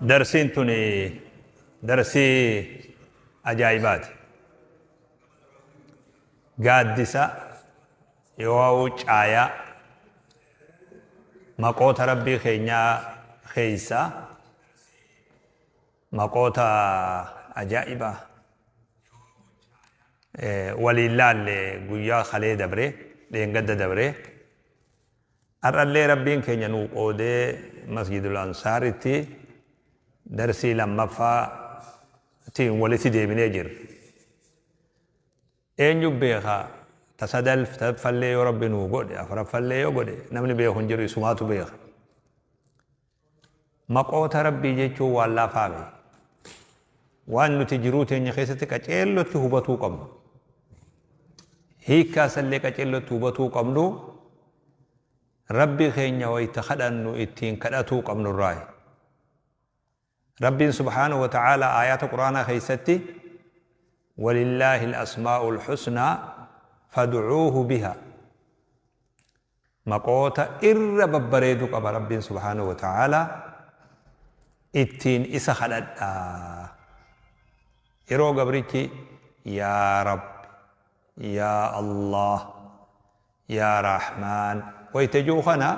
Darsiin tun darsii ajaa'ibaati. Gaaddisa yoo caayaa maqoota Rabbii keenyaa keeysaa maqoota ajaa'ibaa waliin laalle guyyaa kalee dabre, dheengadda dabre. Har'allee Rabbiin keenya nuu qoodee Masjidul Ansaaritti darsii lammaffaa tiin walitti deebinee jirra. Eenyu beeka ta sadaffallee yoo Rabbi nuu godhe, afuraffallee yoo godhe, namni beeku hin jiru, isumaatu beeka. Maqoota Rabbii jechuun waan laafaa miti. Waan nuti jiruu teenya keessatti qaceellotti hubatuu qabnu. Hiikkaa isallee qaceellotti hubatuu qabnu, Rabbi keenya wayta kadhannu ittiin kadhatuu qabnu irraayi. Rabbiin subhaanahu wa ta'aalaa aayaata Qur'aanaa keessatti walillaahi al-asmaa'ul husnaa fad'uuhu biha. Maqoota irra babbareedu qaba Rabbiin subhaanahu wa ta'aalaa, ittiin isa kadhadhaa. Yeroo gabrichi yaa Rabbi, yaa Allah, yaa Rahmaan wayta ji'u kana,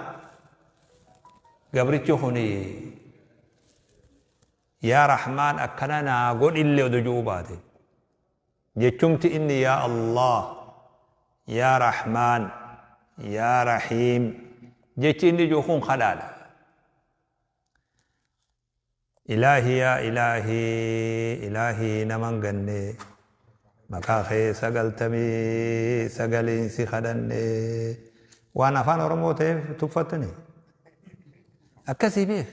gabrichi kuni yaa Rahmaan akkana naa godhillee odoo ji'uu baate, jechumti inni yaa Allah, yaa Rahmaan, yaa Rahiim jechi inni ji'u kun kadhaadha. Ilaahii yaa ilaahii, ilaahii naman ganne, maqaa kee 99n si kadhanne. Waan afaan Oromoo ta'eef tuffattani akkasii beek.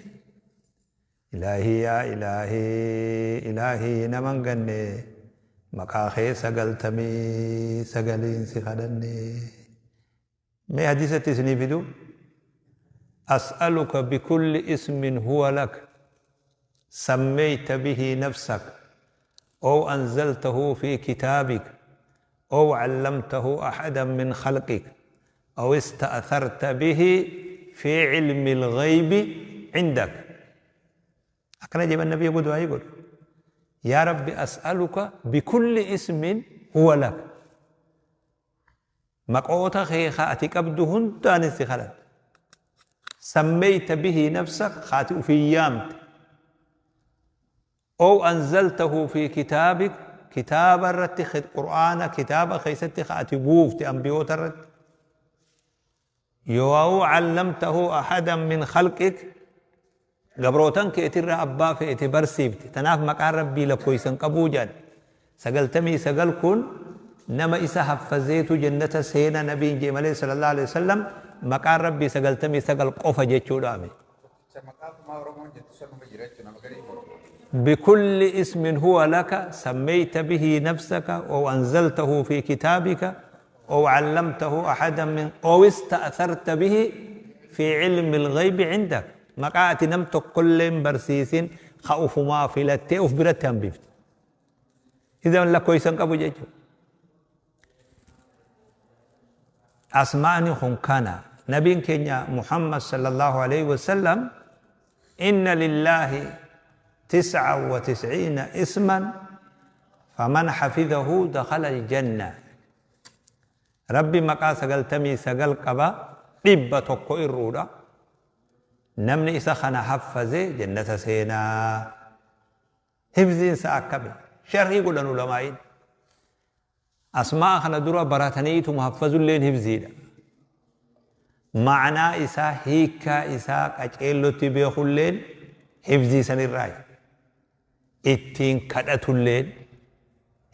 Ilaahii yaa ilaahii, ilaahii naman ganne, maqaa kee 99n si kadhanne. Mee hadiisatti isinii fidu: as'aluka bikulli ismin huwa lak sammeyta bihi nafsak ow anzaltahu fi kitaabik ow allamtahu ahadan min khalqik ow ista'tharta bihi fi cilmi lghaybi cindak. Akkana jedhan nabi yogguu du'aayii godhu: yaa Rabbi, as'aluka bikulli ismin huwa lak, maqoota kee ka ati qabdu hundaanin si kadhadha. Sammeyta bihi nafsak, ka ati ufiin yaamte. Ow anzaltahu fi kitaabik, kitaaba irratti, Qur'aana kitaaba keessatti ka ati buufte ambiyoota irratti. Yoo allamtahu ahadan min khalqik, gabrootan keetirraa abbaa feete barsiifte. Tanaaf maqaan Rabbii lakkoysa hin qabuu jedhan. 99 kun nama isa haffazeetu jannata seena nabiin jee malee sallallahu alaihi wasallam, maqaan Rabbii 99 qofa jechuudhaami. Isa maqaa kumaa Oromoon jettu sanuma jira jechuudha, nama garii Oromoo. Bikulli ismin huwa laka sammeyta bihi nafsaka ow anzaltahu fi kitaabika ow allamtahu ahadan min ow ista'tharta bihi fi ilmi alghaybi cindak, maqaa ati nam tokkollee hin barsiisin ka ufumaa filattee uf biratti hambifte. Idan lakkoysa hin qabu jechuudha. Asmaa'ni kun kana nabiin keenya Muhammad sallallahu alaihi wasallam inna lillaahi 99 isman faman hafizahu dakhala aljanna. Rabbi maqaa 99 qaba, 100 irruudha. Namni isa kana haffaze jannata seenaa. Hifziin isaa akkami? Sharhii godhan ulamaa'iin. Asmaa'a kana dura barataniituma haffazulleen hifziidha. Ma'anaa isaa, hiikkaa isaa qaceellotti beekulleen hifzii sanirraayi. Ittiin kadhatulleen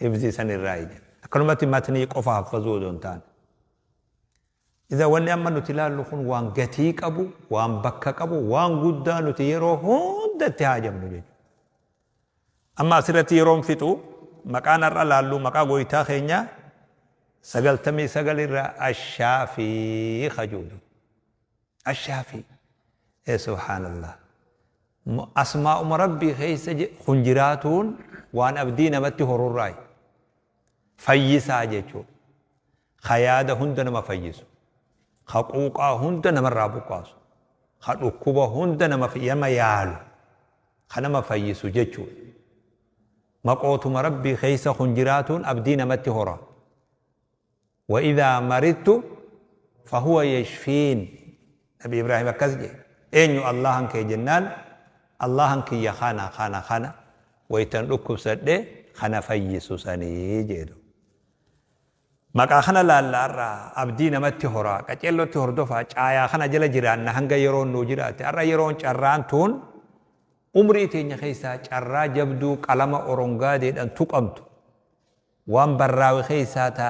hifzii sanirraayi jedha. Akkanumatti matnii qofa haffazuu odoo hin taane. Iza wanni amma nuti ilaallu kun waan gatii qabu, waan bakka qabu, waan guddaa nuti yeroo hunda itti haajamnu jechuudha. Amma asirratti yeroon fixu, maqaan har'a laallu maqaa goytaa keenya 99 irra Ashaafii kajuudu. Ashaafii. Ee subhaanallah. Asmaa'uma Rabbii keessa kun jiraatuun waan abdii namatti horurraayi. Fayyisaa jechuudha. Ka yaada hunda nama fayyisu. Ka quuqaa hunda namarraa buqqaasu. Ka dhukkuba hunda nama yaalu. Ka nama fayyisu jechuudha. Maqootuma Rabbii keessa kun jiraatuun abdii namatti hora. Wa idhaa maridtu fahuwa yashfiin. Nabi Ibraahim akkas jedhe. Eenyu Allahan kee jennaan Allahan kiyya kana kana kana waytan dhukkubsadhe kana fayyisu sanii jedhu. Maqaa kana laalla har'a abdii namatti hora qaceellotti hordofaa caayaa kana jala jiraanna hanga yeroon nuu jiraate har'a yeroon carraan tuun umrii teenya keessaa carraa jabduu qalama orongaadeedhaan tuqamtu waan barraawe keessaa ta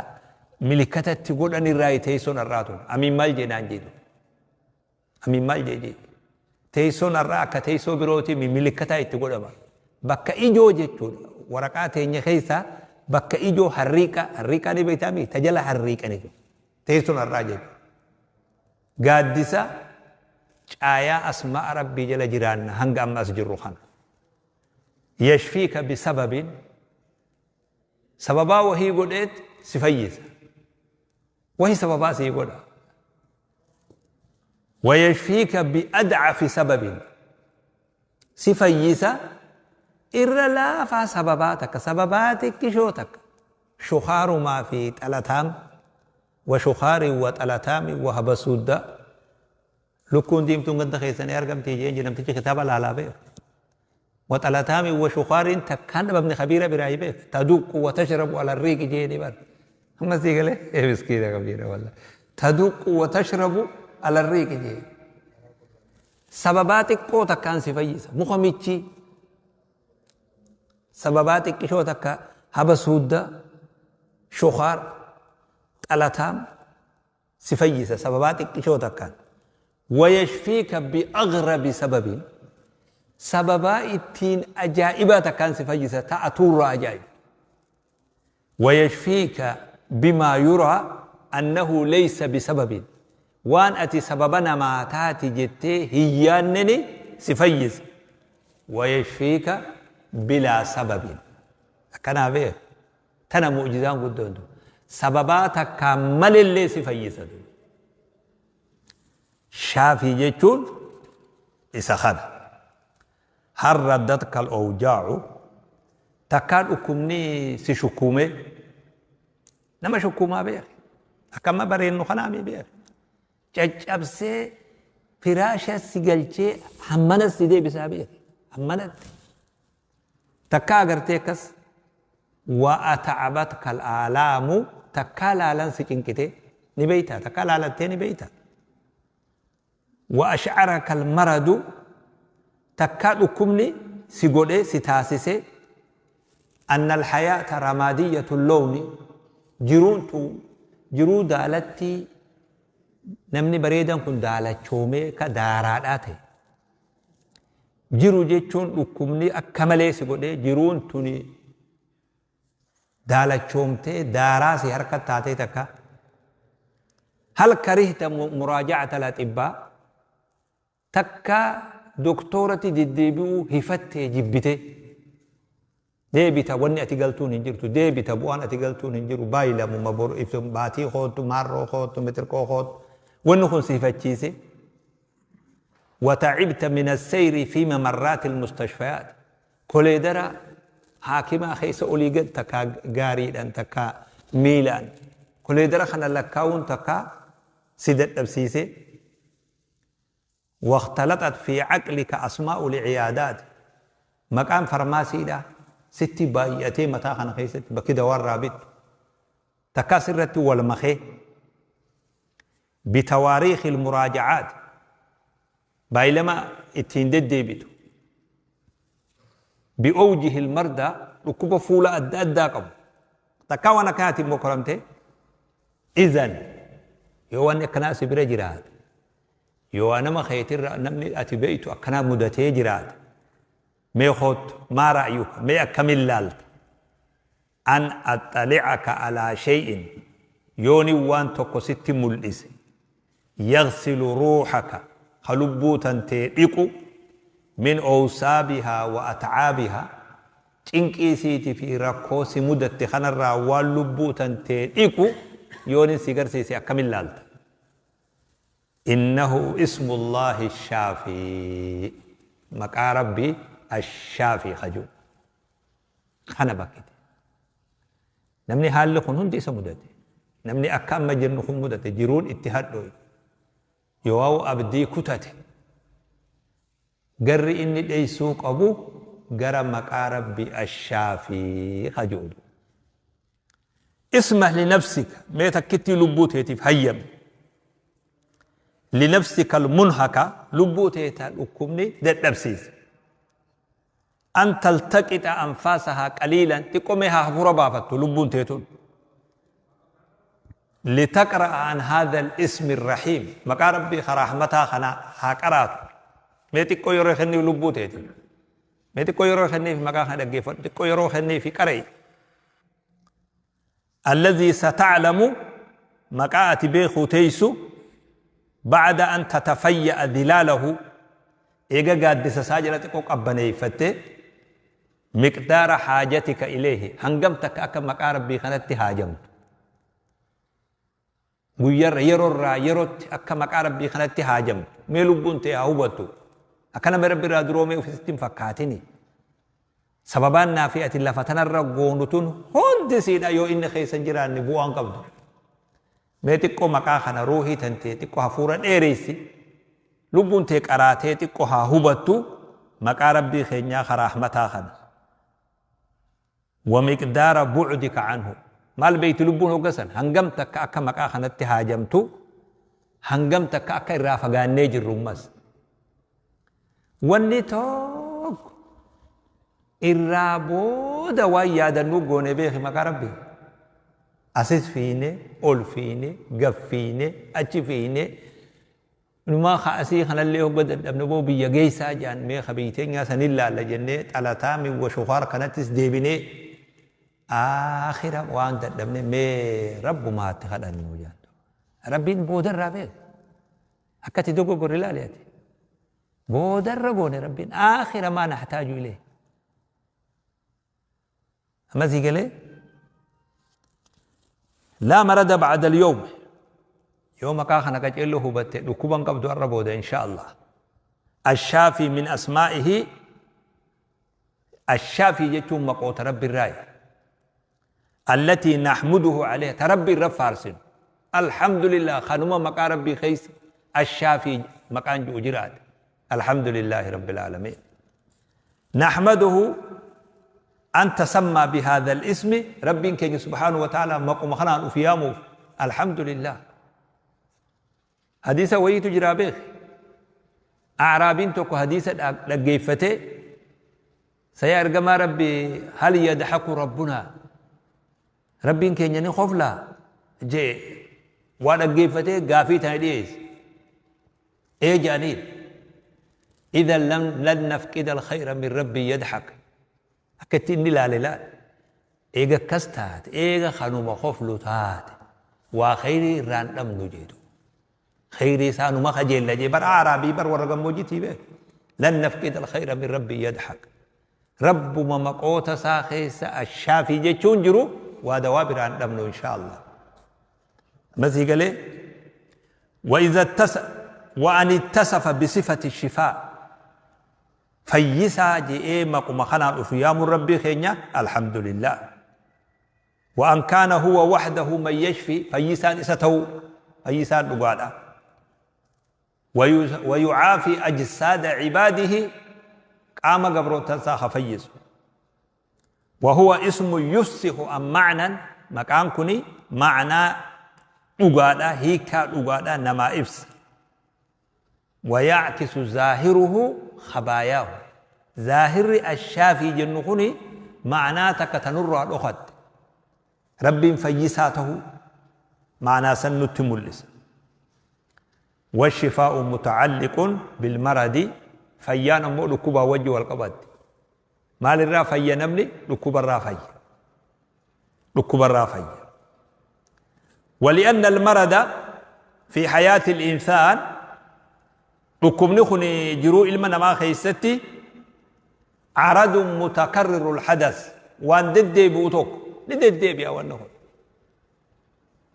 milikatatti godhan irraa teessoon har'aa tun amiin maal jedhaan jedhu amiin maal jedhe teessoon har'aa akka teessoo birooti milikataa itti godhama bakka ijoo jechuudha waraqaa teenya keessaa bakka ijoo harriiqa harriiqaa ni beektaa ta jala harriiqani teessoon har'aa jechuudha gaaddisa caayaa asma'a rabbii jala jiraanna hanga amma as jirru kana yashfiika bisababin sababaa wahii godheet si fayyisa wahi sababaa sii godha wayashfiika biadcafi sababin si fayyisa irra laafaa sababaa takka sababaa xiqqishoo takka shukaarumaa fi xalataam wa shukaarin wa xalataami wa habasuudda lukkuun diimtuun ganda keessanii argamtii jeen namtichi kitaaba laalaa beeku wa xalataami wa shukaariin takkaan dhabamne kabiira biraa beek taduqqu wa tashrabu ala riiqi jeeni bar amma sii galee ee miskiina kabiira walla taduqqu wa tashrabu ala riiqi jeen sababaa xiqqoo takkaan si fayyisa muka michii sababaa xiqqishoo takka haba suudda shukaar xalataam si fayyisa sababaa xiqqishoo takkaan wayashfiika biaghrabi sababiin sababaa ittiin ajaa'ibaa takkaan si fayyisa ta'atuurraa ajaa'iba wayashfiika bimaa yuraa annahu laysa bisababin waan ati sababa namaa taati jettee hin yaanneni si fayyisa wayashfiika bilaa sababin akkanaa beek tana mu'jizaan guddoon tun sababaa takkaan malellee si fayyisa shaafii jechuun isa kana hal raddatka al-awjaa'u takkaa dhukkubni si shukkuume nama shukkuumaa beek akka amma bareennu kanaami beek caccabsee firaasha si galchee hammana si deebisaa beek hammanatti takkaa agartee akkas wa ata'abatka al-aalaamu takkaa laalan si cinqite ni beeyta takkaa laalattee ni beeyta wa ash'araka al-maradu takkaa dhukkubni si godhe si taasise anna al-hayaata ramaadiyyatu lawni jiruun tun jiruu daalatti namni bareedan kun daalachoomee ka daaraadhaa ta'e jiru jechuun dhukkubni akka malee si godhe jiruun tuni daalachoomtee daaraa si harka taatee takka hal karihta muraaja'ata al-axibbaa takka doktoorati deddeebi'uu hifattee jibbite deebita wanni ati galtuun hin jirtu deebita bu'aan ati galtuun hin jiru baayilamuma boru ibsu baatii koottu maarroo koottu mitirqoo koottu wanni kun si hifachiise وتعبت من السير في ممرات المستشفيات كوليدرا حاكما خيس أولي قد تكا غاريدان تكا ميلان كوليدرا خنا لكاون تكا سيدت أبسيسي واختلطت في عقلك أسماء العيادات مقام فرماسي دا ستي بايتي متى خنا خيست بكده ورابط تكاسرت والمخي بتواريخ المراجعات بايلما اتين ديبتو بأوجه المرضى ركوب فولا أدى أدى قبل تكاونا كاتب مكرمته إذن يوان كناس برجرات يوانا ما خيتر نمني أتي بيتو أكنا مدتي جرات مي خط ما رأيك مي أكمل لالت أن أطلعك على شيء يوني وان توكو ست ملئس يغسل روحك خلبوتا تيقو من أوسابها وأتعابها cinqii siiti fi rakkoo si mudatte kanarraa waan lubbuu tantee dhiqu yoonin si garsiise akkamin laalta innahu ismullaahi shaafii maqaa rabbii Ashaafii kajuu kana bakkite. Namni haalli kun hundi isa mudate, namni akka amma jirnu kun mudate, jiruun itti hadhooyte, yoo abdii kutate, garri inni dheeysuu qabu gara maqaa Rabbi Ashaafii kajuudu. Ismah linafsika, mee takkittii lubbuu teetiif hayyami. Linafsika almunhaka, lubbuu teetaa dhukkubni dadhabsiise. An taltaqixa anfaasahaa qaliilan, xiqqoo mee haa hafuura baafattu lubbuun teetun. Litaqra'a an haadha al-ismi rahiim, maqaa Rabbii ka rahmataa kana haa qaraatu. Mee xiqqoo yeroo kenniif lubbuu teetiif. Mee xiqqoo yeroo kenniif maqaa kana dhaggeeffadhu, xiqqoo yeroo kenniif qara'i. Alladhii sata'lamu, maqaa ati beekuu teeysu, ba'da an tatafayya'a dhilaalahu, eega gaaddisa isaa jala xiqqoo qabbaneeyfatte, miqdaara haajatika ilayhi, hangam takka akka maqaa Rabbii kanatti haajamtu, guyyarra yerorraa yerotti akka maqaa Rabbii kanatti haajamtu mee lubbuun tee haa hubattu. Akka nama Rabbi irraa duroomee ofisitti hin fakkaatini. Sababaan naa fi ati lafa tanarra goonu tun hundi siidha, yoo inni keessa hin jiraanne bu'aan qabdu. Mee xiqqoo maqaa kana ruuhii tantee xiqqoo hafuura dheereysi, lubbuun tee qaraatee xiqqoo haa hubattu maqaa Rabbii keenyaa ka rahmataa kana. Wa miqdaara bu'dika anhu, maal beeyti lubbuun hogga san hangam takka akka maqaa kanatti haajamtu, hangam takka akka irraa fagaannee jirru. Ammas wanni tokko irraa booda waan yaadannuu goone beeki. Maqaa Rabbii asis fiine, ol fiine, gad fiine, achi fiine, numaa ka asii kanallee hogga dadhabne boo biyya geessaa jedhan, mee ka biyyi teenyaa sanin laalla jennee xalataa miwwa shukaar kanattis deebinee, aakhira waan dadhabne mee Rabbumaatti kadhannu jedhan. Rabbiin boodarraa beeka akka ati dogoggorre ilaali. Ati boodarra goone, Rabbiin aakhira maa naxtaaju ilee. Amma sii galee? Laa marada ba'da al-yawm. Yoo maqaa kana qaceelloo hubatte dhukkuba hin qabdu har'a booda, insha Allah. Ashaafii min asmaa'ihi, Ashaafii jechuun maqoota Rabbi irraayi. Allatii nahmuduhu alayha, ta Rabbi irra faarsinu. Alhamdulillah, kanuma maqaa Rabbii keessa Ashaafii maqaan ji'u jiraate. Alhamdulillahi Rabbil aalamiin. Nahmaduhu an tasammaa bihaadha al-ismi, Rabbiin keenya subhaanahu wa ta'ala maquma kanaan uf yaamuuf alhamdulillah. Hadiisa wayiitu jiraa beeki. A'raabiin tokko hadiisa dhaggeeffatee, saya ergamaa Rabbi, hal yadhaku rabbunaa, Rabbiin keenya ni koflaa jee, waa dhaggeeffatee gaafii tana dhiyeesse. Ee jedhaniin. Idan lan nafqida alkhayra min rabbi yadhak. Akka itti inni ilaale ilaale. Eega akkas taate, eega kanuma koflu taate, waa khayrii irraa hin dhabnu jedhu. Khayrii isaa numa kajeella jee bar Aaraabii bar warra gammoojjitii beek. Lan nafqida alkhayra min rabbi yadhak. Rabbuma maqoota isaa keessa Ashaafii jechuun jiru waa dawaa biraa hin dhabnu, insha Allah. Amma sii galee? وإذا اتس وأن اتصف بصفة الشفاء، fayyisaa je'ee maquma kanaan uf yaamuun Rabbii keenya alhamdulillah. وأن كان هو وحده من يشفي، fayyisaan isa ta'uu, fayyisaan dhugaadha. ويعافي أجساد عباده، qaama gabrootan isaa ha fayyisu. وهو اسم يفصح عن معنى، maqaan kuni ma'naa dhugaadha, hiikaa dhugaadha namaa ibsa. ويعكس ظاهره خباياه، zaahirri Ashaafii jennu kuni ma'naa takka tanurraa dhokatte, Rabbiin fayyisaa tahuu ma'naa san nutti mul'isa. والشفاء متعلق بالمرض، fayyaan ammoo dhukkubaa wajji wal qabatti. Maalirraa fayya namni? Dhukkubarraa fayya, dhukkubarraa fayya. ولأن المرض في حياة الإنسان، dhukkubni kun jiruu ilma namaa keessatti عرض متكرر الحدث، waan deddeebi'u tokko ni deddeebi'a wanni kun.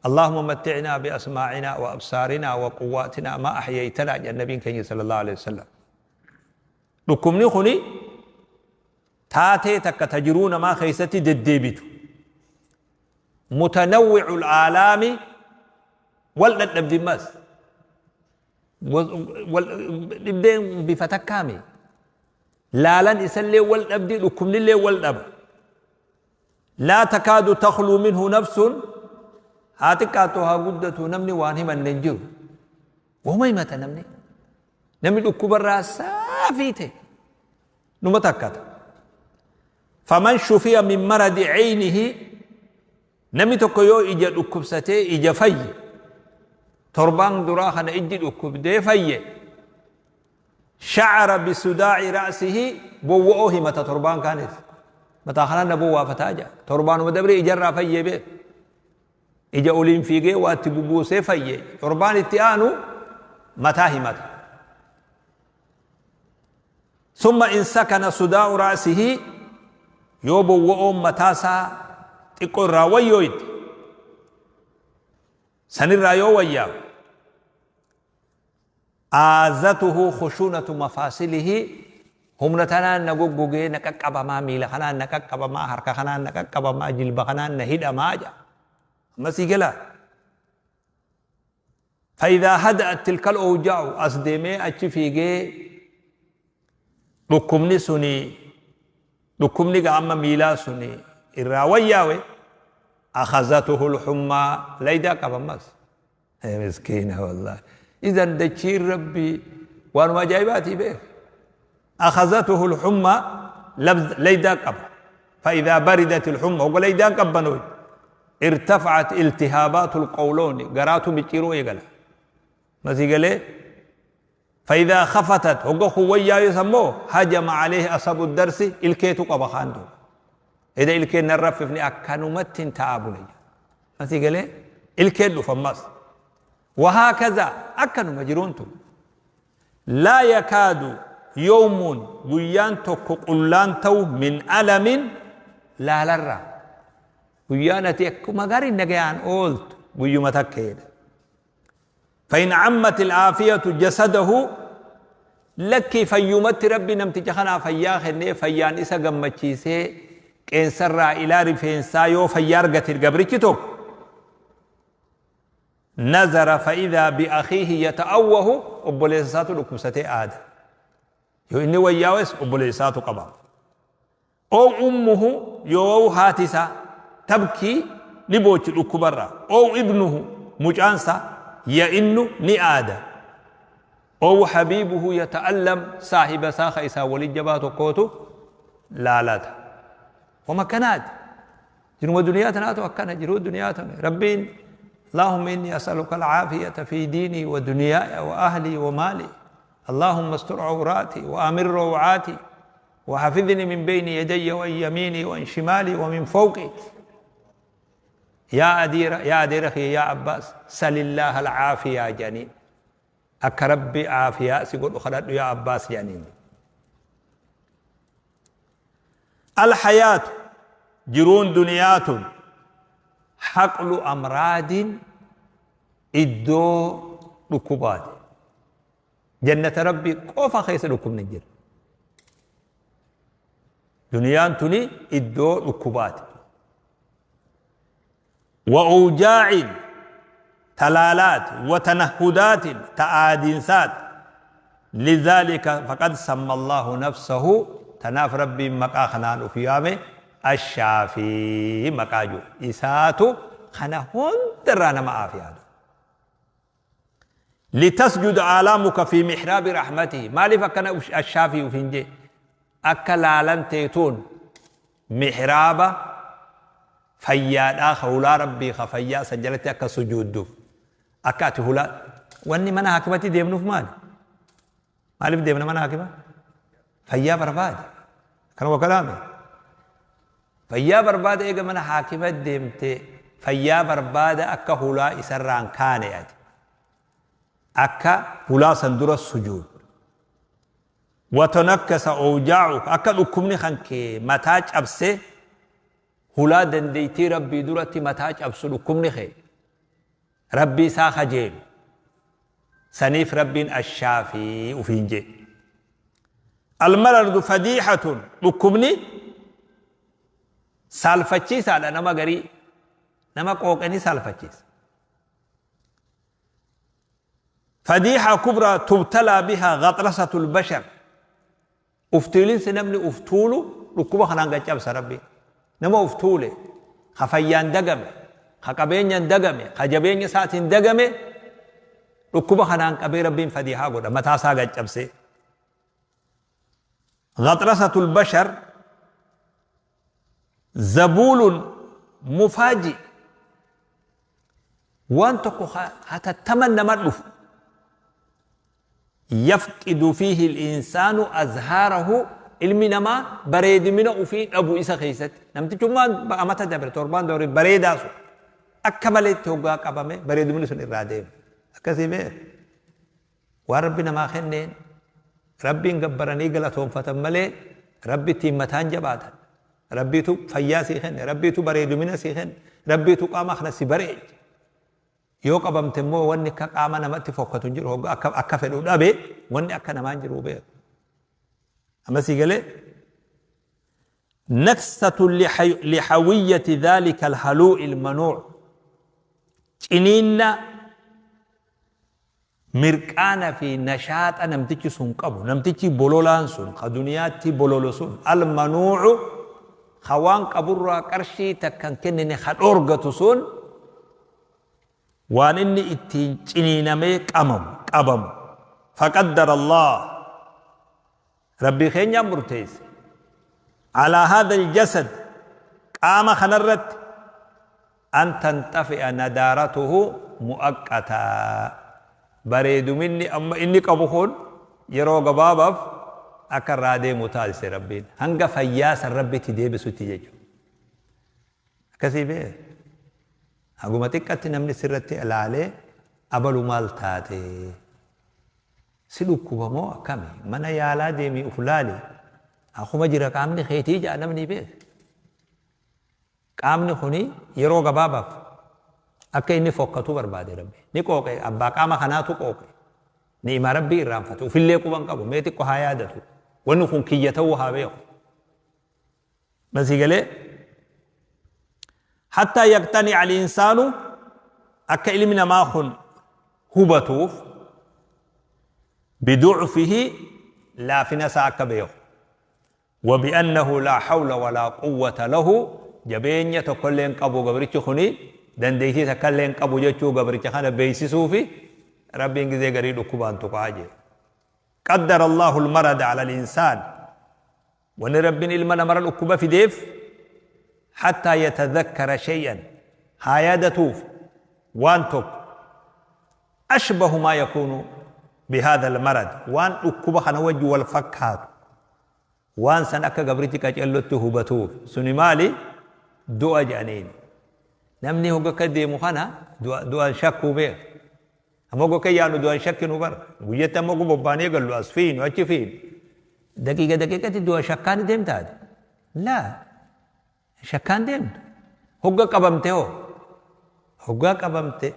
اللهم متعنا بأسماعنا وأبصارنا وقواتنا ما أحييتنا jedha nabiin keenya صلى الله عليه وسلم. Dhukkubni kuni Taatee takka ta jiruu namaa keessatti deddeebitu. Mutanawwi'ul aalaami wal dhadhabdi mas. Dhibdeen bifa takkaami. Laalan isallee wal dhabdi dhukkubnillee wal dhaba. Laa takaadu takhluu minhu nafsun haa xiqqaatu haa guddatu namni waan himanne hin jiru. Wahuma himata namni. Namni dhukkubarraa saafii ta'e numa takkata. Faman shufiya min maradi caynihi namni tokko yoo ija dhukkubsatee ija fayye torbaan duraa kana ijji dhukkubdee fayye sha'ara bisudaa'i ra'sihi bowwa'oo himata torbaan kaanis mataa kanaan na bowwaafataa jaa torbaanuma dabree ijarraa fayyee beek ija oliin fiigee waa itti bubuusee fayye torbaan itti aanu mataa himata. Summa in sakana sudaa'u ra'sihi yoo bowwa'oon mataa isaa xiqqoo irraa wayyooyte sanirraa yoo wayyaawe aazatuhu khushuunatu mafaasilihi humna tanaan na goggogee na qaqqabamaa miila kanaan na qaqqabamaa harka kanaan na qaqqabamaa jilba kanaan na hidhamaa jedha amma sii galaa. Fa'idhaa hada'at tilkal owjaa'u as deemee achi fiigee dhukkubni suni dhukkubni gaa amma miilaa suni irraa wayyaawe akhazatuhu lhummaa laydaa qaba ammas. Miskiina wallaahi. Idan dachiin rabbii waanuma ajaa'ibaatii beek. Akhazatuhu lhummaa laydaa qaba. Fa'idaa baridat lhumma hogga laydaan qabbanooy irtafa'at iltihaabaatu lqawlooni garaatu micciiruu eegala. Masii galee fa'idaa khafatat hogga kun wayyaayus ammoo hajama alayhi asabu darsi ilkeetu qaba kaan duuba. Eda ilkeen nan raffifne akkanumatti hin ta'aa bule. Masii galee ilkeen dhufa ammas. Wahaakaza akkanuma jiruun tun. Laa yakaadu yawmun guyyaan tokko qullaan ta'u min alamin laalarraa. Guyyaan ati akkuma gaarii nagayaan ooltu guyyuma takkeedha. Fa'in cammat al-aafiyatu jasadahu lakkii fayyumatti rabbi namticha kanaa fayyaa kennee fayyaan isa gammachiisee qeensarraa ilaa rifeensaa yoo fayyaa argate gabrichi tokko nazara fa'idhaa bi'akhiihi yata'awwahu obboleessa isaatu dhukkubsatee aada. Yoo inni wayyaawes obboleessa isaatu qaba. Ow ummuhu yoo haati isaa tabkii ni boochi dhukkubarraa. Ow ibnuhu mucaan isaa ya'innu ni aada. Ow habiibuhu yata'allam saahiba isaa ka isaa wali jabaa tokkootu laalata. Wama akkanaati. Jiruma duniyaa tanaatu akkana jiruu duniyaa tana rabbiin Allahumma inni as'aluka al-caafiyata fi diinii wa duniyaaya wa ahlii wa maalii Allahumma astur awraatii wa amir rawcaatii wa hafidhni min bayni yadayya wa an yamiinii wa an shimaalii wa min fawqii yaa adiira yaa adeera kiyya yaa Abbaas salillaaha al-caafiyaa jedhaniin akka rabbi caafiyaa si godhu kadhadhu yaa Abbaas jedhaniin. Alhayaatu jiruun duniyaa tun haqlu amraadin iddoo dhukkubaati. Jannata rabbii qofa keessa dhukkubni hin jiru. Duniyaan tuni iddoo dhukkubaati. Wa awjaa'in talaalaati wa tanahhudaatin ta aadiinsaati lidhaalika faqad samma Allaahu nafsahu tanaaf Rabbiin maqaa kanaan uf yaame ashaafii maqaa jiru isaatu kana hundarraa nama aafiyaatu. Litasjuda aalaamuka fi mihraabi rahmatihi maaliif akkana ashaafii ufiin jee akka laalan teetuun mihraaba fayyaadhaa ka hulaa rabbii ka fayyaa san jalatti akka sujuudduuf akka ati hulaa wanni mana haakimatti deemnuuf maali maaliif deemna mana haakima fayyaa barbaade kanuma kalaame fayyaa barbaada eega mana haakima deemte fayyaa barbaada akka hulaa isarraan kaane ati akka hulaa san dura sujuud Watanakkasa owjaa'uka akka dhukkubni kan kee mataa cabsee hulaa dandeettii Rabbii duratti mataa cabsu dhukkubni kee Rabbii isaa kajeelu saniif Rabbiin ashaafii ufiin jee. Almarardu fadiihatun dhukkubni Saalfachiisaadha nama garii. Nama qooqe ni saalfachiisa. Fadiihaa kubraa tubtalaa bihaa ghaxrasatul bashar. Uftuulinsi namni uf tuulu dhukkuba kanaan gad cabsa Rabbiin. Nama uf tuule, ka fayyaan dagame, ka qabeenyaan dagame, ka jabeenya isaatiin dagame dhukkuba kanaan qabee Rabbiin fadiihaa godha mataa isaa gad cabsee. Ghaxrasatul bashar zabuulun mufaaji waan tokko hatattaman nama dhufu yafqidu fiihi al-insaanu azhaarahu ilmi namaa bareedimina ufii dhabu isa keessatti namtichummaan amata dabre torbaan dabre bareedaa sun akka maleetti hoggaa qabame bareedumni sun irraa deema akkasii beek waan rabbi namaa kenneen rabbiin gabbaranii galatoonfatan malee rabbi ittiin mataan jabaatan rabbiitu fayyaa sii kenne rabbiitu bareedumina sii kenne rabbiitu qaama kana si bareeche Yoo qabamte immoo wanni akka qaama namatti fokkatu hin jiru. Hoggaa akka, akka fedhu dhabe wanni akka namaa hin jiru beeku. Amma sii galee? Naksatu lihawiyyati dhaalika alhaluu'i almanuuc. Ciniinna mirqaana fi nashaaxa namtichi sun qabu, namtichi bololaan sun, ka duniyaatti bololu sun, almanuucu, ka waan qaburraa qarshii takka hin kennine ka dhoorgatu sun, waan inni ittiin ciniinamee qamamu, qabamu. Faqaddara Allah, Rabbii keenyaan murteesse, alaa haadha aljasad, qaama kanarratti, An tanxafi'a nadaaratuhu mu'aqqataa bareeduminni amma inni qabu kun yeroo gabaabaf akka irraa deemu taasise Rabbiin hanga fayyaa san Rabbitti deebisutti jechuudha. Akkasii bee haguma xiqqatti namni sirratti ilaalee abalu maal taate si dhukkuba moo akkami mana yaalaa deemii uf laali akkuma jira qaamni keetii ja'a namni beeka. Qaamni kuni yeroo gabaabaaf akka inni fokkatu barbaade Rabbi. Ni qooqe, abbaa qaama kanaatu qooqe. Ni'imaa Rabbii irraanfate. Ufillee quba hin qabu. Mee xiqqo haa yaadatu. Wanni kun kiyya ta'uu haa beeku. Masii galee? Hattaa yaqtani'a al-insaanu akka ilmi namaa kun hubatuuf bidu'fihi laafina isaa akka beeku. Wabi'annahu laa hawla walaa quwwata lahu jabeenya tokkollee hin qabu gabrichi kuni dandeeytii takkallee hin qabu jechuu gabricha kana beeysisuufi Rabbiin gizee garii dhukkubaan tuqaa jee. Qaddara Allahu al-marada ala al-insaan wanni Rabbiin ilma namara dhukkuba fideef hattaa yatadhakkara shay'an haa yaadatuuf waan tokko ashbahu maa yakuunu bihaadha al-marad waan dhukkuba kana wajji wal fakkaatu Waan san akka gabrichi qacellotti hubatuuf. Suni maali? Du'a jedhaniini. Namni hogga akka deemu kana du'a du'an shakkuu beeka. Amma hogga akka yaanu du'an shakkinu bara. Guyyatti amma hogga bobbaanee gallu as fiinu achi fiinu. Daqiiqa daqiiqatti du'a shakkaa ni deemtaati. Laa. Shakkaan deemtu. Hogga qabamte hoo? Hoggaa qabamte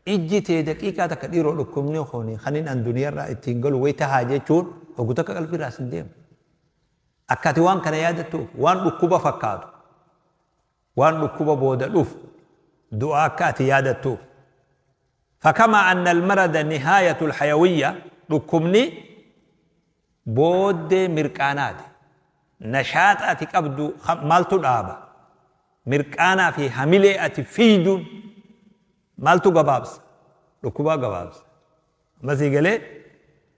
ijji tee daqiiqaa takka dhiiroo dhukkubni kuni kanin an duniyarraa ittiin galu way tahaa jechuun hoggu takka qalbiirraa sin deemu. Akka ati waan kana yaadattuuf waan dhukkuba fakkaatu waan dhukkuba booda dhufu du'a akka ati yaadattuuf. Fakama anna almarada nihaayatul hayawiyya dhukkubni Booddee mirqaanaati. Nashaaxa ati qabdu maaltu dhaaba? Mirqaanaa fi hamilee ati fiiyduun maaltu gabaabsa? Dhukkubaa gabaabsa. Amma sii galee?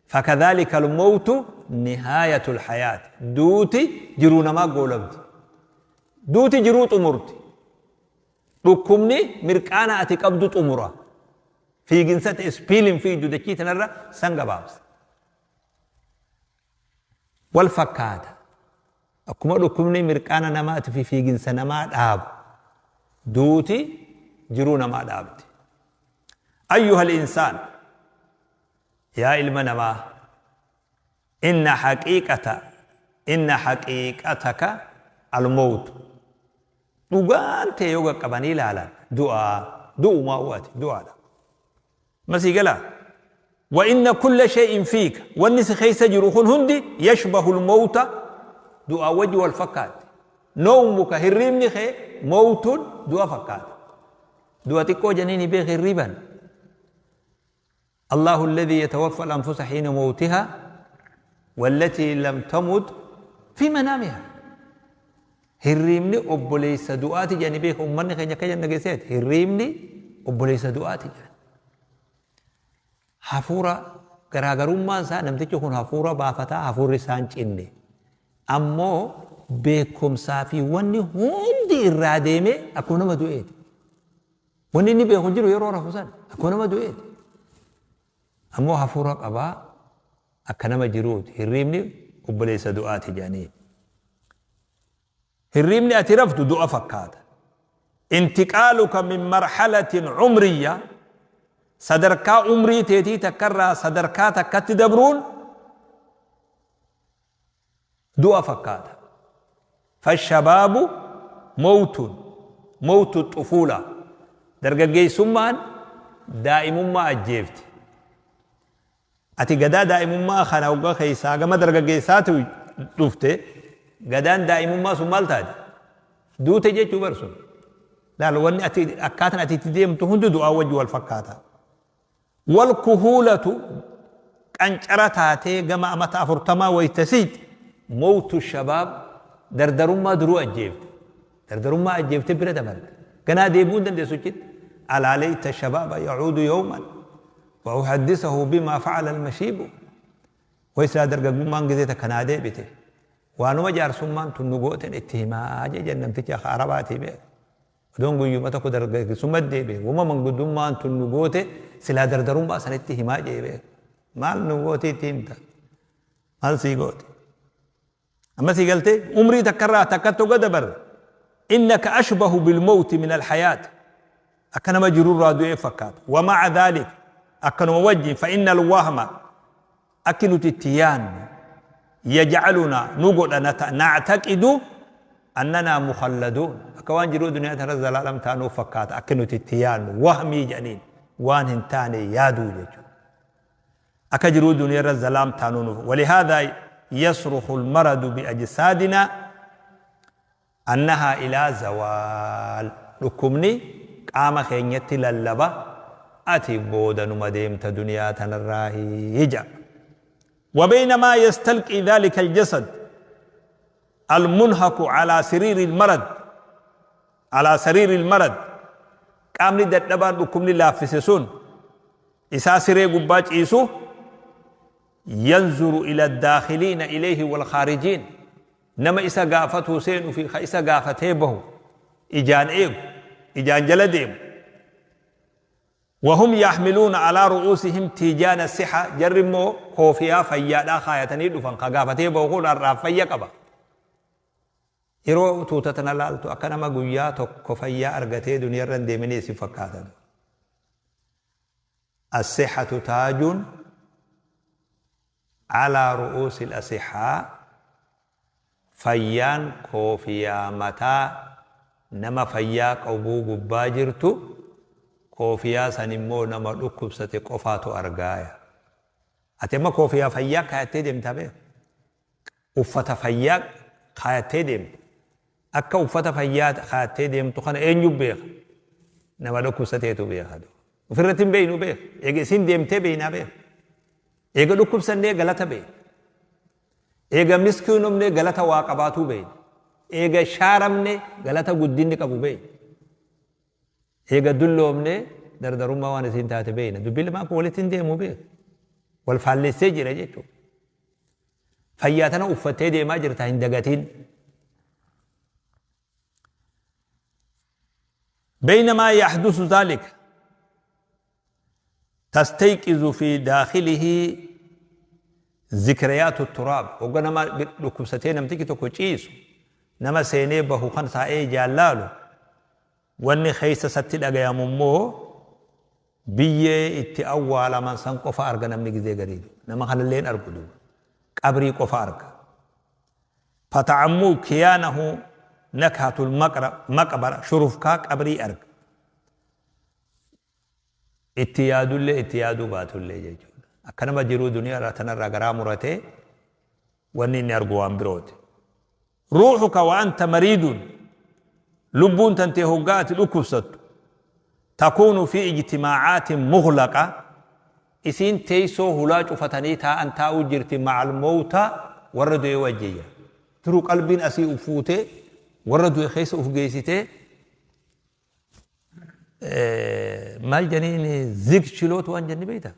Fakadhaalika almowtu nihaayatul hayaati. Duuti jiruu namaa goolabdi. Duuti jiruu xumurti. Dhukkubni mirqaana ati qabdu xumura. Fiiginsa ati ispiiliin fiiydu dachii tanarra san gabaabsa. Wal fakkaata. Akkuma dhukkubni mirqaana namaati fi fiiginsa namaa dhaabu, duuti jiruu namaa dhaabdi. Ayyuhal insaan, yaa ilma namaa, inna haqiiqata inna haqiiqataka al-mawtu. Dhugaan tee yoo qaqqabanii ilaalan du'aa, du'umaa ati du'aadha. Ma sii galaa? Wa inna kulla shay'in fiika wanni si keessa jiru kun hundi yashbahu al-mawta du'aa wajji wal fakkaatti. Nawmuka hirriibni kee mawtun du'a fakkaata. Du'a xiqqoo janiini beek hirriiban. Allahu alladhii yatawaffa al-anfusa hiina mawtiha wallatii lam tamut fi manaamiha. Hirriibni obboleessa du'aati jedhanii beeka ummanni keenya akka jenna geesseeti. Hirriibni obboleessa du'aati jedhan. Hafuura garaagarummaan isaa namtichi kun hafuura baafataa hafuurri isaa hin cinne. Ammoo beekumsaa fi wanni hundi irraa deemee akkuma nama du'eeti. Wanni inni beeku hin jiru yeroo rafu san akkuma nama du'eeti. Ammoo hafuura qabaa akka nama jiruuti. Hirriibni obboleessa du'aati jedhanii. Hirriibni ati raftu du'a fakkaata. Intiqaaluka min marhalatin umriyya sadarkaa umrii teetii takkarraa sadarkaa takkatti dabruun du'a fakkaata. Fashabaabu mowtun mowtu xufuula dargaggeessummaan daa'imummaa ajjeefti. Ati gadaa daa'imummaa kana hogga keessaa gama dargaggeessaatu dhufte gadaan daa'imummaa sun maal taate? Duute jechuu bar sun. Laal wanni ati akkaataan ati itti deemtu hundi du'aa wajji wal fakkaata. Wal kuhuulatu qancara taatee gama amata afurtamaa wayta siit mowtu shabaab dardarummaa duruu ajjeefte. Dardarummaa ajjeefte bira dabarte. Ganaa deebi'uu hin dandeessu achitti. Alaa layta shabaaba yacuudu yawman wa uhaddisahu bimaa facala almashiibu. Way silaa dargaggummaan gizee takka naa deebite. Waanuma jaarsummaan tun nu gooten itti himaa jee jedhan namticha Arabaatii beeka. Odoon guyyuma tokko dargaggeessumma deebi'e wama manguddummaan tun nu goote silaa dardarummaa sanitti himaa jee beeka. Maal nu goote itti himta? Maal sii goote? Amma sii galtee umrii takkarraa takkatti hogga dabarre innaka ashbahu bilmowti min alhayaat akka nama jirurraa du'ee fakkaata. Wamaca dhaalik akkanuma wajjin fa inna alwahma Akki nuti itti yaannu, yaj'alunaa, nu godha, na'taqidu annanaa mukhalladuun, akka waan jiruu duniyaa tanarra zalaalam taanuu fakkaata akki nuti itti yaannu, wahmii jedhaniin, waan hin taane yaaduu jechuudha. Akka jiruu duniyaa irra zalaam taanuu nuuf. Walihaadhaa yasrukhu almaradu biajsaadinaa Annahaa ilaa zawaal dhukkubni qaama keenyatti lallaba ati booda numa deemta duniyaa tanarraahi ja'a. Wabaynamaa yastalqii dhaalika aljasad almunhaku alaa siriiri almarad alaa sariiri almarad qaamni dadhabaan dhukkubni laaffise sun isaa siree gubbaa ciisu yanzuru ila addaakhiliina ilayhi walkhaarijiin Nama isa gaafatuu seenu fi ka isa gaafatee bahu ijaan eegu, ijaan jala deemu. Wahum yahmiluuna alaa ru'uusihim tiijaana siha jarri immoo koofiyaa fayyaadhaa kaayatanii dhufan ka gaafatee bahu kun har'aaf fayya qaba. Yeroo tuuta tana laaltu akka nama guyyaa tokko fayyaa argatee duniyarra hin deeminii isin fakkaata. As-sihatu taajun Alaa ru'uusil asixaa, fayyaan koofiyaa mataa nama fayyaa qabuu gubbaa jirtu, koofiyaa san immoo nama dhukkubsate qofaatu argaaya. Ati amma koofiyaa fayyaa kaayattee deemtaa beek? Uffata fayyaa kaayattee deemta. Akka uffata fayyaa kaayattee deemtu kana eenyu beeka? Nama dhukkubsateetu beeka. Ofirratti hin beeynu beeka. Eega isiin deemtee beeynaa beeka. Eega dhukkubsannee galata beeyna. Eega miskiinomnee galata waa qabaatuu beeyna. Eega shaaramne galata guddinni qabu beeyna. Eega dulloomne dardarummaa waan isiin taate beeyna. Dubbiin lamaan kun walitti hin deemu beeka. Wal faallessee jira jechuudha. Fayyaa tana uffattee deemaa jirta hin dagatiin. بينما يحدث ذلك تستيقظ في داخله ذكريات التراب وقال نما dhukkubsatee namtichi tokko ciisu nama seenee bahu kan taa'ee jaallaalu wanni keessa isatti dhagayamu immoo biyyee itti awwaalaman san qofa arga namni gizee garii nama kanallee hin argu duuba qabrii qofa arga Fata'ammuu kiyaanahu nakhatul maqbara shurufkaa qabrii arga. Itti yaadullee itti yaaduu baatullee jechuudha. Akka nama jiruu duniyaa irraa tanarraa garaa muratee wanni inni argu waan birooti. Ruuhuka wa anta mariidun, lubbuun tantee hoggaa ati dhukkubsattu, takuunu fi ijtimaacaatin mughlaqa, isiin teessoo hulaa cufatanii taa'an taa'uu jirti, ma'al mowta, warra du'e wajjiyya. Duruu qalbiin asii uf fuutee warra du'e keessa uf geessitee, maal janiin, zig chiloot waan jenni beekta,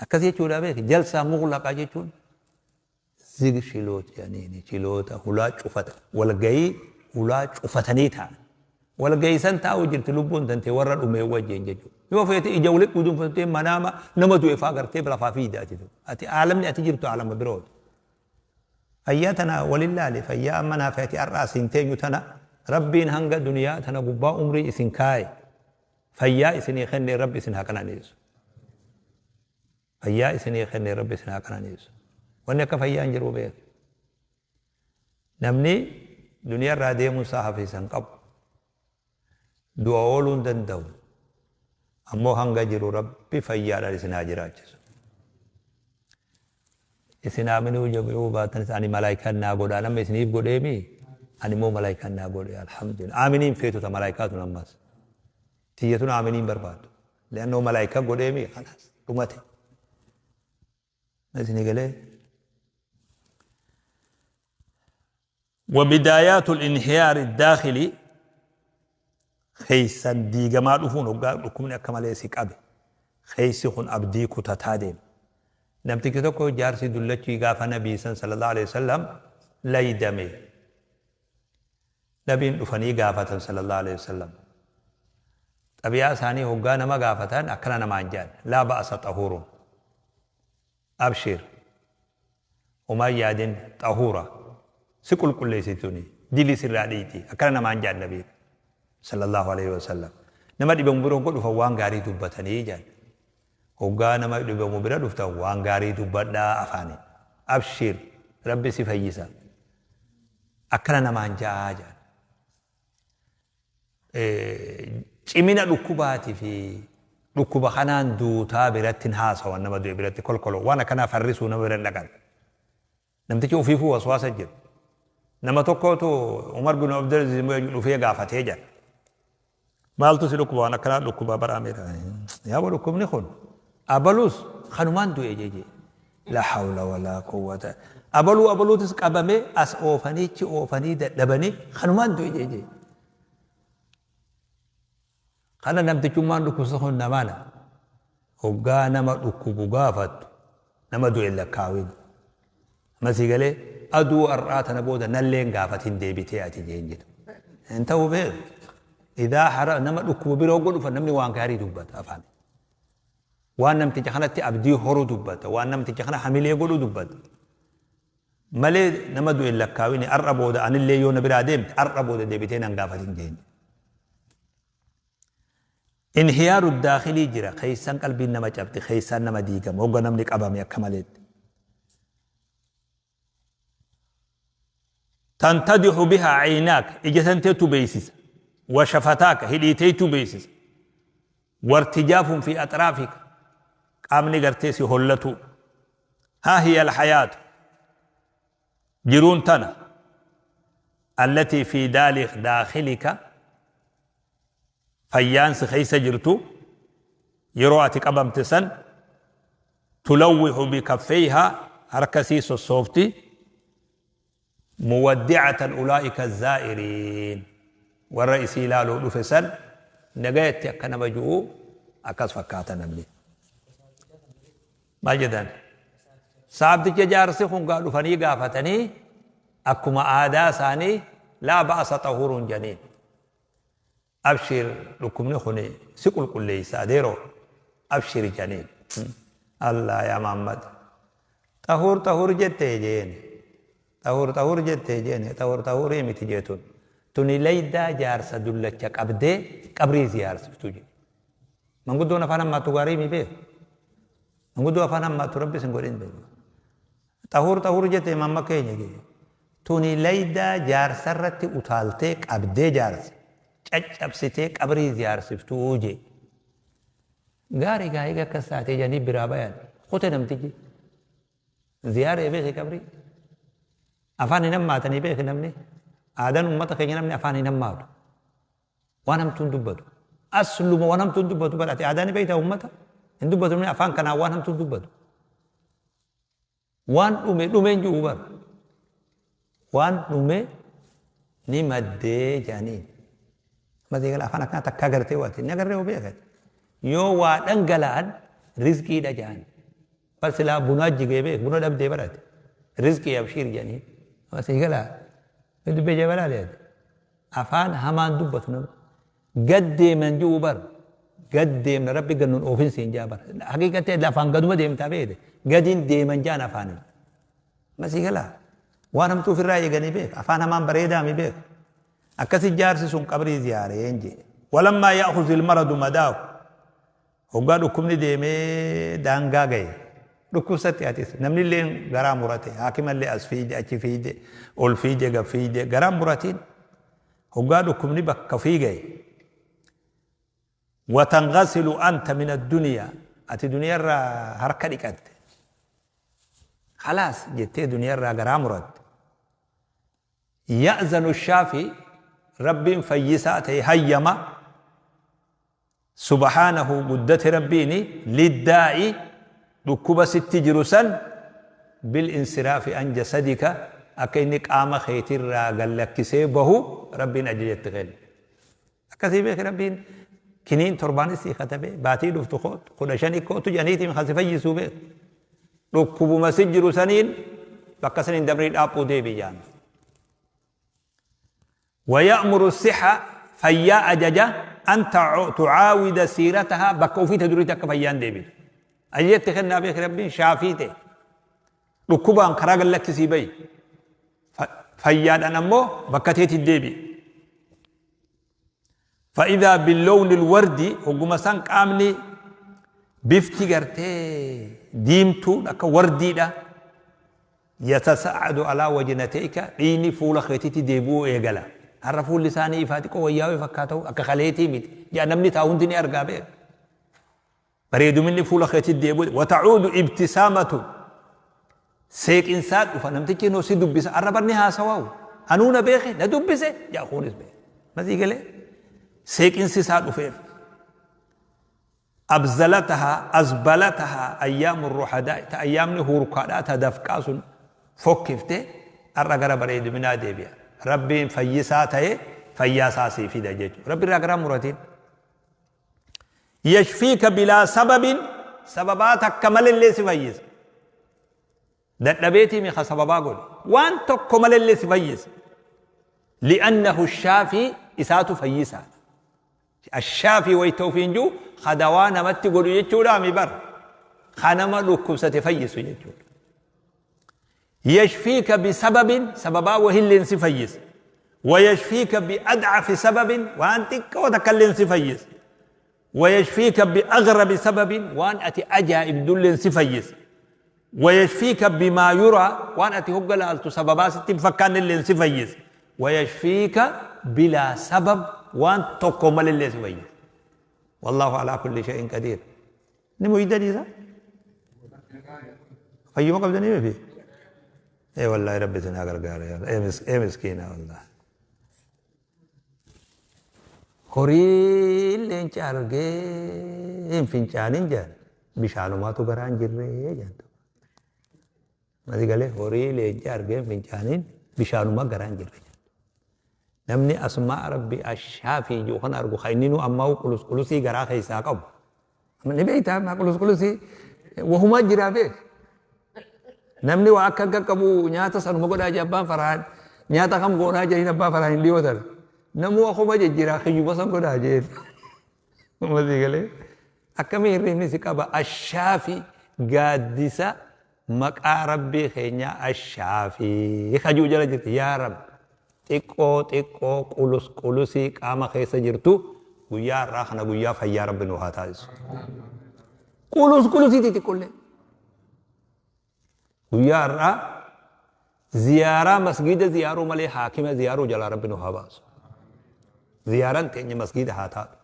akkas jechuudha beek. Jalsaa mughlaqa jechuun zig shiloot jedhaniini, chiloota hulaa cufata, walgayii hulaa cufatanii taa'an. Walgayii san taa'uu jirti lubbuun tantee warra dhumee wajjin jechuudha. Yoo feete ija walitti gudunfattee manaama nama du'e faa gartee lafaa fiida ati. Ati aalamni ati jirtu aalama birooti. Fayyaa tana walin laali, fayyaa amma naa feeti har'a asiin teenyu tana Rabbiin hanga duniyaa tana gubbaa umrii isin kaaye fayyaa isinii kenne Rabbi isin haa qananiisu. Fayyaa isinii kenne Rabbi isin haa qananiisu. Wanni akka fayyaa hin jiru beeki. Namni duniyaa irraa deemuun isaa hafiisa hin qabu. Du'a ooluu hin danda'u. Ammoo hanga jiru Rabbi fayyaadhaan isin haa jiraachisu. Isin aaminuu jechuu baatanis ani malaayikaan naa godha. Nama isiniif godheemi ani immoo malaayikaan naa godhe, alhamdulillah. Aaminiin feetu ta malaayikaa tun ammas. Tiyya tun aaminiin barbaaddu. Li'annoo malaayika godheemi, khalaas, dhumate. Isinii galee? Wabidaayaatu inhiyaari daakhilii, keessan diigamaa dhufuun, hoggaa dhukkubni akka malee si qabe keessi kun abdii kutataa deema. Namtichi tokko, jaarsi dullachi, gaafa Nabii san sallallahu alaihi wasallam laydame. Nabiin dhufanii gaafatan sallallahu alaihi wasallam. Xabi'aa isaanii hoggaa nama gaafatan akkana namaan jedhan: laa ba'asa xahuurun. Abshir. Homaa hin yaadin, xahuura. Si qulqulleessiti tuni. Dilii sirraa dhiyti. Akkana namaan jedhan Nabiin sallallahu alaihi wasallam. Nama dhibamu bira hogga dhufan waan gaarii dubbatanii jedhan. Hoggaa nama dhibamu bira dhuftan waan gaarii dubbadhaa afaaniin. Abshir, Rabbi si fayyisa. Akkana namaan ja'aa jedhan. Cimina dhukkubaati fi dhukkuba kanaan duutaa biratti hin haasawan, nama du'e biratti kolkoloo waan akkanaa farrisuu nama bira hin dhaqan. Namtichi ofiifuu waswaasa jiru. Nama tokkotu Umar bin Abdulaziz dhufee gaafatee jira. Maaltu si dhukkuba? Waan akkanaa dhukkuba bara Amiira. Yaa dhukkubni kun abaluus kanumaan du'e jeje. La hawla walaa quwwata. Abaluu abaluutis qabamee as oofanii chi oofanii dadhabanii kanumaan du'e jeje. Kana namtichummaan dhukkubsa kun namana. Hoggaa nama dhukkubu gaafattu nama du'e hin lakkaawin. Amma sii galee, aduu har'aa tana booda nalleen gaafatin deebitee ati jeen jedhu. Hin ta'u beeku. Idaa hara nama dhukkubu bira hogga dhufan namni waan gaarii dubbata afaan. Waan namticha kanatti abdii horu dubbata. Waan namticha kana hamilee godhu dubbata. Malee nama du'e hin lakkaawini, har'a booda anillee yoo na biraa deemte har'a booda deebitee nan gaafatin jeen. Inhiyaaru daakhilii jira, keessan qalbiin nama cabdi, keessaan nama diigama hogga namni qabame akka maleetti. Tantadixu bihaa caynaak, ija tanteetu beeysisa, wa shafataaka, hidhiiteetu beeysisa, wartijaafun fi axraafika, qaamni gartee si hollatu. Haa hiya alhayaatu, jiruun tana, allatii fi daakhilika, fayyaan si keessa jirtu yeroo ati qabamte san, tulawwihu bikaffeeyhaa, harka isii sossoofti, muwaddicatan ulaa'ika zaa'iriin, warra isii ilaaluu dhufe san nagayatti akka nama ju'u akkas fakkaata namni. Maal jedhan? Saabticha jaarsi kun gaa dhufanii gaafatanii akkuma aadaa isaanii laa ba'asa xahuuruun janiin. Abshir, dhukkubni kun si qulqulleessa adeeroo, abshir janiin. Allah yaa Muhammad. Xahuur xahuur jettee jeen. Xahuur xahuur jettee jeen. Xahuur xahuurii miti jeetun. Tuni laydaa jaarsa dullacha qabdee qabrii ziyaarsiftu jedhe. Manguddoon afaan hammaattu gaarii mi beeku. Manguddoo afaan hammaattu Rabbi isin godhin beeku. Xahuur xahuur jette mamma keenya jee. Tuni laydaa jaarsarratti utaaltee qabdee jaarsa caccabsitee qabrii ziyaarsiftuu jee. Gaarii gaa eega akkas taatee jedhanii biraa bayan. Kute namtichi. Ziyaaree beeki qabrii. Afaan hin hammaatanii beeki namni. Aadaan uummata keenya namni afaan hin hammaatu. Waan hamtuun dubbatu. Asluma waan hamtuun dubbatu bara ati aadaa ni beektaa uummata? Hin dubbatu namni afaan kanaan waan hamtuun dubbatu. Waan dhume dhumeen jiru bara. Waan dhume ni maddee jedhanii. Amma gala afaan akkanaa takkaa gartee waati. Inni agarree hoo beekate. Yoo waa dhangala'an rizqiidha jedhan. Bar silaa bunaa jigee beek buna dhabdee barate. Rizqii abshiir jedhanii. Amma sii galaa. Dubbii ajaa'iba laali ati. Afaan hamaan dubbatu namni. Gad deeman ji'u bar. Gad deemna rabbi gad nun oofin siin jaa bar. Haqiiqatti lafaan gaduma deemtaa beekte. Gadiin deeman jaan afaaniin. Amma sii galaa. Waan hamtuu ofirraa eeganii beek. Afaan hamaan bareedaami beek. Akkasi jaarsi sun qabrii ziyaareen jee. Walammaa ya'khuzil maradu madaahu. Hoggaa dhukkubni deemee daangaa gaye. Dhukkubsatti atis. Namni illee garaa murate. Haakima illee as fiide achi fiide ol fiide gad fiide garaa muratiin. Hoggaa dhukkubni bakka ofii gaye. Watanghasilu anta min adduniyaa. Ati duniyarraa harka dhiqatte. Khalaas jettee duniyarraa garaa muratte. Ya'zanu shaafi Rabbiin fayyisaa ta'e hayyama. Subhaanahu guddate Rabbiini liddaa'i dhukkuba sitti jiru san bil insiraafi an jasadika akka inni qaama keetirraa gad lakkisee bahu Rabbiin ajaja itti kenne. Akkasii beeki Rabbiin kiniin torbaanis sii katabee baatii dhuftu kootu 15 kootu jedhaniitiin kan si fayyisuu beeku. Dhukkubuma si jiru saniin bakka saniin dabrii dhaaphuu deebi jaan. Waya'muru siha fayyaa ajaja an tucaawida siiratahaa bakka ufii ta duriitti akka fayyaan deebitu. Ajaja itti kennaa beeki Rabbiin shaafii ta'e. Dhukkubaan karaa gad lakkisii bahi. Fayyaadhaan ammoo bakka teetti deebi'i. Fa'idaa billownil wardi hogguma san qaamni bifti gartee diimtuun akka wardiidha. Yatasa'adu alaa wajnatayka dhiigni fuula keetitti deebi'uu eegala. Har'a fuulli isaanii ifaa xiqqoo wayyaawee fakkaata akka kaleetii miti. Jaa namni taa'u hundi ni argaa beeka. Bareeduminni fuula keetitti deebi'u. Wata'uudu ibtisaamatu seeqinsaa dhufa namtichi noo si dubbisa arra barni haasawaawu anuu na beeke na dubbise jaa kunis beeke. Masii galee seeqinsi isaa dhufeef. Abzalataha azbalataha ayyaamu ruhadaa ta ayyaamni huurkaadhaa ta dafqaa sun fokkifte har'a gara bareeduminaa deebi'a. Rabbiin fayyisaa ta'e fayyaa isaa sii fida jechuudha. Rabbi irraa garaa muratiin. Yashfiika bilaa sababin sababaa takka malellee si fayyisa. Dadhabeetii mi ka sababaa godhe. Waan tokko malellee si fayyisa. Li'annahu shaafii isaatu fayyisaadha. Ashaafii wayta ofiin jiru ka dawaa namatti godhu jechuudha mi bar. Ka nama dhukkubsate fayyisu jechuudha. Yashfiika bisababin sababaa wahilleen si fayyisa. Wayashfiika biadcafi sababin waan xiqqoo takkalleen si fayyisa. Wayashfiika biaghrabi sababin waan ati ajaa'ibdulleen si fayyisa. Wayashfiika bimaa yuraa waan ati hogga laaltu sababaa sitti hin fakkaannelleen si fayyisa. Wayashfiika bilaa sabab waan tokko malellee si fayyisa. Wallaahu alaa kulli shay'in qadiir. Ni muydanii isa? Fayyuma qabdanii miti? Ee wallaahi rabbi isin haa gargaaru. Ee miskiina wallaahi. Horii leenca argee hin fincaanin jedhan bishaanumaatu garaa hin jirree jedhan. Masi galee horii leenca argee hin fincaaniin bishaanuma garaa hin jirre. Namni asmaa rabbi ashaafii jiru kana argu kan inni nu ammaa qulus qulusii garaa keessaa qabu. Amma ni beektaa ammaa qulus qulusii wahumaa jiraa beek. Namni waa akka akka qabu nyaata sanuma godhaa jee abbaan faraan nyaata kam goonaa jedhin abbaa faraan hin dhiyoo tana. Namuu akkuma jijjiiraa kiyyuma san godhaa jeen. Masi galee akkamii hirribni si qaba ashaafii gaaddisa Maqaa Rabbii keenyaa Ash-Shaafii ka ji'u jala jirti. Yaa Rabbi! Xiqqoo xiqqoo qulus qulusii qaama keessa jirtu guyyaa har'aa kana guyyaa fayyaa Rabbi nu haa taasisu. Qulus qulusii xixiqqollee. Guyyaa har'aa ziyaaraa masgiida ziyaaruu malee haakima ziyaaruu jalaa Rabbi nu haa baasu. Ziyaaraan teenya masgiida haa taatu.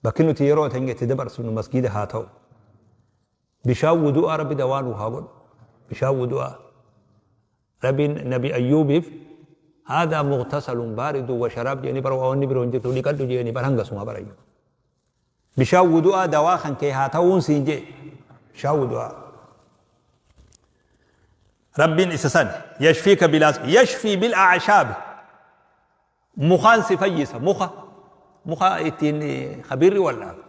Bakki nuti yeroo teenya itti dabarsinu masgiida haa ta'u. Bishaan wudu'aa Rabbi dawaa nuu haa godhu. Bishaan wudu'aa. Rabbiin Nabi Ayyuubiif haadhaa mughtasalun baaridu wa sharaab jedhanii bara wanni biroo hin jirtu dhiqadhu jedhanii bara hangasuma bara iyyuu. Bishaan wudu'aa dawaa kan kee haa ta'uun siin jee bishaan wudu'aa. Rabbiin isa san yashfiika bilaas yashfii bil a'shaabi mukaan si fayyisa muka muka ittiin khabiirri wal'aanu.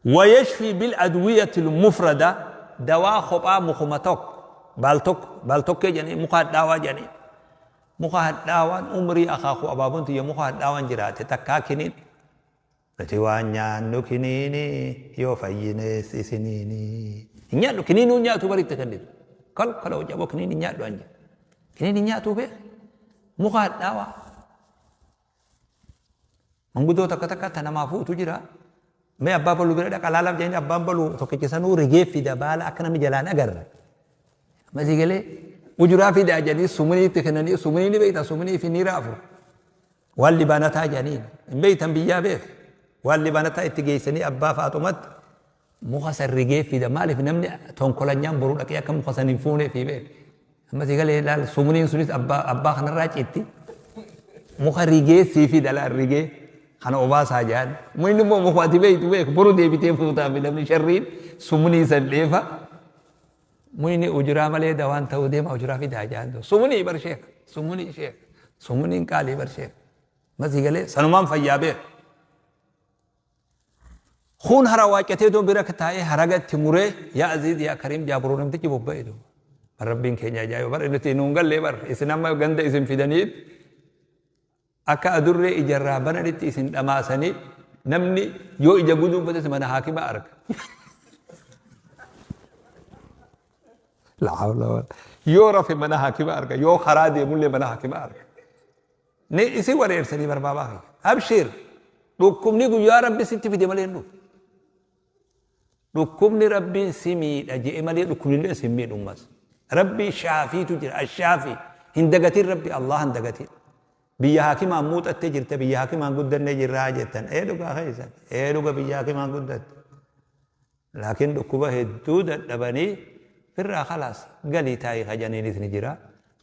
Wayashfii bil adwiyatil mufrada dawaa kophaa mukuma tokko baal tokko baal tokkee jedhanii muka hadhaawaa jedhanii muka hadhaawaan umrii akaakuu abaaboon tiyya muka hadhaawaan jiraate takkaa kiniin Nuti waan nyaannu kiniini yoo fayyines isiniini. Hin nyaadhu kiniinuu hin nyaatu baritti kennitu. Kal kala hojii aboo kiniin hin nyaadhu an jedhe. Kiniin hin nyaatu beek. Muka hadhaawaa. Manguddoo takka takka ta namaa fuutu jira. Mee abbaa baluu bira dhaqa laalaaf jedhanii abbaan baluu tokkicha sanuu rigee fida baala akka namni jalaan agarre. Masii galee ujuraa fidaa jedhanii sumunii itti kennanii sumunii ni beekta sumunii fi niira afur. Waan libaanataa jedhaniin hin beektan biyyaa beek. Waan libaanataa itti geessanii abbaa faaxumatti muka san rigee fida. Maaliif namni tonkolanyaan boru dhaqee akka muka san hin fuunee fi beek. Amma si galee laal sumuniin sunis abbaa abbaa kanarraa citti. Muka rigee sii fida laal rigee kana obaasaa jedhan. Mukni immoo muka ati beektu beek boru deebitee fuutaa fi namni sharriin sumunii san dheefa. Muyni ujuraa malee dawaan ta'uu deema ujuraa fidaa jedhan. Sumunii bar sheeka. Sumunii sheeka. Sumuniin qaalii bar sheeka. Masii galee sanumaan fayyaa beeka. Kun hara waaqatee doon bira taa'ee haraga itti muree yaa Aziiz yaa Kariim jaa boruu namtichi bobba'e duuba. Bar rabbiin keenya ajaa'iba bar nuti nuun gallee bar isin amma ganda isin fidaniit akka adurree ijarraa bananitti isin dhamaasanii namni yoo ija guduunfates mana haakima arga. La hawla wala yoo rafe mana haakima arga yoo karaa deemullee mana haakima arga. Ni isin wareersanii barbaabaa kiyya. Abshir dhukkubni guyyaa rabbi sitti fide malee hin dhufu. Dhukkubni Rabbiin si miidha je'e malee dhukkubnillee si hin miidhu ammas. Rabbii shaafiitu jira. Ashaafii. Hin dagatin Rabbi Allah hin dagatin. Biyya haakimaan muuxattee jirta biyya haakimaan guddannee jirraa jettan. Ee dhugaa keessan. Ee dhuga biyya haakimaan guddatte. Laakiin dhukkuba hedduu dadhabanii firraa khalaas galii taa'ii kajaniinis ni jira.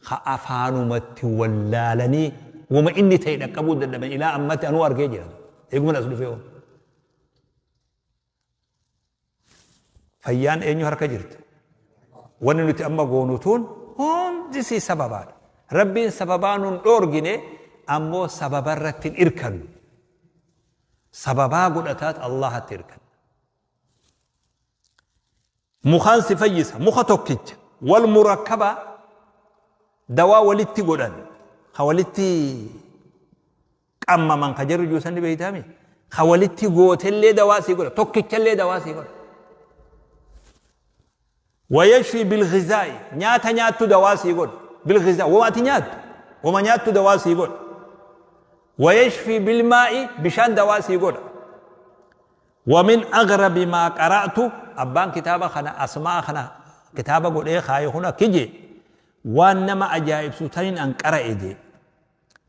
Ka afaanumatti wallaalanii wama inni ta'e dhaqqabuu dadhaban ilaa ammatti anuu argee jira. Eeguman as dhufee hoo. Fayyaan eenyu harka jirti? Wanni nuti amma goonu tun hundi sii sababaadha. Rabbiin sababaa nun dhoorgine ammoo sababa irratti hin irkannu. Sababaa godhataat Allahatti irkanna. Mukaan si fayyisa muka tokkicha wal murakkaba dawaa walitti godhan ka walitti qammaman ka jarri juusan ni beeytaami ka walitti gootellee dawaa sii godha tokkichallee dawaa sii godha. Wayashfi bilghizaa'i nyaata nyaattu dawaa sii godha bilghizaa wama ati nyaattu wama nyaattu dawaa sii godha. Wayashfi bilmaa'i bishaan dawaa sii godha. Wamin aghrabi maa qara'tu abbaan kitaaba kana asma'a kana kitaaba godhee kaaye kun akki jee waan nama ajaa'ibsu tanin an qara'e jee.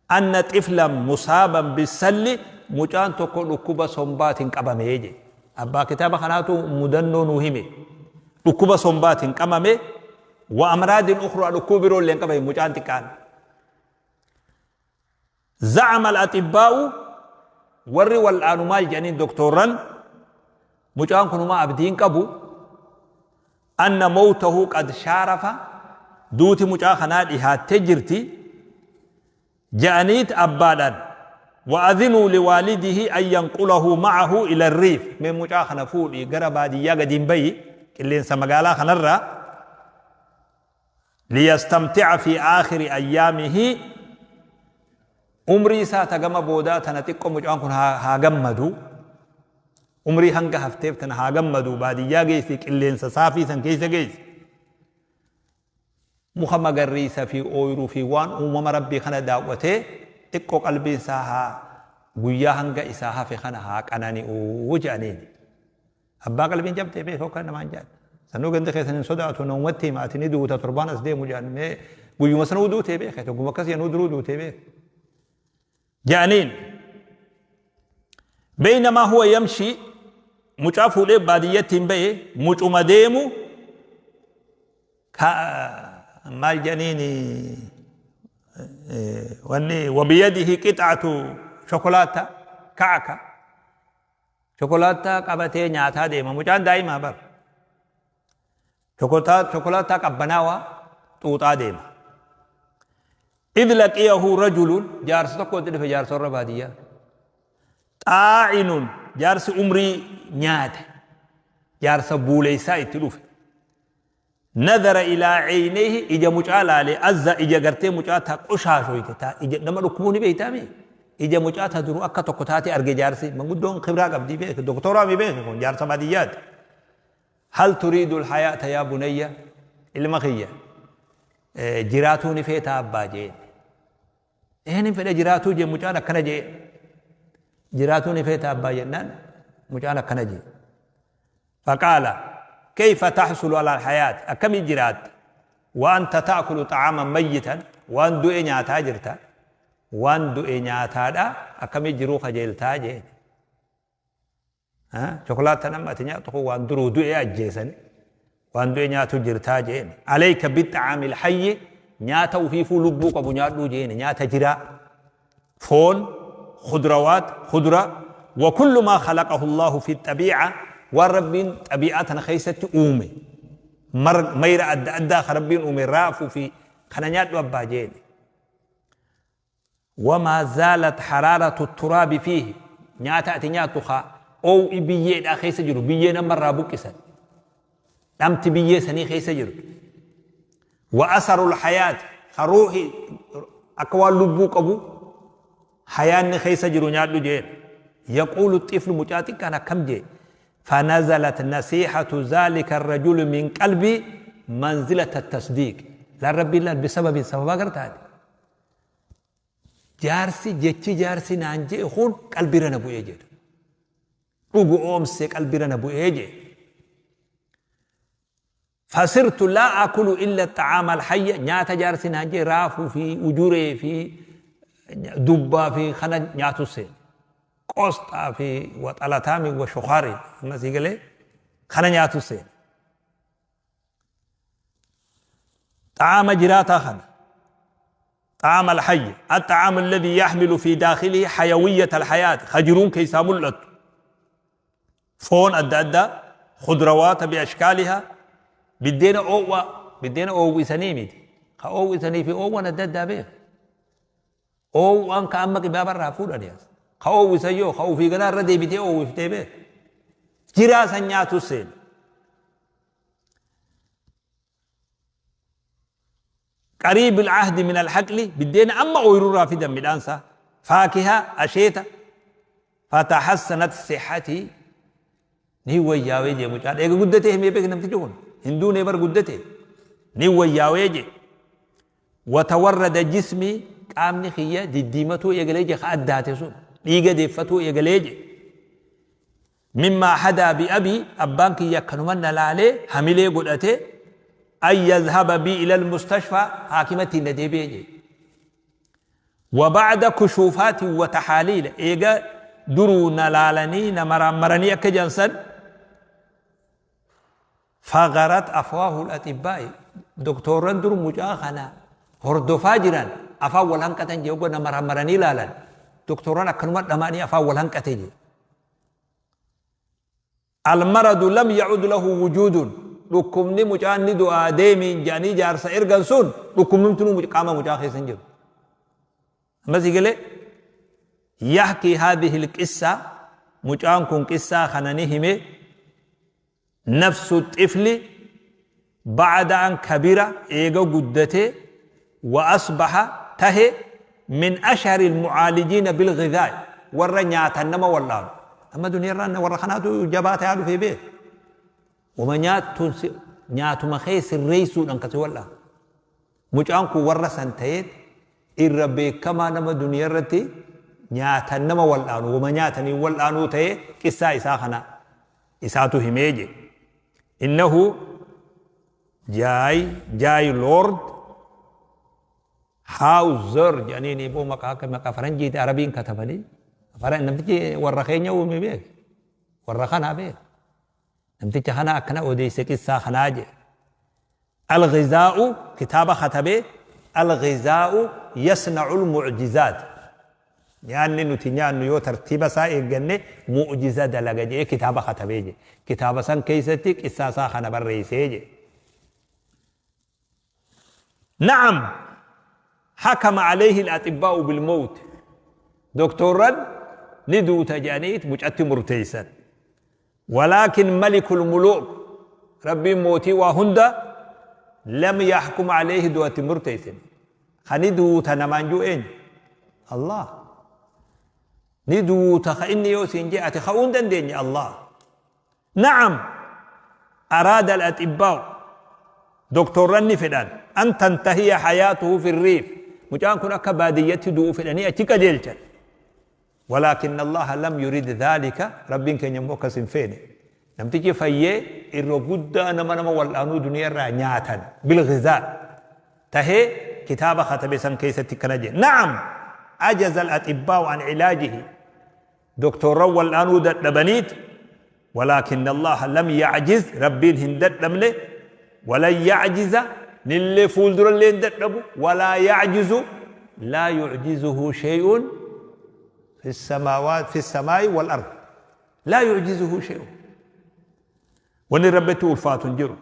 Anna xiflan musaaban bisalli mucaan tokko dhukkuba sombaatiin qabame jedhe. Abbaa kitaaba kanaatu mudannoo nuu hime. Dhukkuba sombaatiin qabame wa amraadin ukhraa dhukkuba biroo illee qabame mucaan xiqqaan. Za'ama al-axibbaa'u warri wal'aanu maal jedhaniin doktoorran mucaan kunumaa abdiin qabu Anna mowtahu qad shaarafa duuti mucaa kanaa dhihaattee jirti ja'aniit abbaadhaan wa adhinuu liwaalidihi an yanqulahu ma'ahu ila riif mee mucaa kana fuudhi gara baadiyyaa gadiin bayi qilleensa magaalaa kanarraa liyastamti'a fi aakhiri ayyaamihi umrii isaa ta gama boodaa tana xiqqo mucaan kun haa gammadu Umrii hanga hafteef tana haa gammadu baadiyyaa geessi qilleensa saafii san keessa geessi. Muka magarriisa fi ooyruu fi waan uumama Rabbii kana daawwatee xiqqoo qalbiin isaa haa guyyaa hanga isaa hafe kana haa qanani'u jedhaniin. Abbaa qalbiin cabxee beeku akka namaan jedhan. Sanuu ganda keessan hin sodaatu namumatti hima ati ni duuta torbaan as deemu jedhan mee guyyuma sanuu duutee beeke tokkuma akkasii anuu duruu duutee beeke. Jedhaniin. Beeynamaa huwa yamshii mucaa fuudhee baadiyyatti hin ba'e mucuma deemu Maal jedhaniin wanni wabiyadihi qixaatu shokolaata ka'aka shokolaataa qabatee nyaataa deema. Mucaan daa'imaa bar shokolaataa qabbanaawaa xuuxaa deema. Idh laqiyahu rajulun, jaarsa tokkotti dhufe, jaarsa warra baadiyyaa, xaa'inun, jaarsi umrii nyaate, jaarsa buuleysaa itti dhufe. Nadara ilaa ceyneyhi, ija mucaa laale, azza ija gartee mucaa ta qushaashoyte, ta ija nama dhukkubuu ni beeytaami, ija mucaa ta duru akka tokko taate arge. Jaarsi manguddoon kibraa qabdii beeke, doktoraa mi beeke, kun jaarsa baadiyyaati. Hal turiidu alhayaata yaa bunayya, ilma kiyya, jiraatuu ni feetaa abbaa jeen. Een hin fedha jiraatuu jee mucaan akkana jee. Jiraatuu ni feetaa abbaa jennaan mucaan akkana jee. Faqaala kayfa taxsulu ala alhayaati, akkamii jiraatta, wa anta ta'kulu xa'aaman mayyitan, waan du'e nyaataa jirta, waan du'e nyaataadha, akkamii jiruu kajeeltaa jeen. Chokolaataan amma ati nyaattu kun waan duruu du'e ajjeesani, waan du'e nyaatu jirtaa jeen. Alayka bixaamil hayyi, nyaata ufiifuu lubbuu qabu nyaadhuu jeen, nyaata jiraa, foon, khudrawaat, khudra, wa kullu maa khalaqahu Allahu fi xabiica, waan Rabbiin xabii'aa tana keessatti uume, mayra adda addaa ka Rabbiin uume, raafuu fi kana nyaadhu abbaa jeen. Wamaa zaalat haraaratu turaabi fiihi, nyaata ati nyaattu ka oow'i biyyeedhaa keessa jiru, biyyee nama irraa buqqisan, dhamti biyyee sanii keessa jirtu, wa asarul hayaati, ka ruuhi akka waan lubbuu qabu hayaanni keessa jiru nyaadhu jeen. Yaquulu xiflu, mucaa xiqqaan akkam jee: fanazalat nasiihatu zaalika arrajulu min qalbii manzilata tasdiiq. Laan Rabbiin laal bisababiin sababaa gartaati. Jaarsi jechi jaarsi naan je'e kun qalbiirra na bu'ee jedha. Dhugu oomse qalbiirra na bu'ee jedhe. Fasirtu laa akulu illa xa'aama alhayya, nyaata jaarsi naan je'e, raafuu fi ujuree fi dubbaa fi kana nyaatu seene. Qosxaa fi waxalataami wa shukaari amma sii galee kana nyaatu seene. Xa'aama jiraataa kana. طعام الحي، الطعام الذي يحمل في داخله حيوية الحياة، خجرون كيسا ملت، فون أدى أدى، خضروات بأشكالها، بدينا أووا بدينا أووي ميتي خا أووي سني في أووا أدى أدى بيه أووان كأما كبابا رافود أدياس خا أووي سيو خا في غنا ردي بيتي أووي في تبه جرا سنياتو سين. قريب العهد من الحقل، بدينا أما أويرو رافدا مدانسا، فاكهة، أشيتا. فتحسنت صحتي، ni wayyaawee jee mucaan. Eega guddatee himee beek namtichi kun hin duunee bar, guddate, ni wayyaawee jee. Watawarrada jismii, qaamni kiyya diddiimatuu eegalee jee, ka addaate sun dhiiga deeffatuu eegalee jee. Mimmaa hadaa bi abii, abbaan kiyya akkanuma na laalee hamilee godhatee, an yazhaba bii ilal mustashfaa, haakimatti na deebi'ee jee. Wabacda kushuufaatin wa taxaaliila, eega duruu na laalanii na maraammaranii akka jedhan san, fagarat afwaahul axibbaa'i, doktoorran dur mucaa kana hordofaa jiran afaan wal hanqatan jee. Ogga na maraammaranii laalan doktoorran akkanuma dhama'anii afaan wal hanqate jee. Almaradu lam yacud lahu wujuudun, dhukkubni mucaan ni du'aa deemiin jedhanii jaarsa ergan sun dhukkubnumtinuu qaama mucaa keessa hin jiru. Amma si galee? Yahkii haadhihi alqissa, mucaan kun qissaa kana ni hime, nafsu xifli ba'da an kabira, eega guddate, wa asbaha, tahe, min ashhari almucaalijiina bilghidaa'i, warra nyaatan nama wal'aanu. Amma duniyaarraan warra kanaatu jabaa ta'aa dhufee beek. Wama nyaattuun nyaatuma kee sirreessuudhaan kasi wal'aanu. Mucaan kun warra san ta'eet irra beekamaa nama duniyaa irratti nyaatan nama wal'aanu, wama nyaatanii wal'aanuu ta'ee, qissaa isaa kana isaatu himee je. Innahu Jaay Lord Haawzer jedhanii boo, maqaa akka maqaa faranjiiti Arabiin katabanii. Namtichi warra keenya uume beek, warra kanaa beek, namticha kana akkana odeesse qissaa kanaa je. Al-Ghizaa'u kitaaba katabee Al-Ghizaa'u yasna'ul mu'jizaat nyaanni nuti nyaannu yoo tartiiba isaa eegganne mu'jiza dalaga jedhee kitaaba katabee jedhe. Kitaaba san keessatti qissaa isaa kana barreessee jedhe. Na'am hakama alayhi al-axibbaa'u bil-mawt doktoorran ni duuta jedhaniit mucatti murteessan. Walaakin malikul muluuk Rabbiin mootii waa hunda lam yahkum alayhi du'a itti hin murteessine. Ka ni duuta namaan ji'u eenyu? Allah. Ni duuta ka inni yoo siin jee ati ka'uu hin dandeenye Allah. Na'am araada al-axibbaa'u doktorran ni fedhan an tantahiya hayaatuhu fi riif mucaan kun akka baadiyyatti du'u fedhanii achi qajeelchan. Walaakinna Allaaha lam yurid dhaalika, Rabbiin keenya immoo akkas hin feene. Namtichi fayyee irra guddaa nama nama wal'aanuu duniyaa irraa nyaatan, bil ghizaa, tahee kitaaba katabe san keessatti akkana jedhe. Na'am! Ajaza al-axibbaa'u an ilaajihi. Doktoorran wal'aanuu dadhabaniit, walaakinna Allaaha lam ya'jiz, Rabbiin hin dadhabne, walan ya'jiza, nillee fuuldurallee hin dadhabu, walaa ya'jizu, laa yu'jizuhu shay'un fi samaawaat fi samaa'i wal ard laa yu'jizuhu shay'un wanni rabbitti ulfaatu hin jiru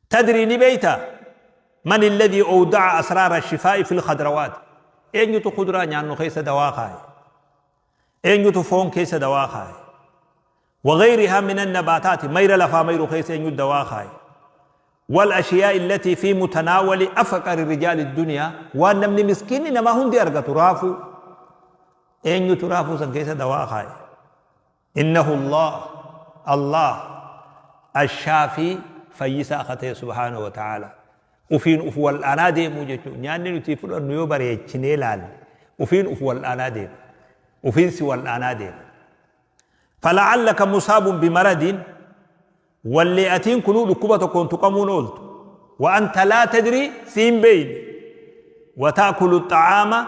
tadrii ni beeyta man alladhii awda'a asraara shifaa'i fil khadrawaat eenyutu kuduraa nyaannu keessa dawaa kaaye eenyutu foon keessa dawaa kaaye وغيرها من النباتات مير لفا مير خيس أن يدوا والأشياء التي في متناول أفقر رجال الدنيا وأن نمني مسكين نما هندي أرغى ترافو أن ترافو سن دواء خاي إنه الله الله الشافي فيسا خته سبحانه وتعالى ufiin uf wal'aanaa deemuu jechuudha. Nyaanni nuti fudhannu yoo bareechinee ilaalle ufiin uf wal'aanaa deema. Ufiin si wal'aanaa deema. Fala'allaka musaabun bimaradin wallee atiin kunuu dhukkuba tokkoon tuqamuun ooltu. Wa anta laa tadrii si hin beeyne. Wa ta'kulu xa'aama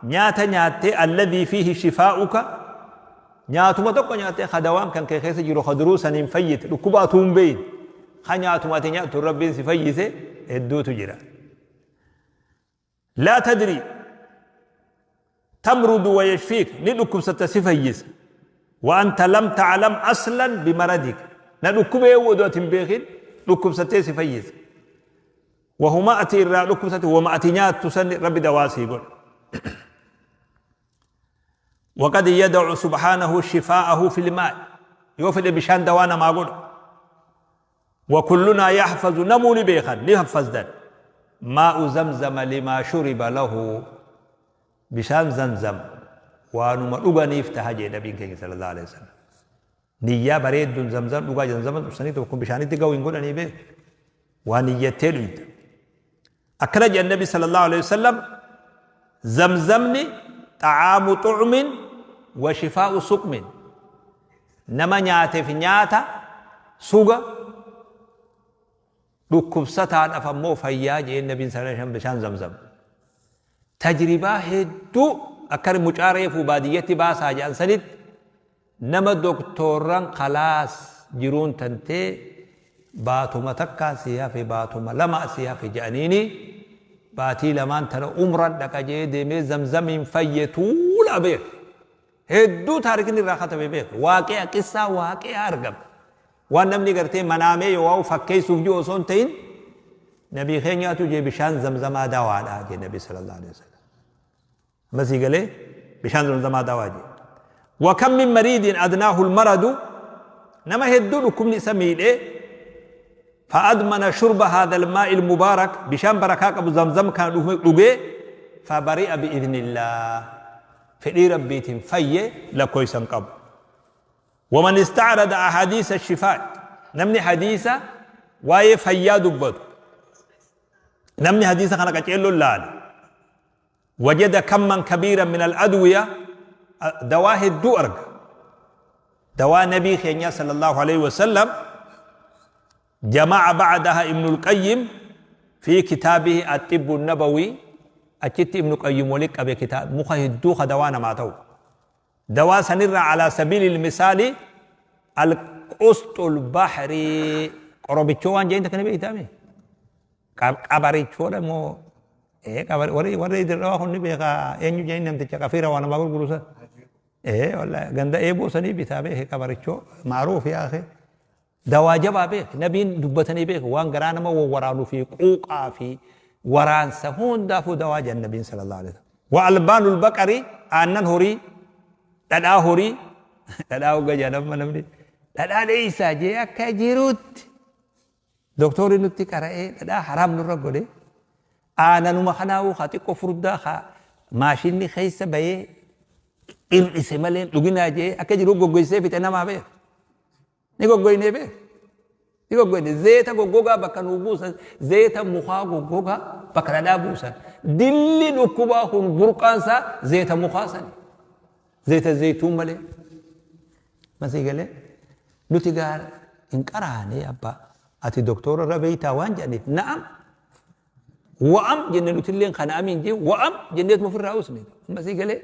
nyaata nyaattee alladhii fiihi shifaa'uka Nyaatuma tokko nyaattee ka dawaan kan kee keessa jiru ka duruu saniin fayyite dhukkuba atuu hin beeyne ka nyaatuma ati nyaattuun Rabbiin si fayyise hedduutu jira. Laa tadrii tamrudu wa yashfiik ni dhukkubsatta si fayyisa. Wa anta lam ta'lam aslan bimaradik na dhukkubee odoo ati hin beekin dhukkubsattee si fayyisa. Wahuma ati irraa dhukkubsatte wama ati nyaattu san Rabbi dawaa sii godha. Waqad yada'u subhaanahu shifaa'ahu fil maa'i. Yoo fedhe bishaan dawaa namaa godha. Wa kullunaa yahfazu namuu ni beekan ni haffazdan. Maa'u zamzama limaa shuriba lahu. Bishaan zamzam waanuma dhuganiif taha jee nabiin keenya sallallahu alaihi wasallam. Niyyaa bareeddun zamzam dhugaa zamzama dhufsanii tokko bishaanitti ga'u hin godhanii beeku. Waa niyyattee dhuyda. Akkana jedhan Nabi sallallahu alaihi wasallam zamzamni xa'aamu xu'min wa shifaa'u suqmin. Nama nyaateef nyaata suga dhukkubsataadhaaf ammoo fayyaa jeen Nabiin sallallahu alaihi wasallam bishaan zamzam. Tajribaa hedduu akka mucaa reefuu baadiyyatti baasaa jedhan sanitti Nama doktoorran kalaas jiruun tantee baatuma takkaa sii hafe baatuma lama sii hafe jedhaniini baatii lamaan tana umran dhaqa jedhee deemee zamzamiin fayye tuulaa beeka. Hedduu taarikni irraa katabe beeka. Waaqi'a qissaa waaqi'a argame. Waan namni gartee manaamee yoo waa'u fakkeessuuf jiru osoo hin ta'in nabii keenyaatu jee bishaan zamzamaa dawaadha jee nabi sallallahu alaihi wasallam. Amma sii galee bishaan zamzamaa dawaa jee. Wa kam min mariidin adnaahu almaradu nama hedduu dhukkubni isa miidhee fa'admana shurba haadha almaa'i almubaarak bishaan barakaa qabu zamzam kana dhugee fabari'a bi'idhnillah fedhii rabbiitiin fayye lakkoofsa hin qabu. Waman ista'rada ahadiisa shifaa namni hadiisa waa'ee fayyaa dubbatu namni hadiisa kana qaceelloon laale Wajada kamman kabiiran min al-adwiya dawaa hedduu arga. Dawaa nabii keenyaa sallallahu alaihi wasallam jama'a ba'daha Ibnul Qayyim fi kitaabihi At-Tibbu Nabawi achitti Ibnu Qayyim wali qabe kitaab muka hedduu ka dawaa namaa ta'u. Dawaa sanirraa alaa sabiilil misaali al-qusxul bahri. Qorobichoo waan jeen takka ni beektaami. Qabarichoodha moo warri warri dirrawaa kun ni beeka eenyu jeen namticha qafiira waa namaa gurguru san. Wallahi ganda eeboo sanii bitaa beeke qabarichoo maaruuf yaake. Dawaa jabaa beeke nabiin dubbatanii beeke waan garaa nama wawwaraanuu fi quuqaa fi waraansa hundaafuu dawaa jedhan nabiin sallallahu alaihi wasallam. Wa albaanul baqari aannan horii dhadhaa horii dhadhaa hogga jedhan amma namni dhadhaa dheeysaa jee akka jirutti doktorri nutti qara'ee dhadhaa haraam nurra godhe aananuma kanaa'uu ka xiqqoo furdaa ka maashinni keessa bahee hir'ise malee dhuginaa jee akka jiru goggoysee fixe namaa beeka. Ni goggoynee beeka. Ni goggoyne zeeta goggogaa bakka nuu buusan zeeta mukaa goggogaa bakka dhadhaa buusan. Dilli dhukkubaa kun burqaansaa zeeta mukaa sani. Zeeta zeytuun malee. Masii galee nuti gaa hin qaraanee abbaa ati doktora irra beeytaa waan jedhaniif na'am wa'am jenne nutilleen kana amiin jee wa'am jenneetuma ofirraa usne. Masii galee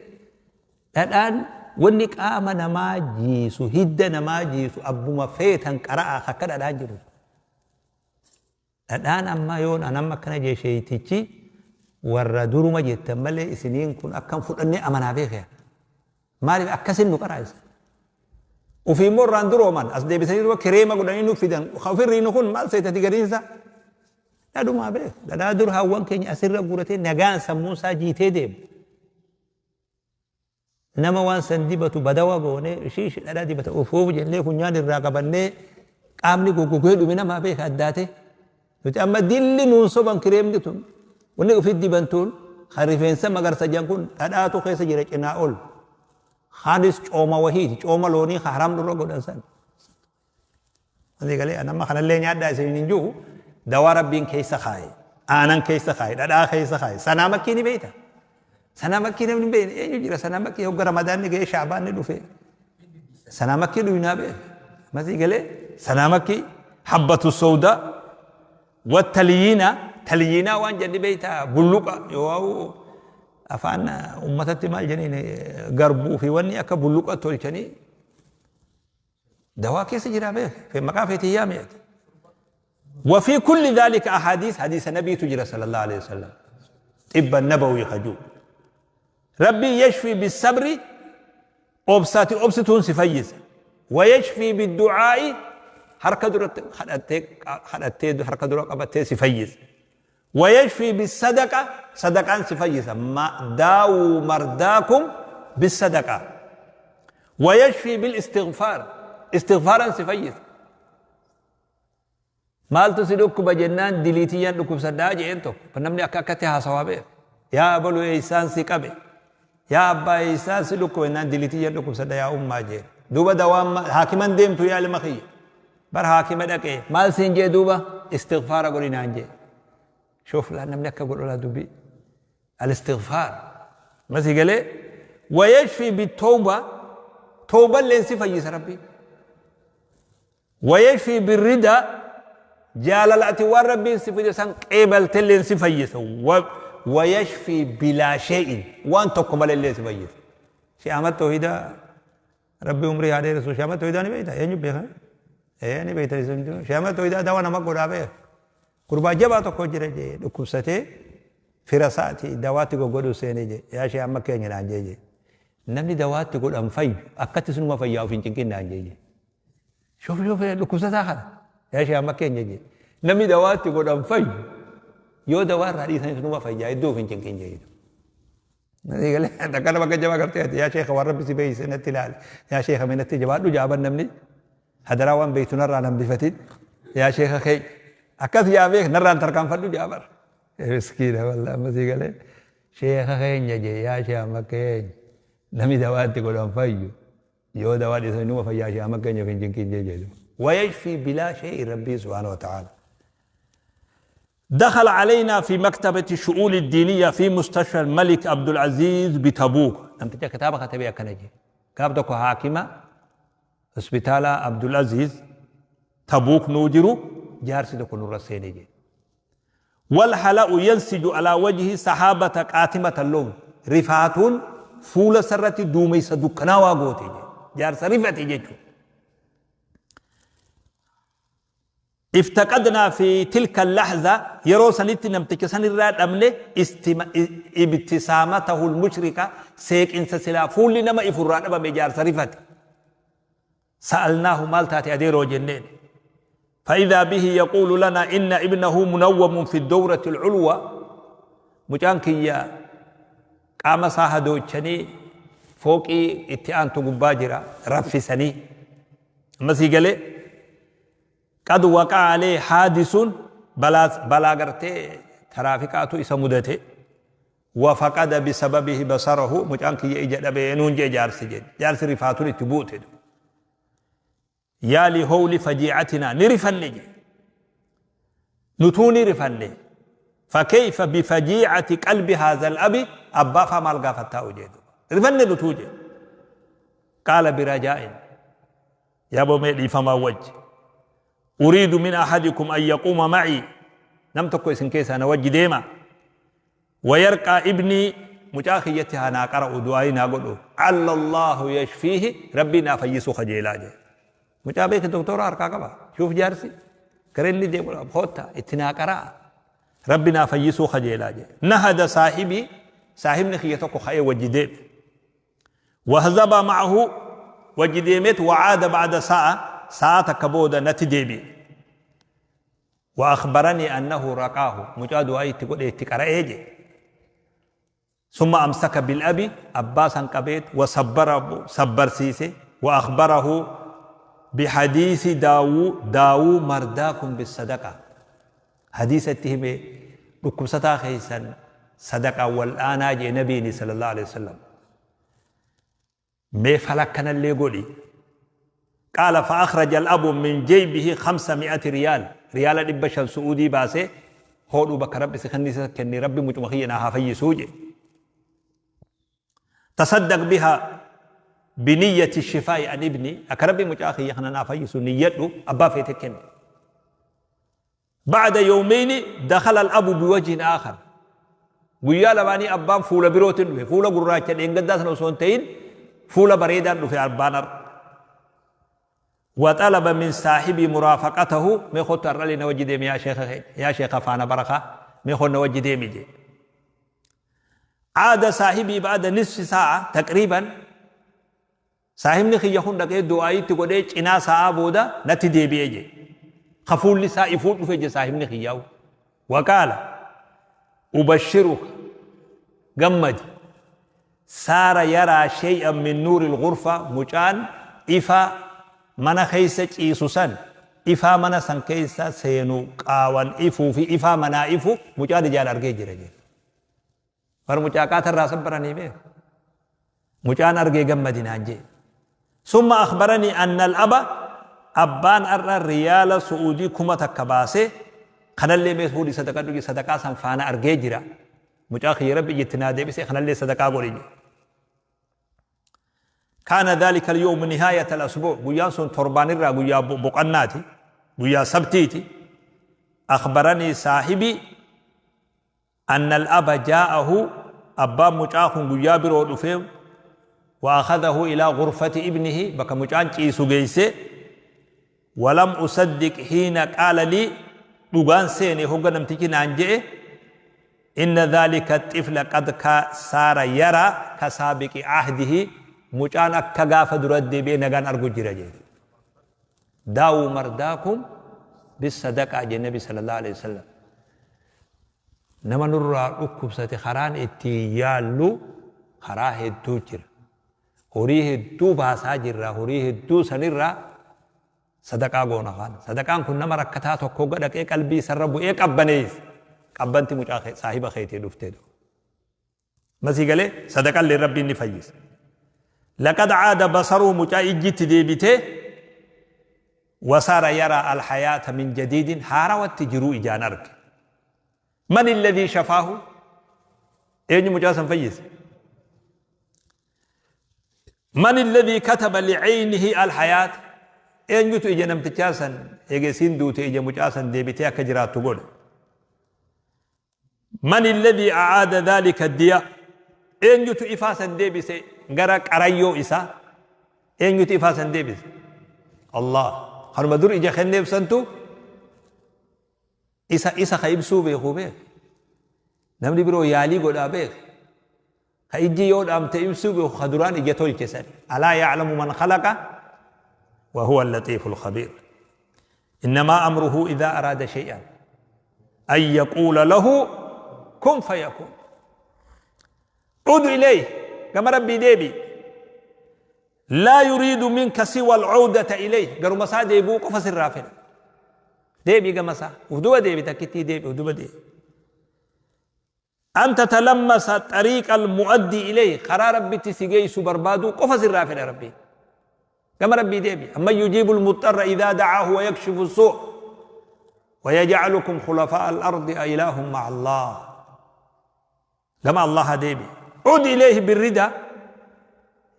Dhadhaan wanni qaama namaa jiisu, hidda namaa jiisu abbuma feetan qara'aa ka akka dhadhaan jiru. Dhadhaan amma yoon an amma akkana jee sheeytichi warra duruma jettan malee isiniin kun akkan fudhannee amanaa beekee. Maaliif akkasin nu qaraa'isa? Ufii immoo irraan durooman as deebisanii duba kireema godhanii nu fidan. Ka ofirriinu kun maal seetati gariinsa? Dhadhumaa beek. Dhadhaa dur hawwan keenya asirra guuratee nagaan sammuun isaa jiitee deema. Nama waan san dibatu badawa goone ishiish dhadhaa dibata ufuuf jennee funyaan irraa qabannee qaamni goggogee dhume namaa beeka addaate. Nuti amma dilli nuun soban kireemni tun wanni ofi diban tun kan rifeensa magarsa jedhan kun dhadhaatu keessa jira cinaa ol. Kaanis cooma wahiiti cooma loonii ka haram nurra godhan san. Asii galee an amma kanallee nyaadhaa isin hin jiru dawaa rabbiin keessa kaaye aanan keessa kaaye dhadhaa keessa kaaye sanaa makkii ni beekta. Sanaa makkii namni hin beekne eenyu jira sanaa makkii hogga ramadaanni ga'ee shaabaanni dhufe sanaa makkii dhuynaa beeka. Masii galee sanaa makkii habbatu sowdaa wattaliyyiina taliyyiinaa waan jedhni beektaa bulluqa yoo afaan ummatatti maal jedhaniin garbuu fi wanni akka bulluqa tolchanii Dawaa keessa jira beek. Maqaa feetii yaami ati. وفي كل ذلك أحاديث حديث نبي تجرى صلى الله عليه وسلم طب النبوي خجو ربي يشفي بالصبر أبساتي أبستون سفيز ويشفي بالدعاء حركة درة خدتي حركة درة قبتي سفيز ويشفي بالصدقة صدقان سفيز ما داو مرضاكم بالصدقة ويشفي بالاستغفار استغفارا سفيز maaltu si dhukkuba jennaan diliitiyyaan dhukkubsadhaa jeen tokko namni akka akkatti haasawaa beeku yaa abalu eessaan si qabe yaa abbaa eessaan si dhukkuba jennaan diliitiyyaan dhukkubsadha yaa ummaa jeen duuba dawaan haakiman deemtu yaa ilma kiyya bar haakima dhaqee maal siin jee duuba istighfaara godhi naan jee shoof laa namni akka godhu laa dubbii al-istighfaar masii galee wayashfi bitawba tawballeen si fayyisa rabbiin Wayashfii birridaa jaalala ati waan Rabbiin si fide san qeebaltelleen si fayyisa. Wayashfii bilaa shee'in waan tokko malellee si fayyisa. Shee Ahmad Toohidaa Rabbi umrii haa dheeressu. Shee Ahmad Toohidaa ni beekta? Eenyu beeka? Ee ni beekta isin. Shee Ahmad Toohidaa dawa nama godhaa beeka. Gurbaa jabaa tokko jira jee dhukkubsatee fira isaati dawaatti goggodhuu seenee jee yaa shee amma keenya naan jee jee. Namni dawaatti godhan fayyu akkatti sunuma fayyaa of hin cinqin naan jee jee. Shuf shuf dhukkubsataa kana. Yaa shee amma keenya jee. Namni dawaa itti godhan fayyu yoo dawaa irraa dhiisanis numa fayyaa iddoo of hin cinqin jee. Takka nama akka jabaa gartee ati yaa sheekha waan rabbi si beeyse natti ilaali. Yaa sheekha mee natti jabaadhu jaaban namni. Hadaraa waan beektu narraa nan bifatin. Yaa sheekha keenya. Akkas yaa beek narraan tarkaanfadhu jaabar. Miskiina wallah amma sii galee. Sheekha keenya jee yaa shee amma keenya. Namni dawaa itti godhan fayyu. Yoo dawaa dhiisanii numa fayyaa ishee amma keenyaaf hin cinqiin jee jedhu. Wayashfii bilaa shay'in Rabbiin subhaanahu wa ta'aala. دخل علينا في مكتبة الشؤون الدينية في مستشفى الملك عبد العزيز بتبوك نمتجا كتابة كتبية كنجي كابتك حاكمة هسبتالا عبد العزيز تبوك نوجرو جارسي دكو نور سينيجي Walhala'u yansiju alaa wajhi sahaabata qaatimata loon rifaatuun fuula isarratti duumeysa dukkanaawaa goote jedhe. Jaarsa rifate jechuudha. Iftaqadnaa fi tilka lahza, yeroo sanitti namticha sanirraa dhabne, ibtisaamatahu lmushrika, seeqinsa silaa fuulli nama ifurraa dhabame. Jaarsa rifate. Sa'alnaahu, maal taate adeeroo jenneen. فإذا به يقول لنا إن ابنه منوم في الدورة العلوى، mucaan kiyya qaama isaa hadoochanii fooqii itti aantu gubbaa jira raffisanii. Ammasii galee قد وقع عليه حادث، balaa gartee taraafikaatu isa mudate، وفقد بسببه بصره، mucaan kiyya ija dhabee nuun jee jaarsi jedhe. Jaarsi rifaatuun itti buute. يا لهول فجيعتنا، ni rifanne je, nutuu ni rifanne، فكيف بفجيعة قلب هذا الأب؟ abbaa faa maal gaafattaa jedhu, rifanne nutuu je. قال برجاء، يا بو mee dhiifamaa wajji، أريد من أحدكم أن يقوم معي، nam tokko isin keessaa na wajji deema، ويرقى ابني، mucaa kiyyatti haa naa qara'u, du'aayii naa godhu، عل الله يشفيه، rabbii naa fayyisuu kajeelaa jedhe. Mucaa beeke doktora harkaa qaba. شوف jaarsi gara inni deemu kootta itti naa qara'a, rabbi naa fayyisuu kajeelaa jedhe. نهض صاحبي، saahibni kiyya tokko ka'ee wajji deeme، وذهب معه، wajji deemet، وعاد بعد ساعة، sa'a takka booda natti deebi'e، وأخبرني أنه رقاه، mucaa du'aa itti godhe, itti qara'ee jedhe. ثم أمسك بالأب، abbaa san qabeet، وصبره، sabbarsiise، وأخبره بحديث داووا داووا مرضاكم بالصدقة، حديث itti hime, dhukkubsataa keessan sadaqa wal'aanaa jee nabiini صلى الله عليه وسلم. Mee falakkanallee godhi. قال فأخرج الأب من جيبه 500 ريال، riyaala 500 su'uudii baasee, hodhuu bakka rabbi si kennisa kenni, rabbi mucuma kiyya naa haa fayyisuu je. تصدق بها بنية الشفاء عن ابني، akka rabbi mucaa kiyya kana naa fayyisu niyyadhu abbaa feete kenne. بعد يومين دخل الأب بوجه آخر، guyyaa lamaanii abbaan fuula birootiin dhufe. Fuula gurraacha dheengaddaa sana osoo hin ta'in fuula bareedaan dhufe abbaan har'a. وطلب من صاحبي مرافقته، mee kottu har'alee na wajji deemi, يا شيخ يا شيخ faana barakaa, mee kottu na wajji deemi jee. عاد صاحبي بعد نصف ساعة تقريبا، saahibni kiyya kun dhaqee du'aayitti godhee cinaa sa'aa booda natti deebi'ee jee. Kafuulli isaa ifuu dhufe je saahibni kiyyaa'u. وقال أبشرك، gammadi، صار يرى شيئا من نور الغرفة، mucaan ifa mana keessa ciisu san, ifaa mana san keessa seenu, qaawan ifuu fi ifaa manaa ifu mucaan ijaan argee jira jedhe. Bar mucaa qaatarraa sabbaranii beeku. Mucaan argee gammadinaan jee. ثم أخبرني أن الأب، abbaan arra riyaala su'uudii 1000 baasee, kanallee mee fuudhi sadaqaa dhugi, sadaqaa san faana argee jira. Mucaa kiyya rabbi itti naa deebisee, kanallee sadaqaa godhi jedhe. كان ذلك اليوم نهاية الأسبوع، guyyaan sun torbaan irraa guyyaa boqannaati, guyyaa sabtiiti. أخبرني صاحبي أن الأب جاءه، abbaan mucaa kun guyyaa biroo dhufee، وأخذه إلى غرفة ابنه، bakka mucaan ciisu geeyse. ولم أصدق حين قال لي، dhugaan seene hogga namtichi naan je'e، إن ذلك الطفل قد صار يرى كسابق عهده، mucaan akka gaafa dura deebi'ee nagaan argu jira jedhe. داووا مرضاكم بالصدقة jee nabi صلى الله عليه وسلم. Nama nurraa dhukkubsate karaan ittiin yaallu karaa hedduu jira. Horii hedduu baasaa jirra, horii hedduu sanirraa sadaqaa goona kaan. Sadaqaan kun nama rakkataa tokko dhaqee qalbii isarra bu'ee qabbaneessa. Qabbanti mucaa saahiba keetii dhuftee dhufu. Masii galee sadaqallee rabbiin ni fayyisa. لقد عاد بصره، mucaa ijjitti deebitee، وصار يرى الحياة من جديد، haarawatti jiruu ijaan arge. من الذي شفاه؟ Eenyu mucaa san fayyise? من الذي كتب لعينه الحياة؟ Eenyutu ija namtichaa san eegesiin duute ija mucaa san deebitee akka jiraattu godhe? من الذي أعاد ذلك الضياء؟ Eenyutu ifaa san deebise gara qarayyoo isaa? Eenyutu ifaa san deebise? الله. Kanuma dur ija kenneef santu Isa isa ka ibsuu beeku beek. Namni biroo yaalii godhaa beek. Ka ijji yoo dhaamte ibsuu beeku ka duraan ija tolche san. Alaa ya'lamu man khalaqa wa huwa al-latiiful khabiir. Innamaa amruhu idhaa araada shay'an an yaquula lahu kun fayakuun. Ud ilayhi gama Rabbii deebi. Laa yuriidu minka siwa al-'awdata ilayhi garuma isaa deebi'uu qofa sirraa fedha. Deebi'i gama isaa. Uf duba deebi takkittii deebi uf duba deebi. An tatalammasa xariiqa al-mu'addi ilayhi karaa Rabbitti si geessu barbaaduu qofa sirraa fedha Rabbiin. Gama Rabbii deebi. Amman yujiibu al-muxxarra idhaa da'aahu wa yakshifu as-suu' wa yaj'alukum khulafaa'a al-ardi a ilaahun ma'a Allah. Gama Allaha deebi. Ud ilayhi birrida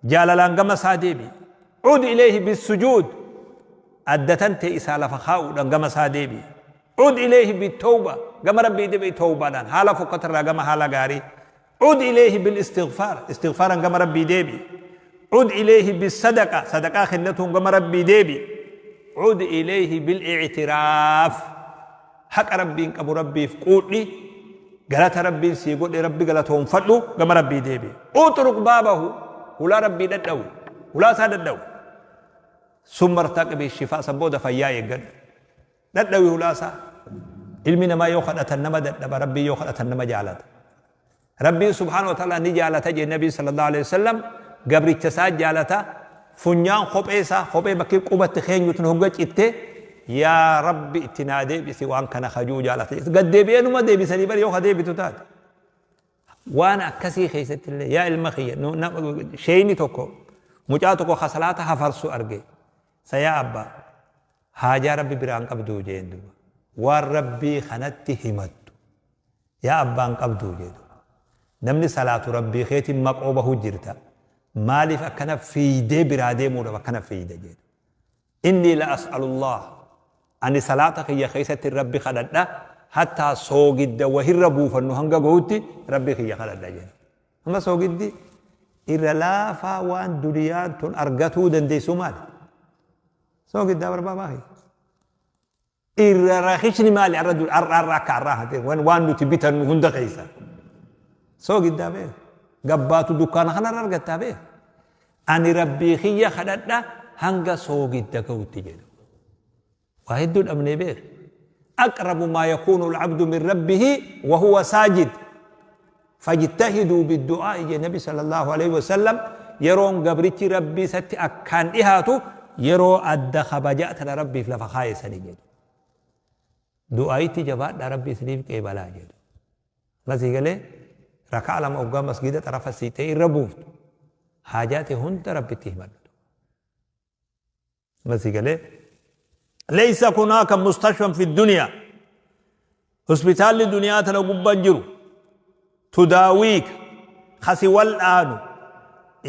jaalalaan gama isaa deebi. Ud ilayhi bissujuud addatan tee isaa lafa kaa'uudhaan gama isaa deebi. Ud ilayhi bitawba gama Rabbii deebi tawbaadhaan haala fokkatarraa gama haala gaarii. Ud ilayhi bil istighfaar istighfaaran gama Rabbii deebi. Ud ilayhi bisadaqa sadaqaa kennatuun gama Rabbii deebi. Ud ilayhi bil i'tiraaf Haqa Rabbiin qabu Rabbiif quudhi, galata Rabbiin sii godhe Rabbi galatoonfadhu, gama Rabbii deebi'i. Uxruq baabahu, hulaa Rabbii dhadhawi, hulaa isaa dhadhawi. Summa irtaqibi shifaa, san booda fayyaa eeggadhu. Dhadhawi hulaa isaa. Ilmi namaa yoo kadhatan nama dadhaba, Rabbiin yoo kadhatan nama jaalata. Rabbiin subhaanahu wa ta'ala ni jaalata jee Nabiin sallallahu alaihi wasallam gabricha isaa jaalata funyaan kophee isaa kophee bakki qubatti keenyutu hogga citte yaa Rabbi itti naa deebisi waan kana kajuu jaalata gad deebi'ee numa deebisanii bari yoo ka deebitu taate waan akkasii keessatti illee yaa ilma kiyya sheeyni tokko mucaa tokko ka salaata hafarsu arge sa yaa abbaa haajaa Rabbi biraan qabduu jeen duuba waan Rabbii kanatti himattu Yaa abbaa hin qabduu jee duuba. Namni salaatu Rabbii keetiin maqoo bahu jirta maaliif akkana fiiydee biraa deemuudhaaf akkana fiiyda jee duuba. Innii la as'alullaah ani salaata kiyya keessatti Rabbi kadhadha hattaa soogidda wahirra buufannu hanga gahutti Rabbi kiyya kadhadha jee. Amma soogiddi irra laafaa waan duniyaan tun argatuu dandeessu maali? Soogiddaa barbaadaa kiyya. Irra rakishni maali arra dur arra arra akka arraa hate waan waan nuti bitannu hunda keessa. Soogiddaa beek. Gabbaatu dukkaana kanarra argattaa beek. Ani rabbii kiyya kadhadha hanga soogidda ga'utti jedhu. Waa hedduu dhabnee beek. Aqrabu maa yakuunu al-abdu min rabbihi wa huwa saajid. Fajtahiduu biddu'aa'i jedhe Nabi sallallahu aleyhi wa sallam yeroon gabrichi Rabbii isatti akkaan dhihaatu yeroo adda kabajaa tana Rabbiif lafa kaaye sani jedhe. Du'aa'itti jabaadhaa Rabbi isiniif qeebalaa jedhe. Masii galee raka'a lama oggaa masgiida xarafa siixee irra buuftu haajaa tee hunda Rabbitti himadhu. Masii galee laysa hunaaka mustashfan fi duniyaa hospitaalli duniyaa tana gubbaan jiru tudaawiika kasi wal'aanu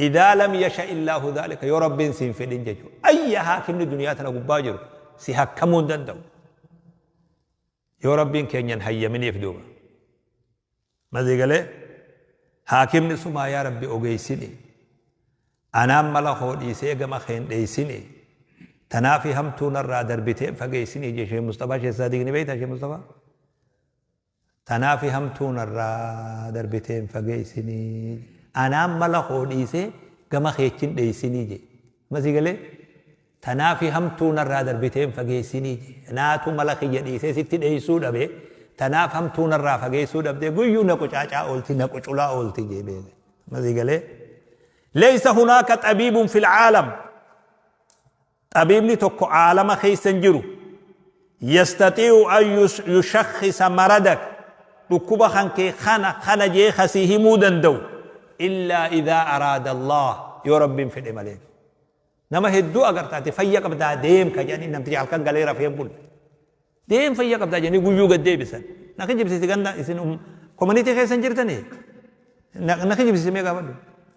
idaa lam yasha illaahu dhaalika yoo rabbiin siin fedhin jechuudha ayya haakimni duniyaa tana gubbaa jiru si hakkamuu hin danda'u yoo rabbiin keenyan hayyaminiif duuba Masii galee haakimni sumaa yaa rabbi ogeessini anaan mala koo dhiisee gama keen dheessini tanaafi hamtuu narraa darbiteen fageessini jee Sheekh Mustafaa Sheekh Saadiq ni beektaa Sheekh Mustafaa tanaafi hamtuu narraa darbiteen fageessini anaan mala koo dhiisee gama keechin dheessini jee masii galee Tanaafi hamtuu narraa darbitee hin fageessinii jee. Naatu mala kiyya dhiisee sitti dheessuu dhabe, tanaaf hamtuu narraa fageessuu dhabdee guyyuu na qucaacaa oolti, na quculaa oolti jee beeke. Amma sii galee? Laysa hunaaka xabiibun fil caalam. Xabiibni tokko caalama keessa hin jiru. Yastatii'u an yushakhisa maradak. Dhukkuba kan kee kana kana jee kasii himuu danda'u. Illaa idaa araada Allah. Yoo Rabbiin fedhe malee. Nama hedduu agarta ati fayya qabdaa deem ka jedhanii namtichi halkan galee rafee hin bulle. Deem fayya qabdaa jedhanii guyyuu gad deebisan. Na kijibsiisi ganda isin community keessa hin jirtanii. Na kijibsiisi mee gaafadhu.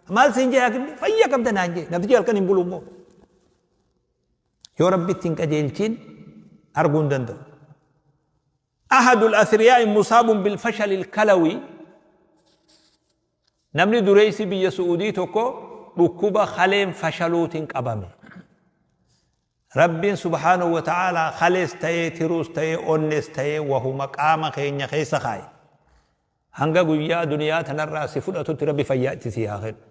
Maal siin jee hakimni fayya qabda naan jee namtichi halkan hin bulu immoo. Yoo rabbi ittiin qajeelchiin arguu hin danda'u. Ahadul asriyaa'i musaabun bil fashalil kalawii Namni dureessi biyya Su'uudii tokko dhukkuba kaleen fashaluutiin qabame. Rabbiin subhaanahu wa ta'aalaa kalees ta'ee tiruus ta'ee onnes ta'ee wahuma qaama keenya keessa kaaye. Hanga guyyaa duniyaa tanarraa si fudhatutti Rabbi fayyaa itti sii haa kennu.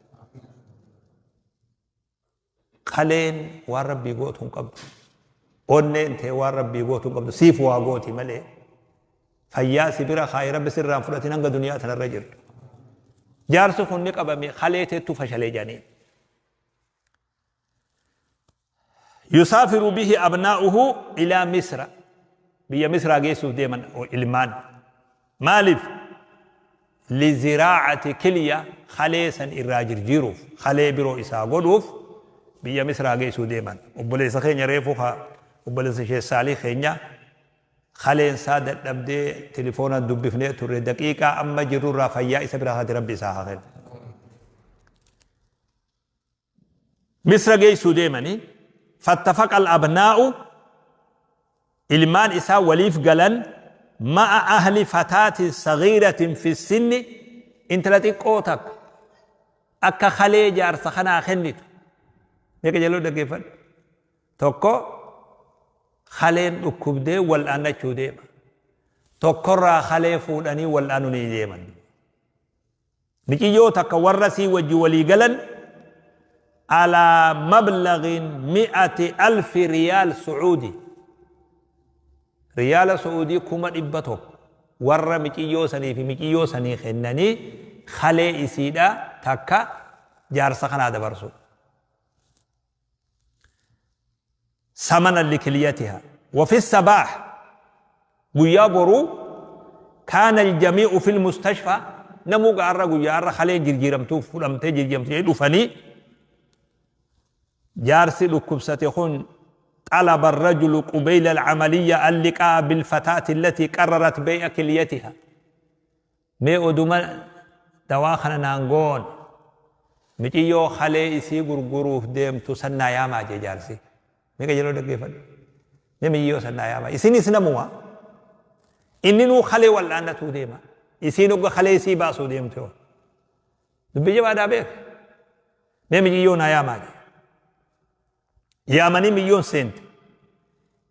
Kaleen waan Rabbii gootu hin qabdu. Onneen tee waan Rabbii gootu hin qabdu. Siif waa gooti malee. Fayyaa si bira kaaye Rabbi sirraa hin fudhatin hanga duniyaa tanarra jirtu. Jaarsi kun ni qabame kalee teettu fashalee jedhanii. Yusaafiru bihi abnaa'uhu ilaa Misra. Biyya Misraa geessuuf deeman ilmaan. Maaliif? Liziraacati kilya kalee san irraa jirjiiruuf, kalee biroo isaa godhuuf biyya Misraa geessuu deeman. Obboleessa keenya reefu ka obboleessa Sheekh Saalih keenya kaleen isaa dadhabdee telefoonaan dubbifnee turre daqiiqaa amma jirrurraa fayyaa isa bira haati Rabbi isaa haa kennu. Misra geessuu deemanii fattafaqa al-abnaa'u ilmaan isaa waliif galan ma'a ahli fataatin sagiiratin fi sinni intala xiqqoo takka akka kalee jaarsa kanaa kennitu. Meeqa jaloo dhaggeeffadhu. Tokko kaleen dhukkubdee wal'aannachuu deema. Tokkorraa kalee fuudhanii wal'aanuu ni deeman. Miciyyoo takka warra sii wajji walii galan alaa mablaghin mi'ati alfi riyaal su'uudi. Riyaala su'uudii 100,000 warra miciyyoo sanii fi miciyyoo sanii kennanii kalee isiidha takka jaarsa kanaa dabarsu. Samanan likiliyatiha. Wafi sabaah guyyaa boruu kaana aljamii'u fil mustashfaa namuu gaarra guyyaa har'a kaleen jirjiiramtuuf fudhamtee jirjiiramtu jedhee dhufanii jaarsi dhukkubsate kun طلب الرجل قبيل العملية اللقاء بالفتاة التي قررت بيع كليتها Mee oduma dawaa kana naan goone miciyyoo kalee isii gurguruuf deemtu san naa yaamaa jee jaarsi. Mee qajeeloo dhaggeeffadhu. Mee miciyyoo san naa yaamaa. Isinis namuma. Inninuu kalee wal'aannatuu deema. Isiin hogga kalee isii baasuu deemtu yoo. Dubbii jabaadhaa beek. Mee miciyyoo naa yaamaa jee. Yaamanii miciyyoon seente.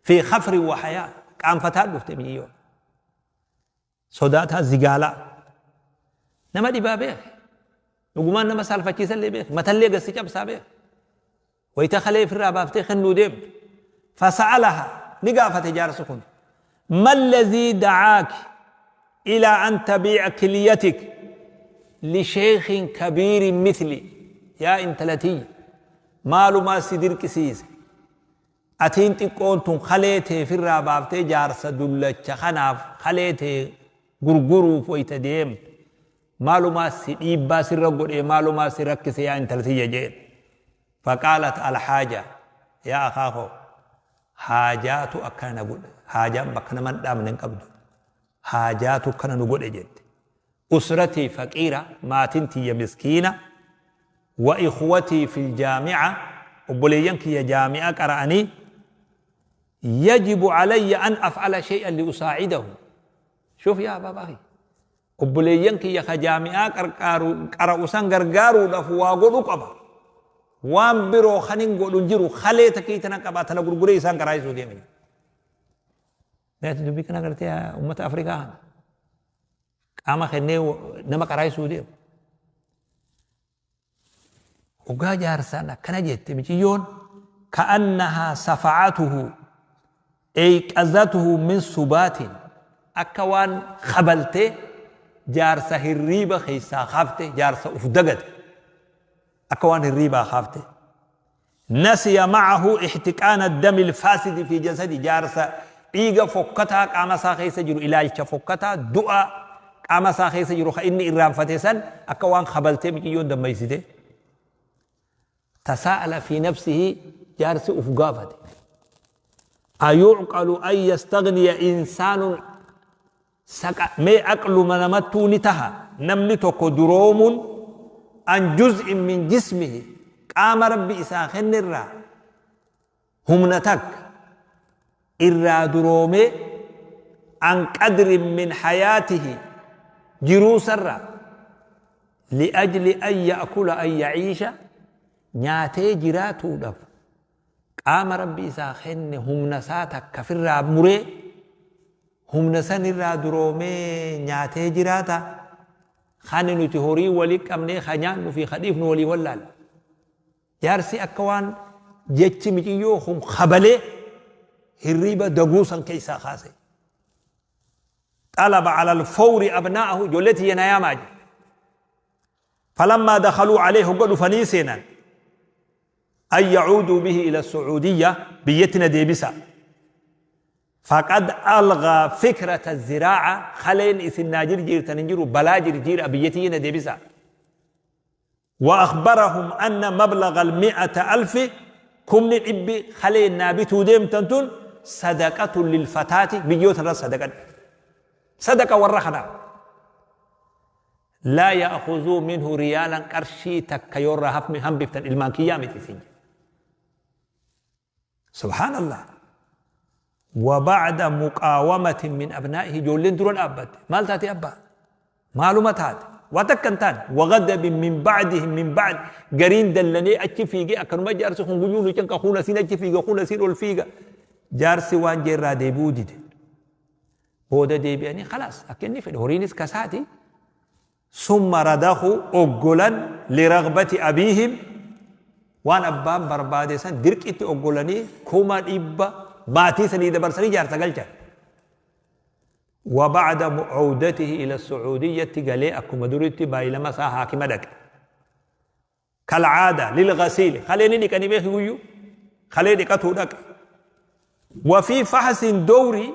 Fi khafri wa hayaa qaanfataa dhufte miciyyoon. Sodaataa zigaalaa. Nama dhibaa beeki. Dhugumaan nama saalfachiisallee beeki. Matallee gad si cabsaa beeki. Wayita kalee ifirraa baaftee kennuu deemtu. Fasa'alaha ni gaafate jaarsi kun. Mallazii da'aaki ilaa an tabii'a kiliyatik lisheekhin kabiirin mithli yaa intala tiyya maalumaa si dirqisiise Atiin xiqqoon tun kalee tee firraa baaftee jaarsa dullacha kanaaf kalee tee gurguruuf wayta deemtu maalumaa si dhiibbaa sirra godhee maalumaa si rakkise yaa intala tiyya jeen. Faqaalat alhaaja yaa akaa koo haajaatu akkana na godhe haajaan bakka nama hin dhaabne hin qabdu haajaatu akkana nu godhe jette. Usratii faqiira maatiin tiyya miskiina Wa ikhwatii fil jaami'a obboleeyyan kiyya jaami'a qara'anii yajibu alayya an af'ala shay'an li usaa'idahu shuf yaa baabaa kiyya obboleeyyan kiyya ka jaami'aa qarqaaru qara'u san gargaaruudhaaf waa godhu qaba waan biroo kanin godhu hin jiru kalee takkii tana qaba tana gurguree isaan qaraa'isuu deema Mee ati dubbii kana agartee uummata Afrikaa kana qaama kennee nama qaraa'isuu deema. Hoggaa jaarsaan akkana jette miciyyoon ka'annahaa safa'atuhu eyqazatuhu min subaatiin akka waan kabaltee jaarsa hirriiba keessaa kaafte jaarsa uf dagate akka waan hirriibaa kaafte Nasiya ma'ahu ihtiqaana addami alfaasidi fi jasadi jaarsa dhiiga fokkataa qaama isaa keessa jiru ilaalcha fokkataa du'a qaama isaa keessa jiru ka inni irraanfate san akka waan kabaltee miciyyoon dammaysite tasaa'ala fi nafsihi jaarsi uf gaafate ayucqalu an yastaghniya insaanun Saqa, mee aqluma namattuu ni taha namni tokko duroomuun an juz'in min jismihi qaama Rabbi isaa kennerraa humna takka irraa duroomee an qadrin min hayaatihi jiruusarraa li'ajli an ya'kula an ya'iisha nyaatee jiraatuudhaaf. Qaama Rabbi isaa kenne humna isaa takka firraa muree humna san irraa duroomee nyaatee jiraata. Kani nuti horii wali qabnee ka nyaannu fi ka dhiifnu walii wallaalla. Jaarsi akka waan jechi miciyyoo kun kabalee hirriiba daguu san keessaa kaase. Xalaba alal fawri abnaa'ahu ijoollee tiyya na yaamaa jedhe. Falammaa dakhaluu alayhi hogga dhufanii seenan an yacuuduu bihi ila sucuudiyya biyyatti na deebisa. Faqad algaa fikrata ziraaca kaleen isin naa jirjiirtan hin jiru balaa jirjiira biyya tiyya na deebisa. وأخبرهم أن مبلغ المئة ألف كمني إبي خلي نابتو ديم تنتون صدقة للفتاة بيوت صدقة صدقة ورخنا لا يأخذوا منه ريالا قرشي تكا يورا هفمي هم بفتن المانكية متي سبحان الله وبعد مقاومة من أبنائه جولين درون أبت مال تاتي أبا معلومة تاتي وتكن تان وغضب من بعدهم من بعد قرين دلني أتشي فيجي أكنما جارسي خنقيونو چنك خونا سين أتشي فيجي خونا سين والفيجا جارسي وان جرا ديبودي دي. بودا ديبياني خلاص أكني في هورينيس كساتي ثم رداه أقولا لرغبة أبيهم وان أبان بربادي سن درك إتي أقولاني كوما إبا باتي سني دبر سني جارسا قلتا وبعد عودته إلى السعودية قال أكو مدورتي بايلما سا حاكم دك كالعادة للغسيل خليني نكني بيه ويو خليني كتو دك وفي فحص دوري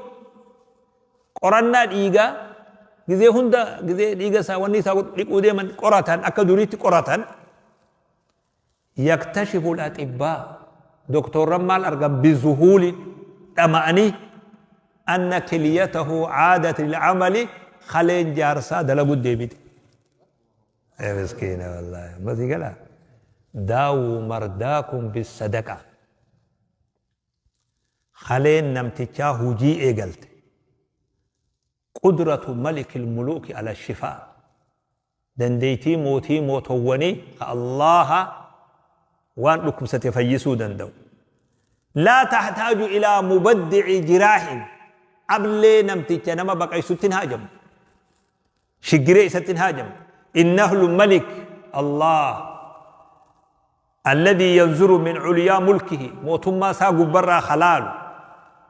قرنا ديغا غزي هندا غزي ديغا سا وني سا ديقو ديمن قراتان أكا دوريتي قراتان يكتشف الأطباء دكتور رمال أرقم بذهول تمأني أن كليته عادت للعمل خلين جارسا دلقو ديبيت يا مسكينة والله ما قالها داووا مرضاكم بالصدقة خلين نمتشا هجي إيقلت قدرة ملك الملوك على الشفاء دنديتي موتي موتوني الله وان لكم ستفيسوا دندو لا تحتاج إلى مبدع جراح أبلي نمتك نما بقى ستين هاجم شجري ستين هاجم إنه الملك الله الذي ينظر من عليا ملكه موتما ساق برا خلال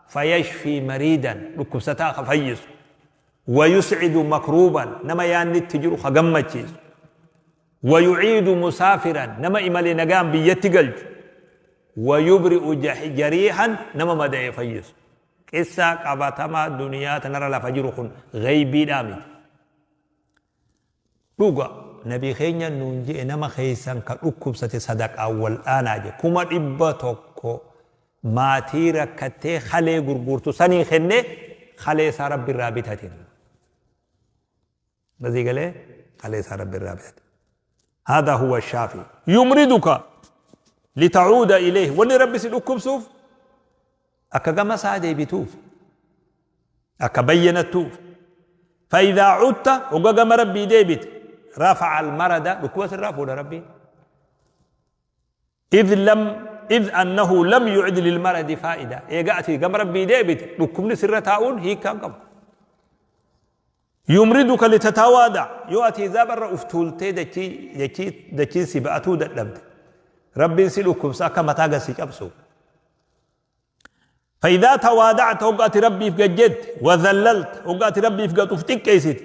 فيشفي مريدا لكم ستا خفيس ويسعد مكروبا نما يعني تجر خجمتشيس ويعيد مسافرا نما إمالي نقام بيتقلج ويبرئ جريحا نما مدى يفيس قصة قباتما دنيا تنرى لفجرخن غيبي دامي لوغا نبي خينيا نونجي نما خيسان كأكب ستي صدق أول آنا جي كما إبا توكو ما تيرا كتي خلي غرغورتو سني خني خلي سارب بالرابطة بزي قال خلي سارب بالرابطة هذا هو الشافي يمردك لتعود إليه وني ربي سيدكم سوف أكا سادي بتوف أكا بينتوف فإذا عدت وقام ربي ديبت رفع المرض بكوس الرفع ربي إذ أنه لم يعد للمرض فائدة إيقاتي قام ربي ديبت بكم نسر تاون هي كان قم يمردك لتتوادع يؤتي زبر أفتولتي دكي دكي دكي سبأتو دلمت ربي سلوكم ساكا متاغا سيكبسو فإذا توادعت وقعت ربي في جد وذللت وقعت ربي في قد افتك كيست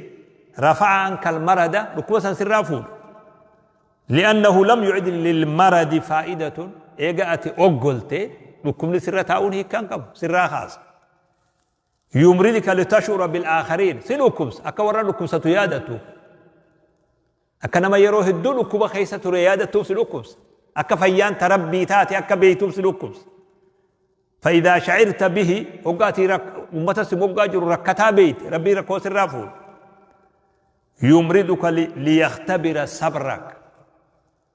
رفع عنك المرض ركوسا سرافون لأنه لم يعد للمرض فائدة إيقاتي أقلت ركم لسرتاون هي كان قم سرا خاص يمردك لتشعر بالآخرين سلوكم أكورا لكم ستيادته أكنما يروه الدول كوبا خيسة ريادته سلوكم أكفيان تربي تاتي أكبيتم سلوكم فإذا شعرت به وقاتي رك أمتا سموغا جر ركتا بيت ربي ركوس الرافون يمردك ليختبر صبرك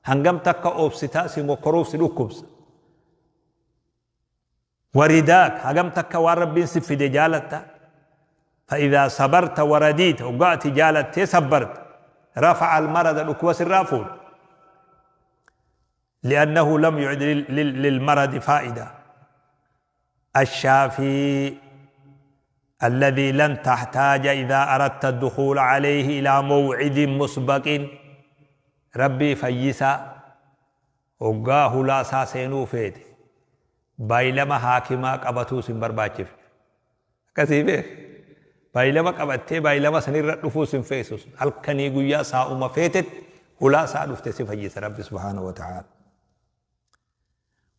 هنگم تكا أوبستا سموكروف سلوكم ورداك هنگم تكا وربي سفي جالتا فإذا صبرت ورديت وقاتي جالت صبرت رفع المرض الأكوس الرافون لأنه لم يعد للمرض فائدة. الشافي الذي لن تحتاج إذا أردت الدخول عليه إلى موعد مسبق. ربي فيسا hoggaa hulaa isaa seenuu feete baay'ilama haakimaa qabatuu sin barbaachifne. Akkasii beek. Baay'ilama qabattee baay'ilama sanirra dhufuu sin feesus. Halkanii guyyaa saa'uma feetetti hulaa isaa dhufte si fayyisa Rabbi subhaanahu wa ta'ala.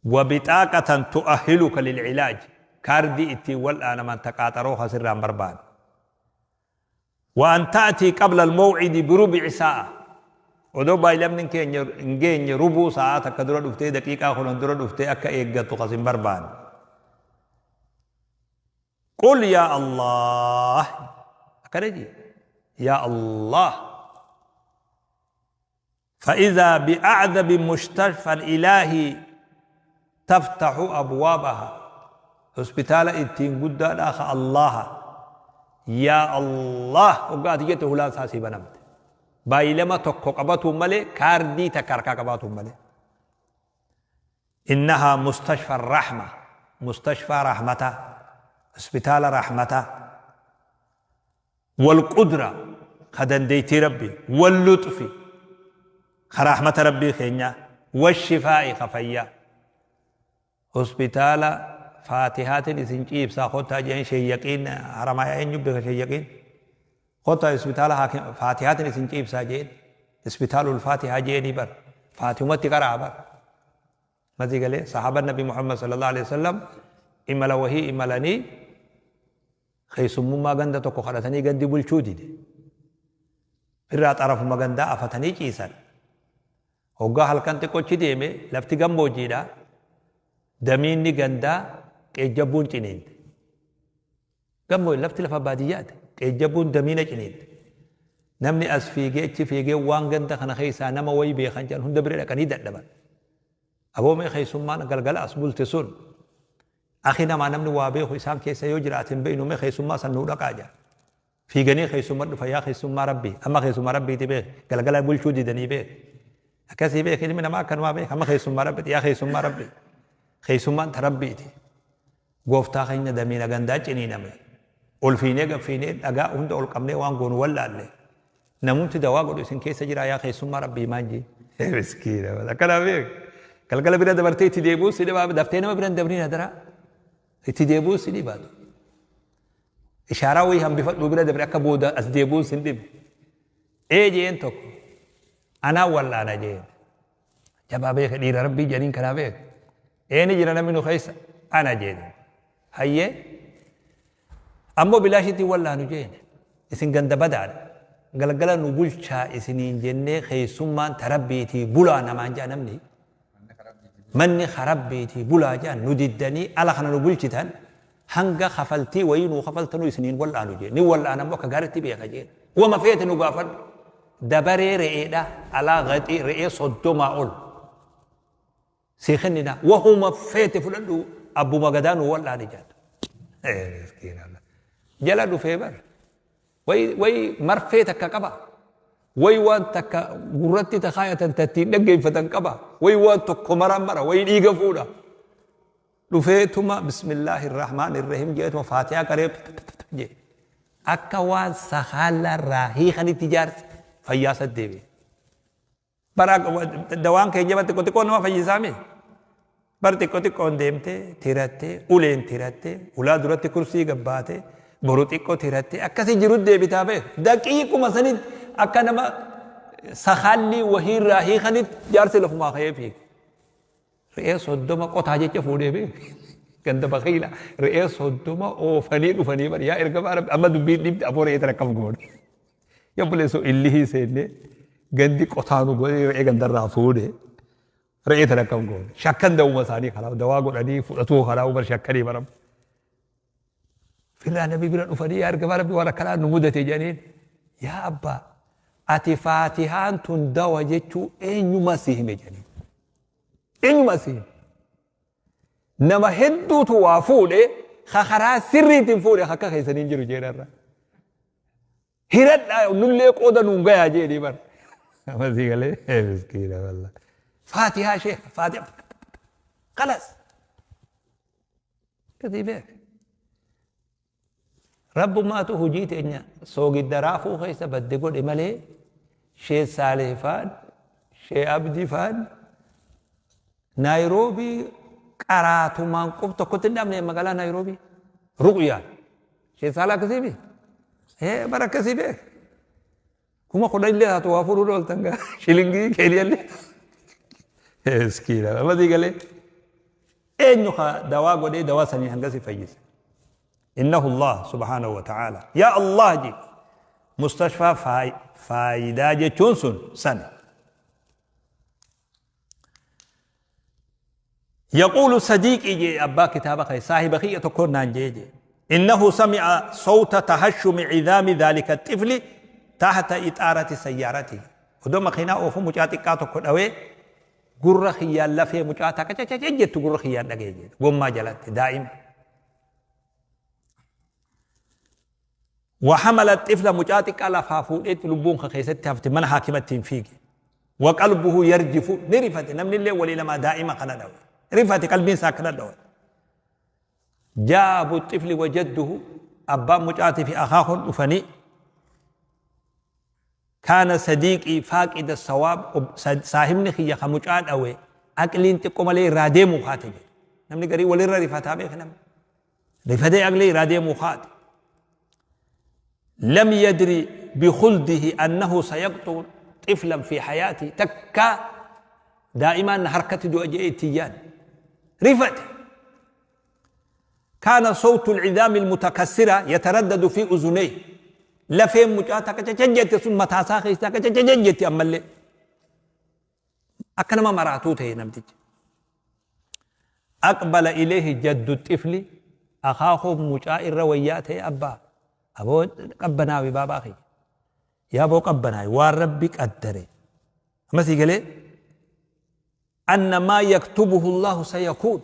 وبطاقة تؤهلك للعلاج kaardii ittiin wal'aanaman taqaaxaroo hasirraan barbaade. وأن تأتي قبل الموعد بربع ساعة odoo baay'ilamni keenya hin geenye rubuu sa'aa takka dura dhuftee daqiiqaa 10 dura dhuftee akka eeggattu kas hin barbaanne. قل يا الله akkana jee يا الله فإذا بأعذب مستشفى إلهي تفتح أبوابها hospitaala ittiin guddaadhaa ka Allaha yaa Allah hoggaa ati jette hulaan isaa sii banamte. Baay'ilama tokko qabatuun malee kaardii takka harkaa qabaatuun malee. إنها مستشفى الرحمة مستشفى رحمة hospitaala rahmataa والقدرة ka dandeettii Rabbii واللطف ka rahmata Rabbii keenyaa والشفاء ka fayyaa. Hospitaala faatihaatiin isin ciibsaa kottaa jedhan sheeyyaqiin Haramayaa eenyu beeka sheeyyaqiin kottaa hospitaala faatihaatiin isin ciibsaa jeen hospitaalul faatihaa jeenii bar faatihumatti qaraa bar masii galee sahaaba Nabi Muhammad sallallahu alaihi wasallam imala wahii imalanii keessummummaa ganda tokko kadhatanii gandi bulchuu dide irraa xarafuma gandaa afatanii ciisan. Hoggaa halkan xiqqochi deeme lafti gammoojjiidha. Damiinni gandaa qeejjabbuun ciniinte. Gammoo lafti lafa baadiyyaati. Qeejjabbuun damiina ciniinte. Namni as fiigee achi fiigee waan ganda kana keessaa nama wayii beekan jedhan hunda bira dhaqanii dadhaban. Aboo mee keessummaan galgala as bulte sun akhi namaa namni waa beeku isaan keessa yoo jiraate hin beeknu mee keessummaa san nuu dhaqaa jedhan. Fiiganii keessumma dhufa yaa keessummaa Rabbii amma keessummaa Rabbiiti beek galgala bulchuu didanii beek akkasii beek ilmi namaa akkanumaa beek amma keessummaa Rabbiiti yaa keessummaa Rabbii keessummaan ta Rabbiiti gooftaa keenya damiina gandaa ciniiname ol fiinee gad fiinee dhagaa hunda ol qabnee waan goonu wallaalle namumti dawaa godhu isin keessa jira yaa keessummaa Rabbii maan jee miskiina akkanaa beek galgala bira dabartee itti deebi'uu si dhibaa daftee nama bira hin dabriin hadaraa itti deebi'uu si dhibaatu. Ishaaraa wayii hambifadhuu bira dabre akka booda as deebi'uun sin dhibe. Ee jeen tokko anaan wal'aana jeen. Jabaa beeka dhiira Rabbii jedhaniin kanaa beeka. Ee ni jira namni nu keessa ana jeen. Hayyee ammoo bilaashitti hin wal'aanu jeen. Isin ganda badaadha. Galgala nu bulchaa isiniin jennee keessummaan ta Rabbiitii bulaa namaan jedha namni. Manni ka Rabbiitii bulaa jedhan nu diddanii ala kana nu bulchitan hanga kafaltii wayii nuu kafaltanuu isiniin wal'aanu jeen. Ni wal'aana immoo akka gaaritti beeka jeen. Wama feete nu gaafadhu. Dabaree re'eedha alaa gaxii re'ee 30 ol sii kennina wahuma feete fudhadhu abbuma gadaa nu wal'aani jedhan. Miskiina. Jala dhufee bar. Way way marfee takka qaba. Way waan takka gurratti ta kaayatan ta ittiin dhaggeeffatan qaba. Way waan tokko maraan mara way dhiiga fuudha. Dhufeetuma bismillaahi rahmaani rahiim jeetuma faatihaa qaree jee. Akka waan sakaallaa irraa hiikanitti jaarsi fayyaa isa deebi'e. Bara dawaan keenya bar xiqqoo xiqqoo nama fayyisaa mee? Bar xiqqoo xiqqoon deemtee tirattee uleen tirattee ulaa duratti kursii gabbaatee boru xiqqoo tirattee akkasii jiru deebitaa beek. Daqiiquma sanitti akka nama sakaallii wahiirraa hiikanitti jaarsi lafumaa ka'ee fiige. Re'ee 30 qotaa jecha fuudhee beek. Ganda bakiila re'ee 30 oofanii dhufanii bari yaa ergamaa Rabbi amma dubbiin dhibde aboo re'ee tana akkam goone. Yaa obboleessoo illihii seennee gandi qotaa nu godhee re'ee gandarraa fuudhe re'ee tana akkam goone. Shakkan dawuma isaanii karaa dawaa godhanii fudhatuu karaa bar shakkanii baram. Firraa Nabi bira dhufanii yaa ergamaa Rabbi waan akkanaa nu mudate jedhaniin yaa abbaa ati faatihaan tun dawa jechuu eenyuma si hime jedhaniin. Eenyuma si hime. Nama hedduutu waa fuudhe ka karaa sirriitiin fuudhe akka keessanii hin jiru jedharra. Hiradhaa nullee qooda nuun gayaa jedhanii bar. Amma sii galee miskiina wallah. Faatihaa sheekh faatihaa. Kalas. Akkasii beek. Rabbumaatu hujii teenya soogidda raafuu keessa badde godhe malee Shee Saaleh faan, Shee Abdi faan Naayiroobii qaraatumaan qub tokkotti hin dhabne magaalaa Naayiroobii. Ruqyaan. Shee Saaleh akkasii mi? Ee bara akkasii beek. 10,000 illee taatu waa fuudhuu ooltan gaa shilingii keeniya illee. Miskiina nama sii galee. Eenyu ka dawaa godhee dawaa sanii hanga si fayyise. Innahu Allah subhaanahu wa ta'ala. Yaa Allah ji mustashfaa faayidaa jechuun sun sani. Yaquulu sadiiqii jee abbaa kitaaba kee saahiba kiyya tokkoon naan jee jee. Innahu sami'a sawta tahashshumi cidaami dhaalika xifli tahta ixaarati sayyaaratihi. Odoo makiinaa oofu mucaa xiqqaa tokko dhawee gurra kiyyaan lafee mucaa takka cacaca jettu gurra kiyyaan dhagee jee gommaa jalatti daa'ima. Wahamala xifla mucaa xiqqaa lafaa fuudheetti lubbuun ka keessatti hafte mana haakimatti hin fiige. Wa qalbuhu yarjifu ni rifate namni illee walii lamaa daa'ima kana dhawe. Rifate qalbiin isaa akkana dhawe. Jaa abu xifli wa jadduhu abbaan mucaatii fi akaakuun dhufanii kaana sadiiqii faaqida sawaab saahibni kiyya ka mucaa dhawe aqliin xiqqoo malee irraa deemuu kaate jedhe. Namni garii walirra rifataa beeka namni. Rifatee aqlii irraa deemuu kaate. Lam yadri bikhuldihi annahu sayaqtu xiflan fi hayaati takka daa'imaan na harkatti du'a jedhee itti yaade. Rifate. Kaana sawtu alcidaami almutakassira yataraddadu fi uzunayhi. Lafeen mucaa takka cacajjette sun mataasaa keessaa akka cacajjetti ammallee. Akka nama maraatuu ta'e namtichi. Aqbala ilayhi jaddu xifli akaakuu mucaa irra wayyaa ta'e abbaa aboo qabbanaawi baabaa kiyya. Yaa boo qabbanaawi waan rabbi qaddare. Amma sii galee anna maa yaktubuhu Allahu sayakuun.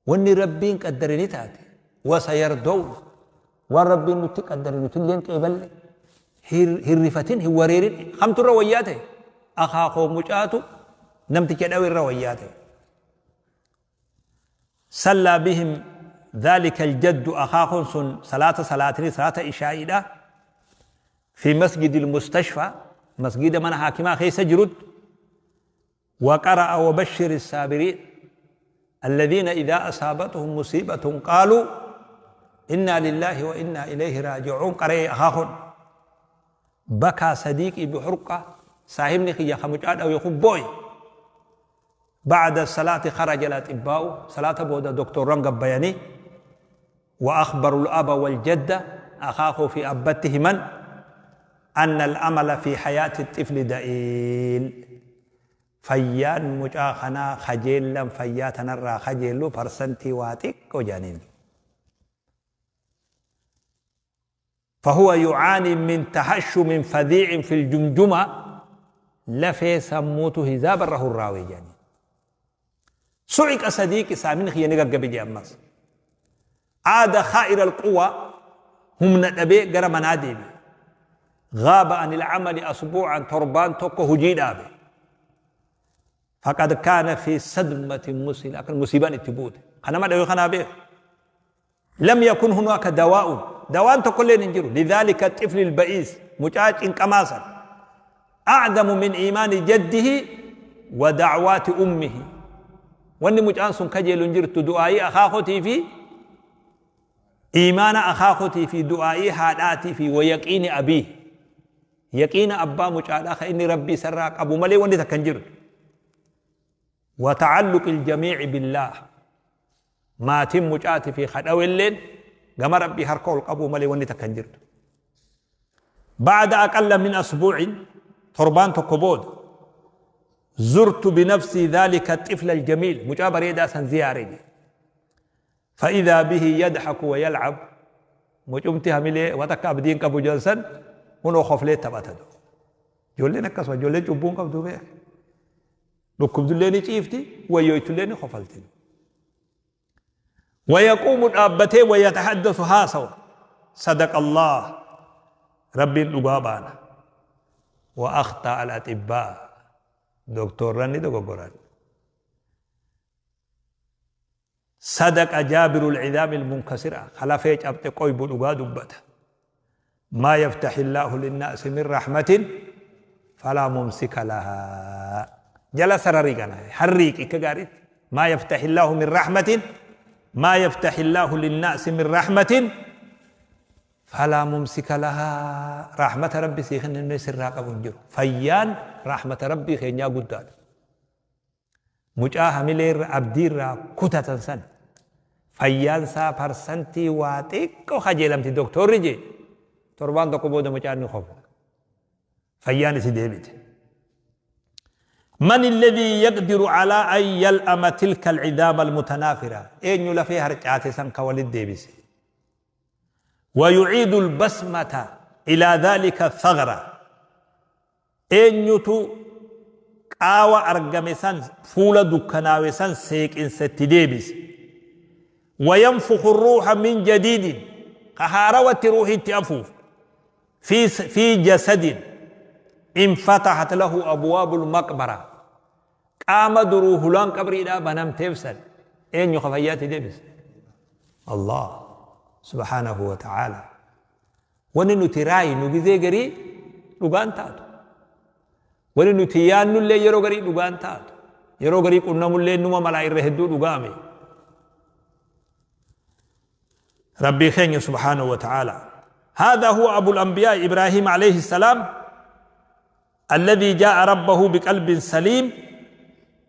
Wanni Rabbiin qaddare ni taate. Wasayardawna. Waan Rabbiin nutti qaddare nutilleen qeeballe. Hin rifatin, hin wareerin. Kamtu irra wayyaa ta'e? Akaakoo mucaatu namticha dhawe irra wayyaa ta'e. Sallaa bihim dhaalika aljaddu akaakoon sun salaata salaatanii salaata ishaa'iidha. Fi masjidil mustashfaa masgida mana haakimaa keessa jirutti وقرأ وبشر الصابرين الذين إذا أصابتهم مصيبة قالوا إنا لله وإنا إليه راجعون قرأ أخاخن بكى صديقي بحرقة صاحبني خيا خمجاد أو يخب بوي بعد الصلاة خرج الأطباء صلاة بودا دكتور رنگ بياني وأخبروا الأب والجدة أخاه في أبته من أن الأمل في حياة الطفل دئيل Fayyaan mucaa kanaa kajeellan fayyaa tanarraa kajeellu parsantii waa xiqqoo jedhaniin. Fahuwa yucaanii min tahashumin fadhiicin fil jumjuma lafee sammuutu hizaaba irra hurraawe jedhaniin. Su'iqa sadiiqi saamini kiyya ni gaggabe jedhe ammas. Aada khaa'ira alquwaa humna dhabee gara manaa deebi'e. Ghaaba anil amali asbuu'an torbaan tokko hujii dhaabe. Faqad kaana fi sadmatin musila akka musiibaan itti buute. Kan nama dhawe kanaa beeku. Lam yakun hunaaka dawaa'un dawaan tokkolleen hin jiru. Lidhaalika xifli alba'iis mucaa cinqamaa san. A'zamu min iimaani jaddihi wa da'waati ummihi. Wanni mucaan sun kajeelu hin jirtu du'aa'ii akaakotii fi iimaana akaakotii fi du'aa'ii haadhaatii fi wa yaqiini abiihi. Yaqiina abbaa mucaadhaa ka inni rabbii isarraa qabu malee wanni takka hin jirtu. Wa ta'alluqil jamiici billaah. Maatiin mucaatii fi kadhawelleen gama rabbii harka ol qabuu malee wanni takka hin jirtu. Ba'da aqalla min asbuu'in torbaan tokko booda zurtu binafsii dhaalika xifla aljamiil mucaa bareedaa san ziyaare jedhe. Fa'idaa bihi yadhaku wa yalcab mucumti hamilee waan akka abdiin qabu jedhan san hunoo koflee taphata. Ijoolleen akkasuma ijoolleen cubbuun qabdu beek. Dhukkubdullee ni ciifti wayyooytullee ni kofalti. Wayaquumu dhaabbatee wayatahaddasu haasawa. Sadaqa Allah Rabbiin dhugaa baana. Wa akhtaa al axibbaa doktorran ni dogoggoran. Sadaqa jaabirul cidaamil munkasira, ka lafee cabxe qoybu dhugaa dubbata. Maa yaftahillaahu linnaasi min rahmatin falaa mumsika lahaa. Jala sararii kana harriiqi akka gaariitti. Maa yaftahillaahu min rahmatin maa yaftahillaahu linnaasi min rahmatin falaa mumsika lahaa. Rahmata Rabbi sii kenne namni sirraa qabu hin jiru. Fayyaan rahmata Rabbii keenyaa guddaadha. Mucaa hamilee irra abdii irraa kutatan san fayyaan isaa parsantii waa xiqqoo kajeelamti doktoorri jee torbaan tokko booda mucaan ni kofla. Fayyaan isi deebite. Man alladhii yaqdiru alaa an yal'ama tilka al'idaama almutanaafira eenyu lafee harcaate san ka walit deebise. Wa yu'iidu albasmata ilaa dhaalika athagra Eenyutu qaawa argame san fuula dukkanaawe san seeqinsa itti deebise? Wayanfukhu ruuha min jadiidin ka haarawatti ruuhii itti afuufe fi fi jasadin infatahat lahu abwaabul maqbara qaama duruu hulaan qabriidhaa banamteef san eenyu ka fayyaatti deebise? Allah subhaanahu wa ta'aala. Wani nuti raaynu gizee garii dhugaan taatu. Wani nuti yaannullee yeroo garii dhugaan taatu. Yeroo garii qunnamullee numa malaa irra hedduu dhugaame. Rabbii keenya subhaanahu wa ta'ala. هذا هو أبو الأنبياء إبراهيم عليه السلام الذي جاء ربه بقلب سليم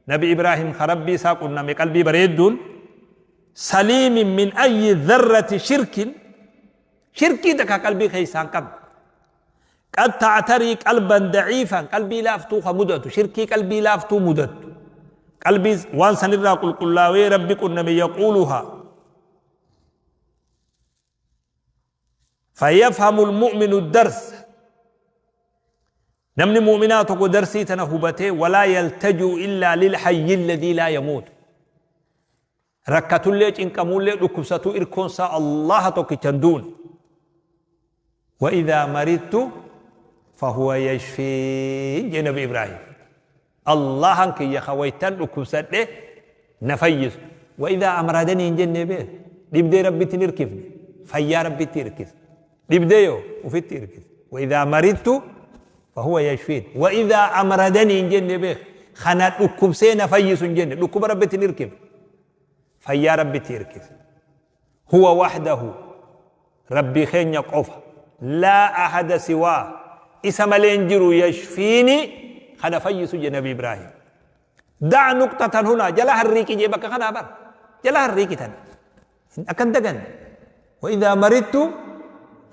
نبي إبراهيم خربي ساقنا من قلبي بريدون سليم من أي ذرة شرك شركي دكا قلبي خيسان قب قد تعتري قلبا ضعيفا قلبي لافتو خمدت شركي قلبي لافتو مدت قلبي وان سنرى قل قل ربي قلنا يقولها فيفهم المؤمن الدرس نمني مؤمنات درسي تنهبته ولا يلتجئ إلا للحي الذي لا يموت rakkatullee cinqamullee dhukkubsatuu irkoon isaa Allaha tokkicha hin duune. Wa idhaa maridtu fahuwa yashfiin jee Nabi Ibraahim. Allahan kiyya ka waytan dhukkubsadhe na fayyisu. Wa idhaa amradanii hin jenne beek. Dhibdee Rabbitti hin irkifne. Fayyaa Rabbitti irkise. Dhibdee yoo ufitti irkise. Wa idhaa maridtu fahuwa yashfiin. Wa idhaa amradanii hin jenne beek. Kana dhukkubsee na fayyisu hin jenne. Dhukkuba Rabbitti hin irkifne. Fayyaa Rabbitti irkise. Huwa wahdahu Rabbii keenya qofa. Laa ahada siwaa isa malee hin jiru yashfiini kana fayyisu je Nabi Ibraahim. Da'a nuqtatan hunaa jala harriiqi jee bakka kanaa bar. Jala harriiqi tana. Akka hin daganne. Wa idhaa maridtu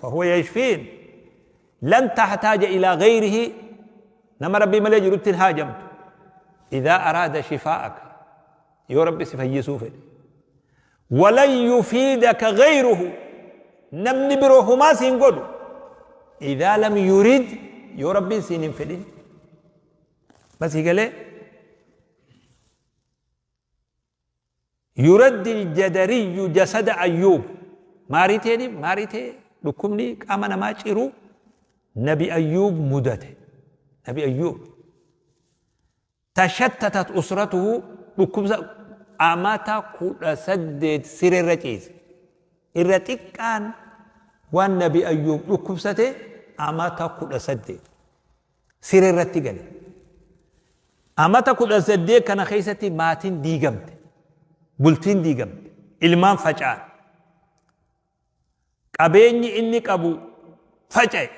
fahuwa yashfiin. Lan tahtaaja ilaa gayrihi nama Rabbii malee jirutti hin haajamtu. Idhaa araada shifaa'aka yoo Rabbi si fayyisuu fedhe. Walan yufiidaka gayruhu namni biroo humaa siin godhu. Idhaa lam yurid yoo Rabbiin siin hin fedhin. Basii galee Yuraddi aljadariyyu jasada Ayyuub. Maariteeni maaritee dhukkubni qaama namaa ciru Nabi Ayyuub mudate. Nabi Ayyuub. Tashattatat usratuhu dhukkubsa amata 18 sirerra ciise. Irra xiqqaan waan Nabi Ayyuub dhukkubsate amata 18. Siree irratti gale. Amata 18 kana keessatti maatiin diigamte. Bultiin diigamte. Ilmaan faca'an. Qabeenyi inni qabu faca'e.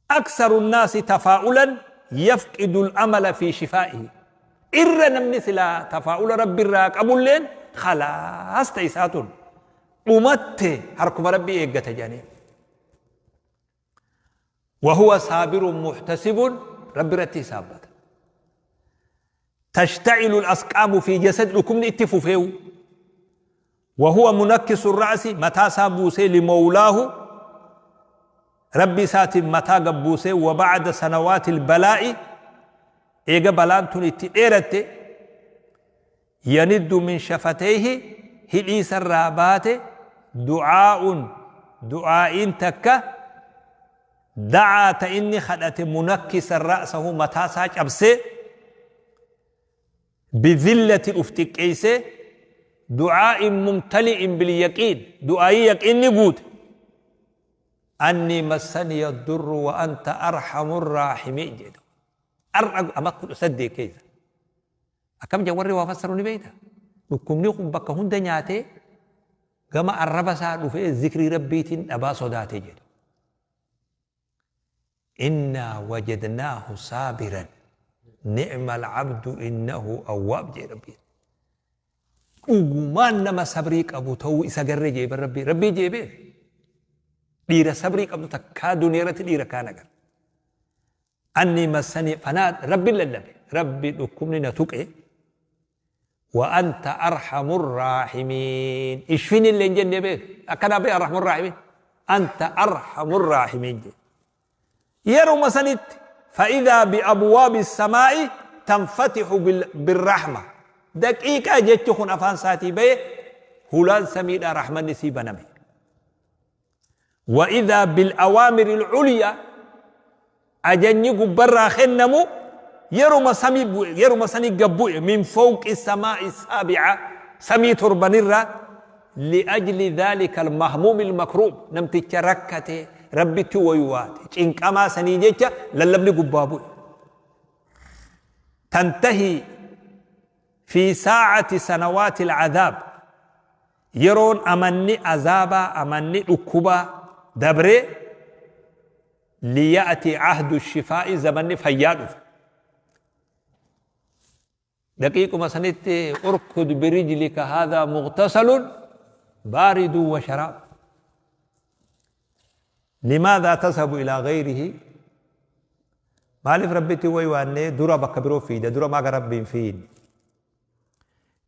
Aksaru naasi tafaa'ulan yafqidul amala fi shifaa'ihi. Irra namni silaa tafaa'ula Rabbi irraa qabulleen khalaas ta'e isaa tun dhumatte harkuma Rabbii eeggata jedhanii. Wahuwa saabirun muhtasibun Rabbi irratti hisaabbata. Tashta'ilu al-asqaamu fi jasad dhukkubni itti fufeewu. Wahuwa munakkisu ra'si mataa isaa buusee limawlaahu Rabbi isaatiin mataa gad buusee wa ba'da sanawaati balaa'i eega balaan tun itti dheeratte Yaniddu min shafateyhi hidhii isarraa baate du'aa'un du'aa'iin takka da'aa ta inni khadhate munakkisan ra'sahu mataa isaa cabsee bidhillatin uf xiqqeessee Du'aa'in mumtali'in bilyaqiin, du'aa'ii yaqiinni guute. Annii massaniya durru wa anta arhamur raahimiin jedhe. Ar'a ama 18 keessa. Akkam jedhan warri waa fassaru ni beekta? Dhukkubni kun bakka hunda nyaatee gama arraba isaa dhufee zikrii Rabbiitiin dhabaa sodaate jedhu. Innaa wajadnaahu saabiran ni'mal abdu innahu awwaab jedhe Rabbiin. Dhugumaan nama sabrii qabu ta'uu isa garre jee bar Rabbii. Rabbii jee beek. Dhiira sabrii qabdu takkaa duniyaa irratti dhiira kaan agarre. Annii massanii fanaa Rabbiin lallabe. Rabbi dhukkubni na tuqe. Wa anta arhamur raahimiin. Ishfini illee hin jenne beek. Akkanaa bee arhamur raahimiin. Anta arhamur raahimiin jee. Yeruma sanitti fa'idaa bi'abwaabi samaa'i tanfatihu birrahma. Daqiiqaa jechi kun afaan isaatii baye hulaan samiidhaa rahmanni sii baname. Wa'idaa bil awaamiri al-ulyaa ajanyi gubbarraa kennamu yeruma samii bu'e yeruma sanii gad bu'e min fawqi samaa'i saabi'a samii torbanirraa li'ajli dhaalika al-mahmuumi al-makruub namticha rakkate Rabbitti waywaate cinqamaa sanii jecha lallabni gubbaa bu'e. Tantahii fi saa'ati sanawaati al-adhaab yeroon amanni azaabaa amanni dhukkubaa dabree liya'ti ahdu shifaa'i zamanni fayyaa dhufe. Daqiiquma sanitti urkud birijlika haadhaa mughtasalun baaridun wa sharaab. Limaadhaa tazhabu ilaa gayrihi maaliif Rabbitti waywaannee dura bakka biroo fiida dura maa gara Rabbii hin fiine.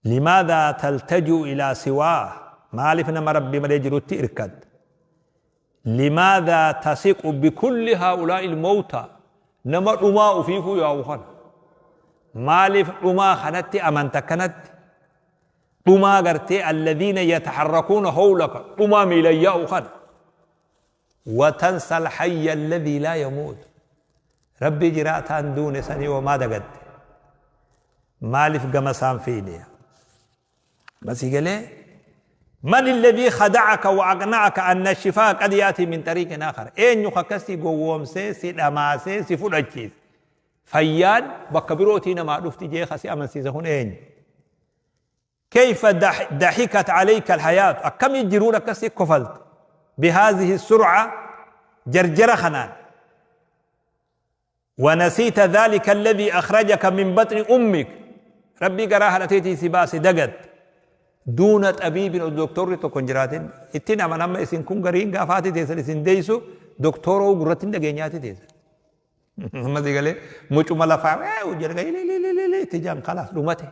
Limaadhaa taltaji'u ilaa siwaah maaliif nama Rabbii malee jirutti irkatta. Limaadhaa tasiqu bikulli haa'ulaa'il mawtaa nama dhumaa ufiifuu yaa'u kana maaliif dhumaa kanatti amanta akkanatti dhumaa gartee alladhiina yataharrakuuna hawlaka dhumaa miilan yaa'u kana watansa alhayya alladhii laa yamuut Rabbii jiraataan duune sanii homaa dagatte maaliif gama isaan fiine Masii galee Man alladhii khada'aka wa aqna'aka anna shifaa qad yaatii min xariiqin aakhar. Eenyu akka si gowwoomsee, si dhamaasee, si fudhachiise. Fayyaan bakka birootii namaa dhufti jee ka si amansiise kun eenyu? Kayfa dahikat alayka alhayaatu. Akkamii jiruun akkasii kofalte? Bihaazihi sur'a jarjara kanaan. Wanasiita dhaalika alladhii akhrajaka min baxni ummik Rabbii garaa haadha teetii si baase dagatte. Duuna xabiibin osoo doktorri tokko hin jiraatin ittiin aman amma isin kun gariin gaafa haati teessan isin deessu doktoroo gurratti hin dhageenye haati teessan. Amma si galee mucuma lafaa jedha itti jaan kalaas dhumate.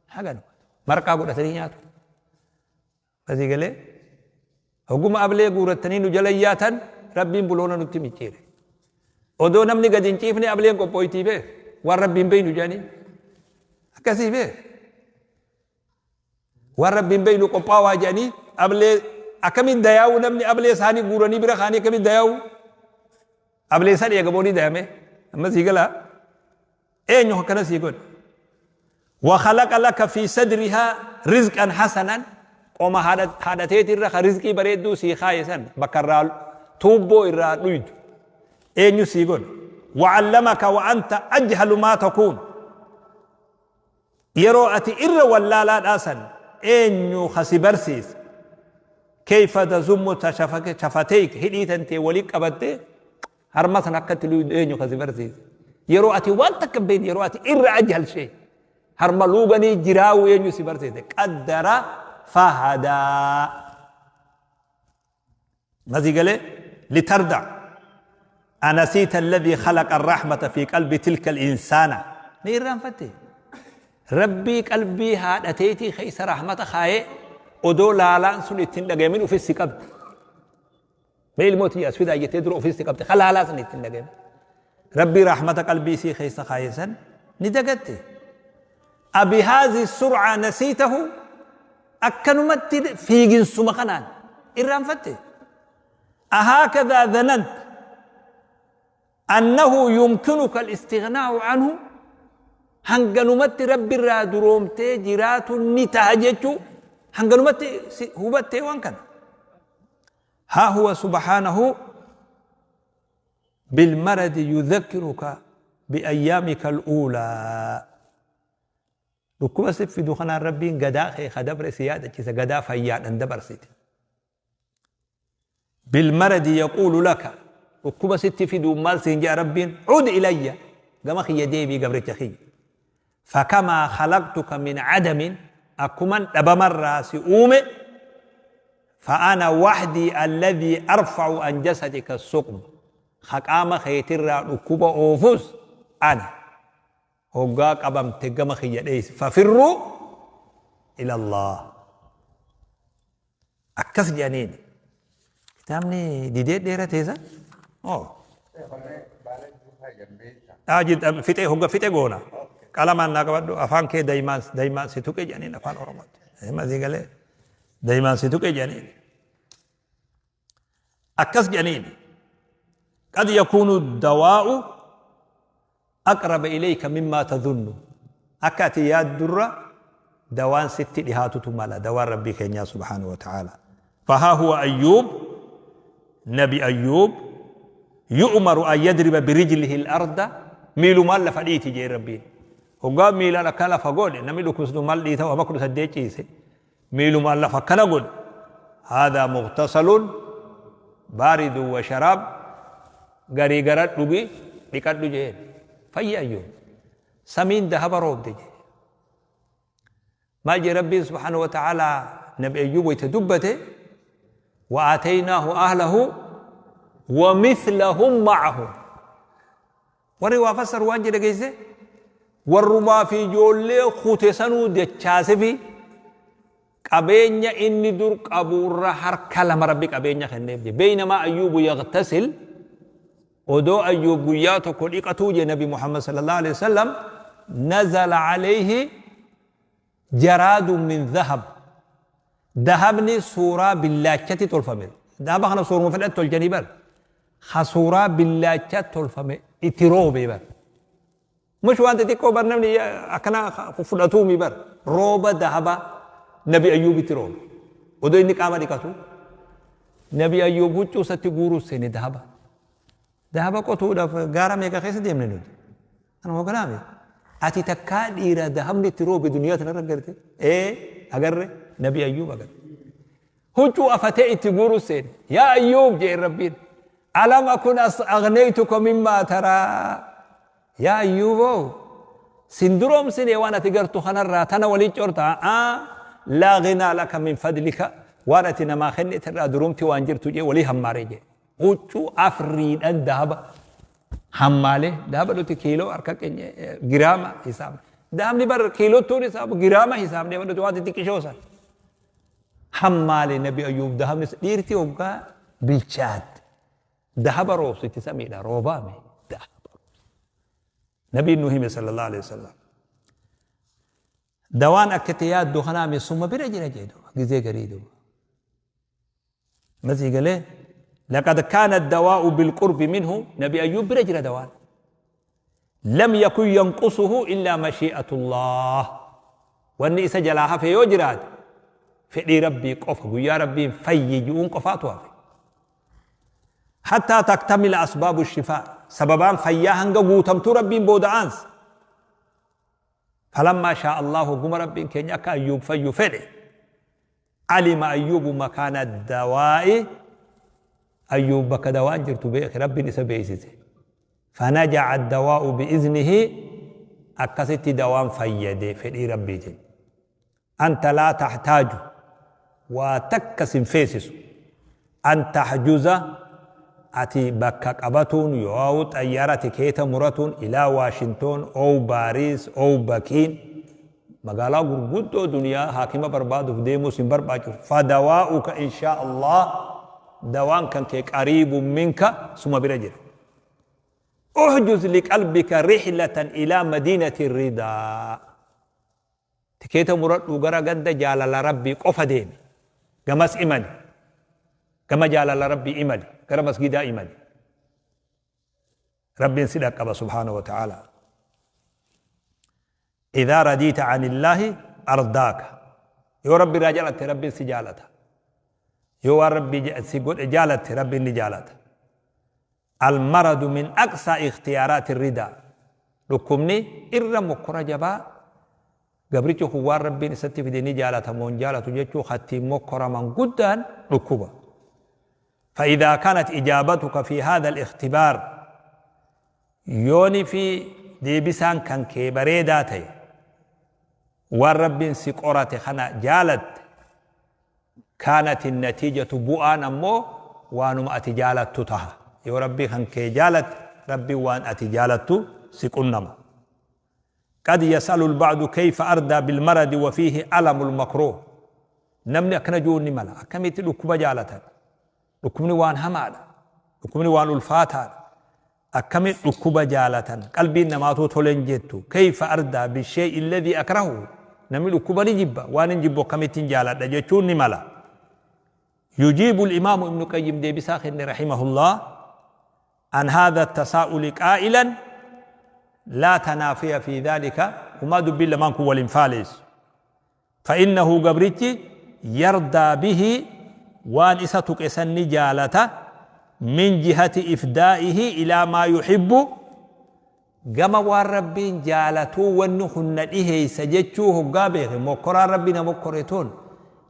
Haga marqaa godhatanii nyaatu. Asii galee hogguma ablee guurattanii nu jala yaatan Rabbiin buloona nutti micciire. Odoo namni gadi hin ciifne ableen qophooytii beek waan Rabbiin beeynu jedhanii akkasii beek. Waan Rabbiin beeynu qophaawaa jedhanii ablee akkamiin dayaa'u namni ablee isaanii guuranii bira kaanii akkamiin dayaa'u ablee san eegamoonii dayame amma sii galaa. Eenyu akkana sii godhe? Wa khalaqa laka fi sadrihaa rizqan hasanan qoma haadha teetii irra ka rizqii bareedduu sii kaaye san bakka irraa tuubboo irraa dhuydu eenyu sii godhe? Wa allamaka wa anta ajhalu maa takuun yeroo ati irra wallaalaadhaa san eenyu ka si barsiise? Keyfa tazummu shafateyk hidhii tantee wali qabattee Harma sana akka itti luuydu eenyu ka si barsiise? Yeroo ati waan takka hin beekne, yeroo ati irra ajhal shee harma luuganii jiraa'uu eenyu si barsiise? Qaddara fahadaa. Masii galee litarda anasiita alladhii khalaqa arrahmata fi qalbi tilka al-insaana. Ni irraanfatte. Rabbii qalbii haadha teetii keessa rahmata kaayee odoo laalaan sun ittiin dhagayamin ufis si qabdi. Mee ilmoo tiyya as fidaa jettee dura ofiis qabde ka laalaa san itti hin dhaga'in. Rabbii rahmata qalbii isii keessa kaaye san ni dagatte. Abihaazi sur'aa nasiitahu akkanumatti fiiginsuma kanaan irraanfatte. Ahaakadaa dhanant annahu yumkinuka al-istighnaa'u anhu hanganumatti Rabbi irraa duroomtee jiraatuun ni taha jechuu Hanganumatti hubattee waan kana. Haa huwa subhaanahu bilmaradi yudhakkiruka biayyaamika al'uulaa. Dhukkuba si fidu kanaan Rabbiin gadaa kee ka dabre si yaadachiisa gadaa fayyaadhan dabarsite. Bilmaradi yaquulu laka dhukkuba sitti fiduun maal siin jedha Rabbiin cud ilayya gama kiyya deebii gabricha kiyya. Fakamaa khalaqtuka min cadamin akkuman dhabamarraa si uume fa'ana wahdii alladhii arfa'u an jasadika suqma ka qaama keetirraa dhukkuba oofus ana. Hoggaa qabamte gama kiyya dheeysi. Fafirruu ilallaah. Akkas jedhaniini. Kitaabni didee dheeratee san? Oo. Fixee hogga fixe goona. Qalamaan naa qabadhu afaan kee daymaan daymaan si tuqe jedhaniin afaan Oromootti. Masii galee daymaan si tuqe jedhaniin. Akkas jedhaniini. Qad yakuunu dawaa'u aqraba ilayka mimmaa tadhunnu. Akka ati yaaddurra dawaan sitti dhihaatutu mala. Dawaan Rabbii keenyaa subhaanahu wa ta'ala. Fahaa huwa Ayyuub, Nabi Ayyuub, yu'maru an yadriba birijlihi al-arda, miilumaan lafa dhiiti jee Rabbiin. Hoggaa miilaan akka lafa godhe namni dhukkubsatu maal dhiita wama 18 ciise. Miilumaan lafa akkana godhe. Haadhaa mughtasalun baaridun wa sharaab garii gara dhugi dhiqadhu jeen. Fayyi Ayyuub. Samiin dahaba roobde jee. Maal jee Rabbiin subhaanahu wa ta'aalaa Nabi Ayyuub wayta dubbate wa aataynaahu ahlahu wa mithlahum ma'ahum. Warri waa fassaru waan jedhe geesse warrumaa fi ijoollee kute sanuu dachaasefi qabeenya inni dur qabuurra harka lama rabbi qabeenya kenneef je. Beeynamaa Ayyuubu yagtasil odoo Ayyuub guyyaa tokko dhiqatuu je Nabi Muhammad sallallahu alaihi wasallam nazala alayhi jaraadun min dhahab dahabni suuraa billaachatti tolfame dahaba kana suuruma fedhan tolchanii bar ka suuraa billaacha tolfame itti roobe bar mush waan xixiqqoo bar namni akkana fudhatuumi bar rooba dahaba Nabi Ayyuubitti roobe odoo inni qaama dhiqatu Nabi Ayyuub huccuu isatti guuruu seene dahaba dahaba qotuudhaaf gaara meeqa keessa deemne nuti Kanuma hoganaame. Ati takkaa dhiira dahabni itti roobe duniyaa tanarra garte? Ee agarre Nabi Ayyuub agarre. Huccuu afatee itti guuruu seene. Yaa Ayyuub jeen Rabbiin. Alam akun as aghnaytuka mimmaa taraa. Yaa Ayyuuboo sin duroomsine waan ati gartu kanarraa tana waliin corta. Aa laa ghinaa laka min fadlika waan ati namaa kennite irraa durumti waan jirtu jee walii hammaaree jee. Huccuu afriidhan dahaba hammaalee dahaba nuti kiiloo harka keenya giraama hisaabna. Dahabni bar kiilottuun hisaabu giraama hisaabnee nuti waan xixiqqishoo san. Hammaalee Nabi Ayyuub dahabni dhiirti hoggaa bilchaatte dahaba roobsiti samiidha roobaame dahaba roobsiti. Nabiin nu hime sallallahu alaihi wasallam. Dawaan akka itti yaaddu kanaami suma bira jira jee duuba gizee garii duuba. Masii galee laqad kaana dawaa'u bilqurbi minhu Nabi Ayyuub bira jira dawaan. Lam yakun yanqusuhu illaa mashii'atullah. Wanni isa jalaa hafe yoo jiraate fedhii Rabbii qofa guyyaa Rabbiin fayyi ji'uun qofaatu hafe. Hattaa taktamila asbaabu shifaa sababaan fayyaa hanga guutamtuu Rabbiin booda aansa. Falammaa shaa Allaahu hogguma Rabbiin keenya akka Ayyuub fayyu fedhe alima Ayyuubu makaana dawaa'i Ayyuub bakka dawaan jirtu beeke Rabbiin isa beeksise. Fanaja'a dawaa'u bi'iznihi akkasitti dawaan fayyade fedhii Rabbiitiin. Anta laa taxtaaju waa takka sin feesisu an taxjuza ati bakka qabatuun yooawu xayyaara tikeeta muratuun ilaa Waashintoon ow Baariis ow Bakiin magaalaa gurguddoo duniyaa haakima barbaaduuf deemuu sin barbaachisu fadawaa'uka inshaa Allah dawaan kan kee qariibun minka suma bira jira. Uxjuz liqalbika rihlatan ilaa madiinati ridaa. Tikeeta muradhuu gara ganda jaalala Rabbii qofa deemi. Gamas imali. Gama jaalala Rabbii imali. Gara masgidaa imali. Rabbiin si dhaqqaba subhaanahu wa ta'ala. Idhaa radiita anillaahi ardaaka. Yoo Rabbi irraa jaalatte Rabbiin si jaalata. Yoo waan Rabbi si godhe jaalatte Rabbiin ni jaalata. Almaradu min aqsaa ikhtiyaaraati ridaa. Dhukkubni irra mokkora jabaa gabrichi kun waan Rabbiin isatti fide ni jaalata moo hin jaalatu jechuu kattiin mokkoraman guddaan dhukkuba. فإذا كانت إجابتك في هذا الاختبار yooni fi deebisaan kan kee bareedaa ta'e waan Rabbiin si qorate kana jaalatte kaanat natiijatu bu'aan ammoo waanuma ati jaalattu taha. Yoo Rabbii kan kee jaalatte Rabbiin waan ati jaalattu si qunnama. Qad yas'alu al-ba'du kayfa ardaa bil-maradi wa fiihi alamu al-makruh. Namni akkana ju'uun ni mala. Akkamitti dhukkuba jaalatan? Dhukkubni waan hamaadha. Dhukkubni waan ulfaataadha. Akkamitti dhukkuba jaalatan? Qalbiin namaatuu tole hin jettu. Kayfa ardaa bi-shay'i alladhii akrahuhu. Namni dhukkuba ni jibba. Waan hin jibbu akkamittiin jaaladha jechuun ni mala. Yujiibu al-imaamu Ibnu Qayyim deebisaa kenne rahimahullah. An haadha tasaa'uli qaa'ilan laa tanaafiya fi dhaalika humaa dubbiin lamaan kun wal hin faaleessu. Fa'innahu gabrichi yardaa bihi waan isa tuqe san ni jaalata min jihati ifdaa'ihi ilaa maa yuhibbu gama waan Rabbiin jaalatuu wanni kun na dhiheeysa jechuu hoggaa beeke mokkoraan Rabbi na mokkore tun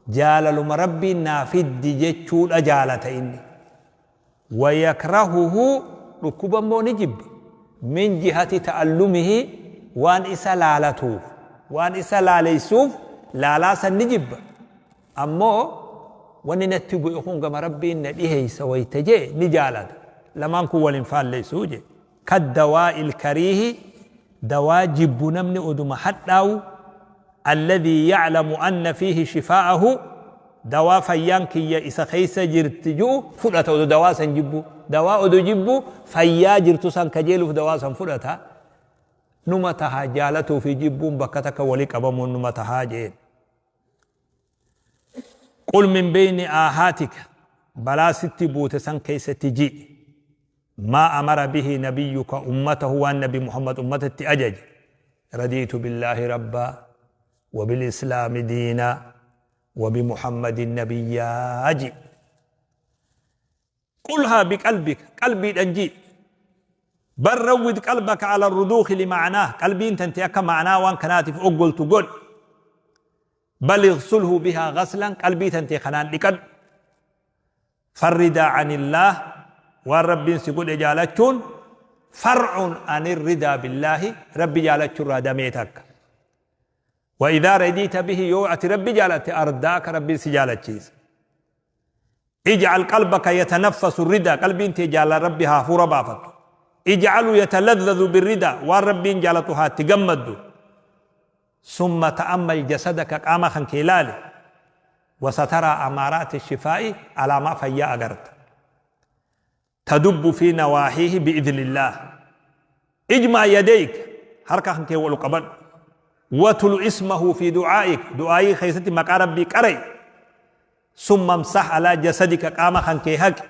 jaalaluma Rabbiin naa fiddi jechuudha jaalata inni. Wayakrahuhu dhukkuba immoo ni jibba. Min jihati ta'allumihi waan isa laalatuuf, waan isa laaleysuuf laalaa san ni jibba. Ammoo wanni natti bu'e kun gama Rabbiin na dhiheysa wayta je'e ni jaalata. Lamaan kun wal hin faalleysu je'e. Kaddawaa'il kariihi dawaa jibbu namni oduma hadhaawu alladhii ya'lamu anna fiihi shifaa'ahu dawaa fayyaan kiyya isa keessa jirti ju'u fudhata odo dawaa san jibbu dawaa odo jibbu fayyaa jirtu san kajeeluuf dawaa san fudhata numa taha jaalatuu fi jibbuun bakka takka wali qabamuun numa tahaa jeen. Qul min beyni aahaatika balaa sitti buute san keessatti ji'i maa amara bihi nabiyyuka ummatahu waan nabi Muhammad ummatatti ajaje radiitu billaahi rabbaa wa bil islaami diinaa wa bi Muhammadin nabiyyaa ji'i. Qulhaa biqalbika, qalbiidhan ji'i. Bal rawwid qalbaka ala ruduukhi lima'anaah, qalbiin tante akka ma'anaa waan kanaatiif oggoltu godhi. Bal ighsulhu bihaa ghaslan, qalbii tante kanaan dhiqadhu. Farridaa anillaah, waan Rabbiin si godhe jaalachuun far'un anir ridaa billaahi, Rabbi jaalachurraa damee takka. Wa idhaa radiita bihi, yoo ati Rabbi jaalatte ardaaka Rabbiin si jaalachiisa. Ij'al qalbaka yatanaffasu rida qalbiin tee jaalala Rabbi haa hafuura baafattu. Ij'alu yataladhadhu birrida waan Rabbiin jaalatu haa itti gammaddu. Summa ta'ammal jasadaka qaama kan kee laali. Wasataraa amaaraati shifaa'i alaamaa fayyaa agarta. Tadubbu fi nawaahiihi bi'idhnillaah. Ijmaa yadeyk harka kan kee wal qabadhu. Watlu ismahu fi du'aa'ik du'aa'ii keessatti maqaa Rabbii qara'i. Summa amsah alaa jasadika qaama kan kee haqi.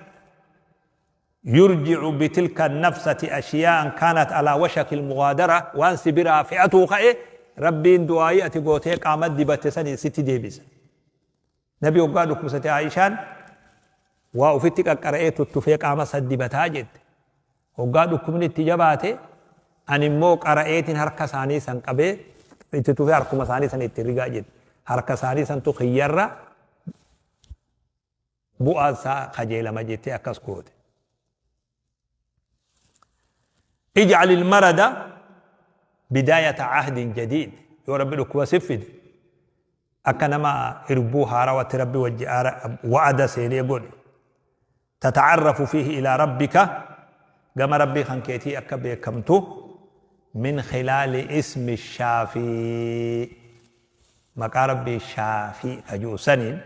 Yurji'u bitilka nafsati ashiyaa'an kaanat alaa washaki almughaadara waan si biraa fe'atuu ka'e Rabbiin du'aa'ii ati gootee qaama dibatte saniin sitti deebisa. Nabi hoggaa dhukkubsate Aa'ishaan waa ufitti qaqqara'ee tuttufee qaama isa dibataa jette. Hoggaa dhukkubni itti jabaate ani immoo qara'eetiin harka isaanii san qabee itti tufee harkuma isaanii san itti rigaa jette. Harka isaanii santu kiyyarra bu'aan isaa kajeelama jettee akkas goote. Ij'al ilmarada bidaayata ahdin jadiid yoo Rabbi dhukkuba si fide akka nama irbuu haarawatti Rabbi wajji wa'ada seenee godhi. Tata'arrafu fiihi ilaa rabbika gama Rabbii kan keetii akka beekamtu min khilaali ismi shaafii maqaa Rabbii shaafii ka ji'u saniin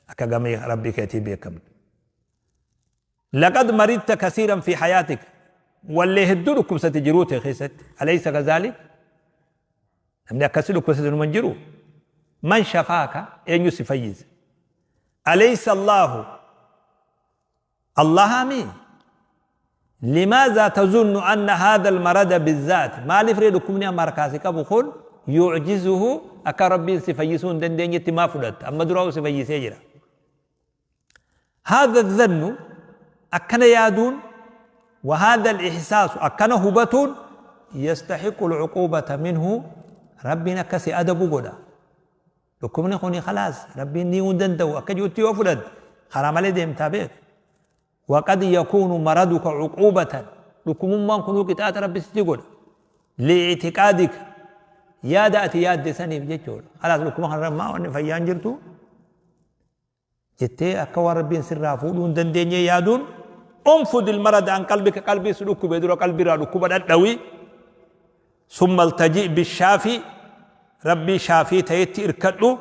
akka gama Rabbii keetii beekamtu. Laqad maridta kasiiran fi hayaatika. Wallee hedduu dhukkubsate jiruu tee keessatti. Alaysa kazaalik? Namni akkasi dhukkubsate numa hin jiru. Man shafaaka eenyu si fayyise? Alaysa Allaahu Allahaami? Limaazaa tazunnu anna haadha almarada bizzaat maaliif ree dhukkubni amma harkaa si qabu kun yu'jizuhu akka Rabbiin si fayyisuu hin dandeenyetti maa fudhatta? Amma duraa'uu si fayyisee jira. Haadha dhannu akkana yaaduun wa haadha al-ihsaasu akkana hubatuun yastahiqu al-uquubata minhu Rabbiin akka si adabu godha. Dhukkubni kuni khalaas Rabbiin ni hin danda'u akka jirutti yoo fudhatte karaa malee deemtaa beeku. Waqad yakuunu maraduka uquubatan dhukkubummaan kunuu qixaaxa Rabbi sitti godha. Li'itiqaadika yaada ati yaadde saniif jechuudha. Khalaas dhukkuba kanarra maa wanni fayyaan jirtu jettee akka waan Rabbiin sirraa fuudhuu hin dandeenye yaaduun unfudil marada an qalbika qalbii si dhukkube dura qalbiirraa dhukkuba dhadhawi summa altaji bishaafi Rabbii shaafii ta'etti irkadhu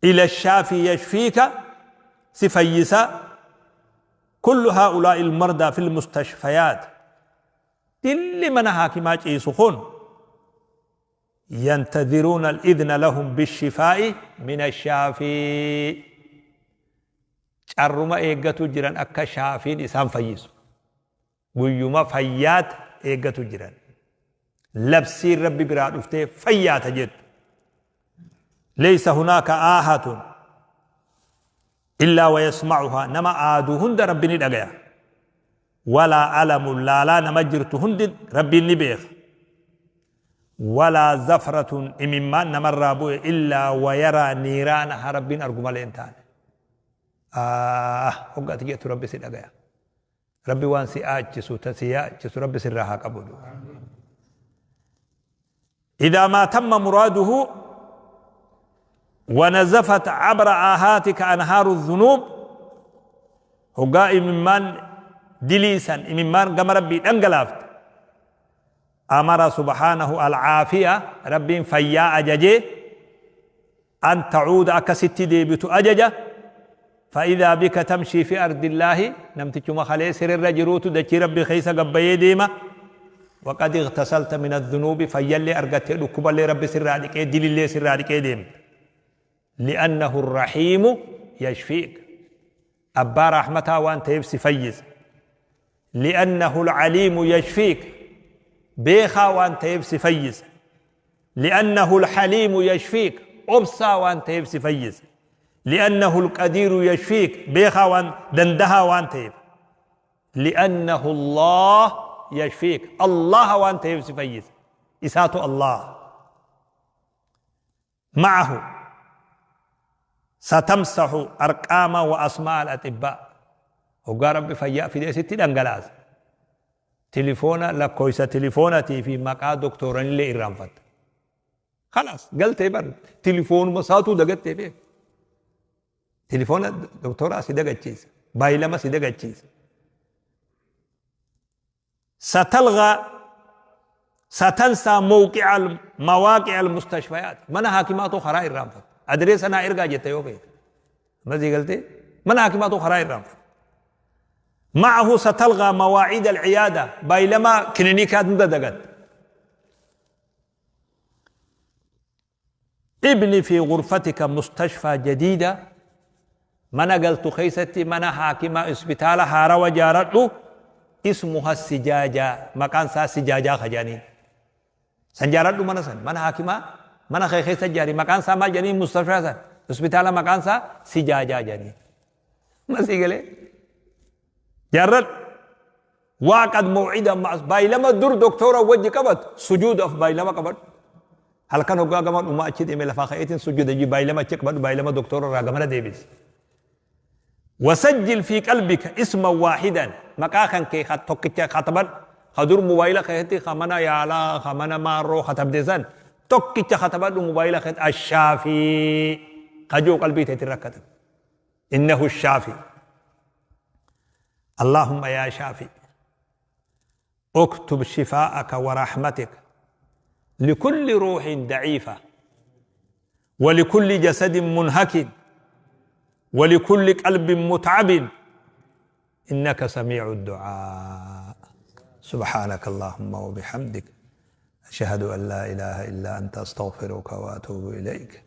ila shaafii yashfiika si fayyisa kullu haa'ulaa'i ilmardaa fil mustashfayaat dilli mana haakimaa ciisu kun yantadhiruuna al-idhna lahum bishifaa'i min ashaafii carruma eeggatu jiran akka shaafiin isaan fayyisu guyyuma fayyaat eeggatu jiran labsiin rabbi biraa dhuftee fayyaata jettu laysa hunaaka aahatun illaa wayasma'uhaa nama aadu hunda rabbi ni dhagaya walaa alamun laalaa nama jirtu hundi rabbiin ni beeka walaa zafratun imimmaan namarraa bu'e illaa wayaraa niiraanaha rabbiin argu malee hin taane ah hogga ati jettu rabbi si dhagaya Rabbi waan si aachisu ta si yaachisu rabbi sirraa haa qabu. إذا ما تم مراده ونزفت عبر آهاتك أنهار الذنوب هقا إممان دليسا إممان قم ربي دنقلافت أمر سبحانه العافية ربي فيا أججي أن تعود أكست ديبت أججة فإذا بك تمشي في أرض الله نمتج خلي سر الرجروت دكي ربي خيس قبي ديما وقد اغتسلت من الذنوب فيلي أرقت لكب ربي سر عليك دليل اللي سر عليك ديم لأنه الرحيم يشفيك أبا رحمتها وأنت يبسي فيز لأنه العليم يشفيك بيخا وأنت يبسي فيز لأنه الحليم يشفيك أبصى وأنت يبسي فيز لأنه القدير يشفيك بيخا وان دندها وأنت يب لأنه الله يشفيك الله وأنت يبسي فيز إسات الله معه ستمسح أرقام وأسماء الأطباء وقال ربي فيا في دي ستي دنگلاس تليفونا لكويسة تليفونتي في مقا دكتوران اللي إرانفت خلاص قلت بر تليفون مساتو دقت بيه تليفون دكتورة سيدقت تشيز بايلما سيدقت تشيز ستلغى ستنسى موقع مواقع المستشفيات من حاكماتو خرائر رانفت أدريس أنا إرقا جت يوفي ما زي قلتي من حاكماتو خرائر رانفت معه ستلغى مواعيد العيادة بايلما كلينيكات ندقت ابني في غرفتك مستشفى جديدة من قلت خيستي من حاكمة اسبتالة هارا وجارته اسمها السجاجة مكان سا سجاجة خجانين سنجارته من سن من حاكمة من خيخي سجاري مكان سا ما جانين مستشفى سن اسبتالة مكان سا سجاجة جانين ما سيقلي جرد وعقد موعدا مع بايلما در دكتورة وجه كبت سجود اف بايلما كبت هل كان هو قام وما أكيد إيميل فاخيتين سجود يجي بايلما تشك بايلما دكتور راجمنا ديبس وسجل في قلبك اسما واحدا مكاخن كي خط خطبا خدور موبايل خيتي خمنا يالا خمنا مارو خطب ديزان توكي خطبا موبايل خيت الشافي خجو قلبي تتركت إنه الشافي اللهم يا شافي اكتب شفاءك ورحمتك لكل روح ضعيفة ولكل جسد منهك ولكل قلب متعب إنك سميع الدعاء سبحانك اللهم وبحمدك أشهد أن لا إله إلا أنت أستغفرك وأتوب إليك.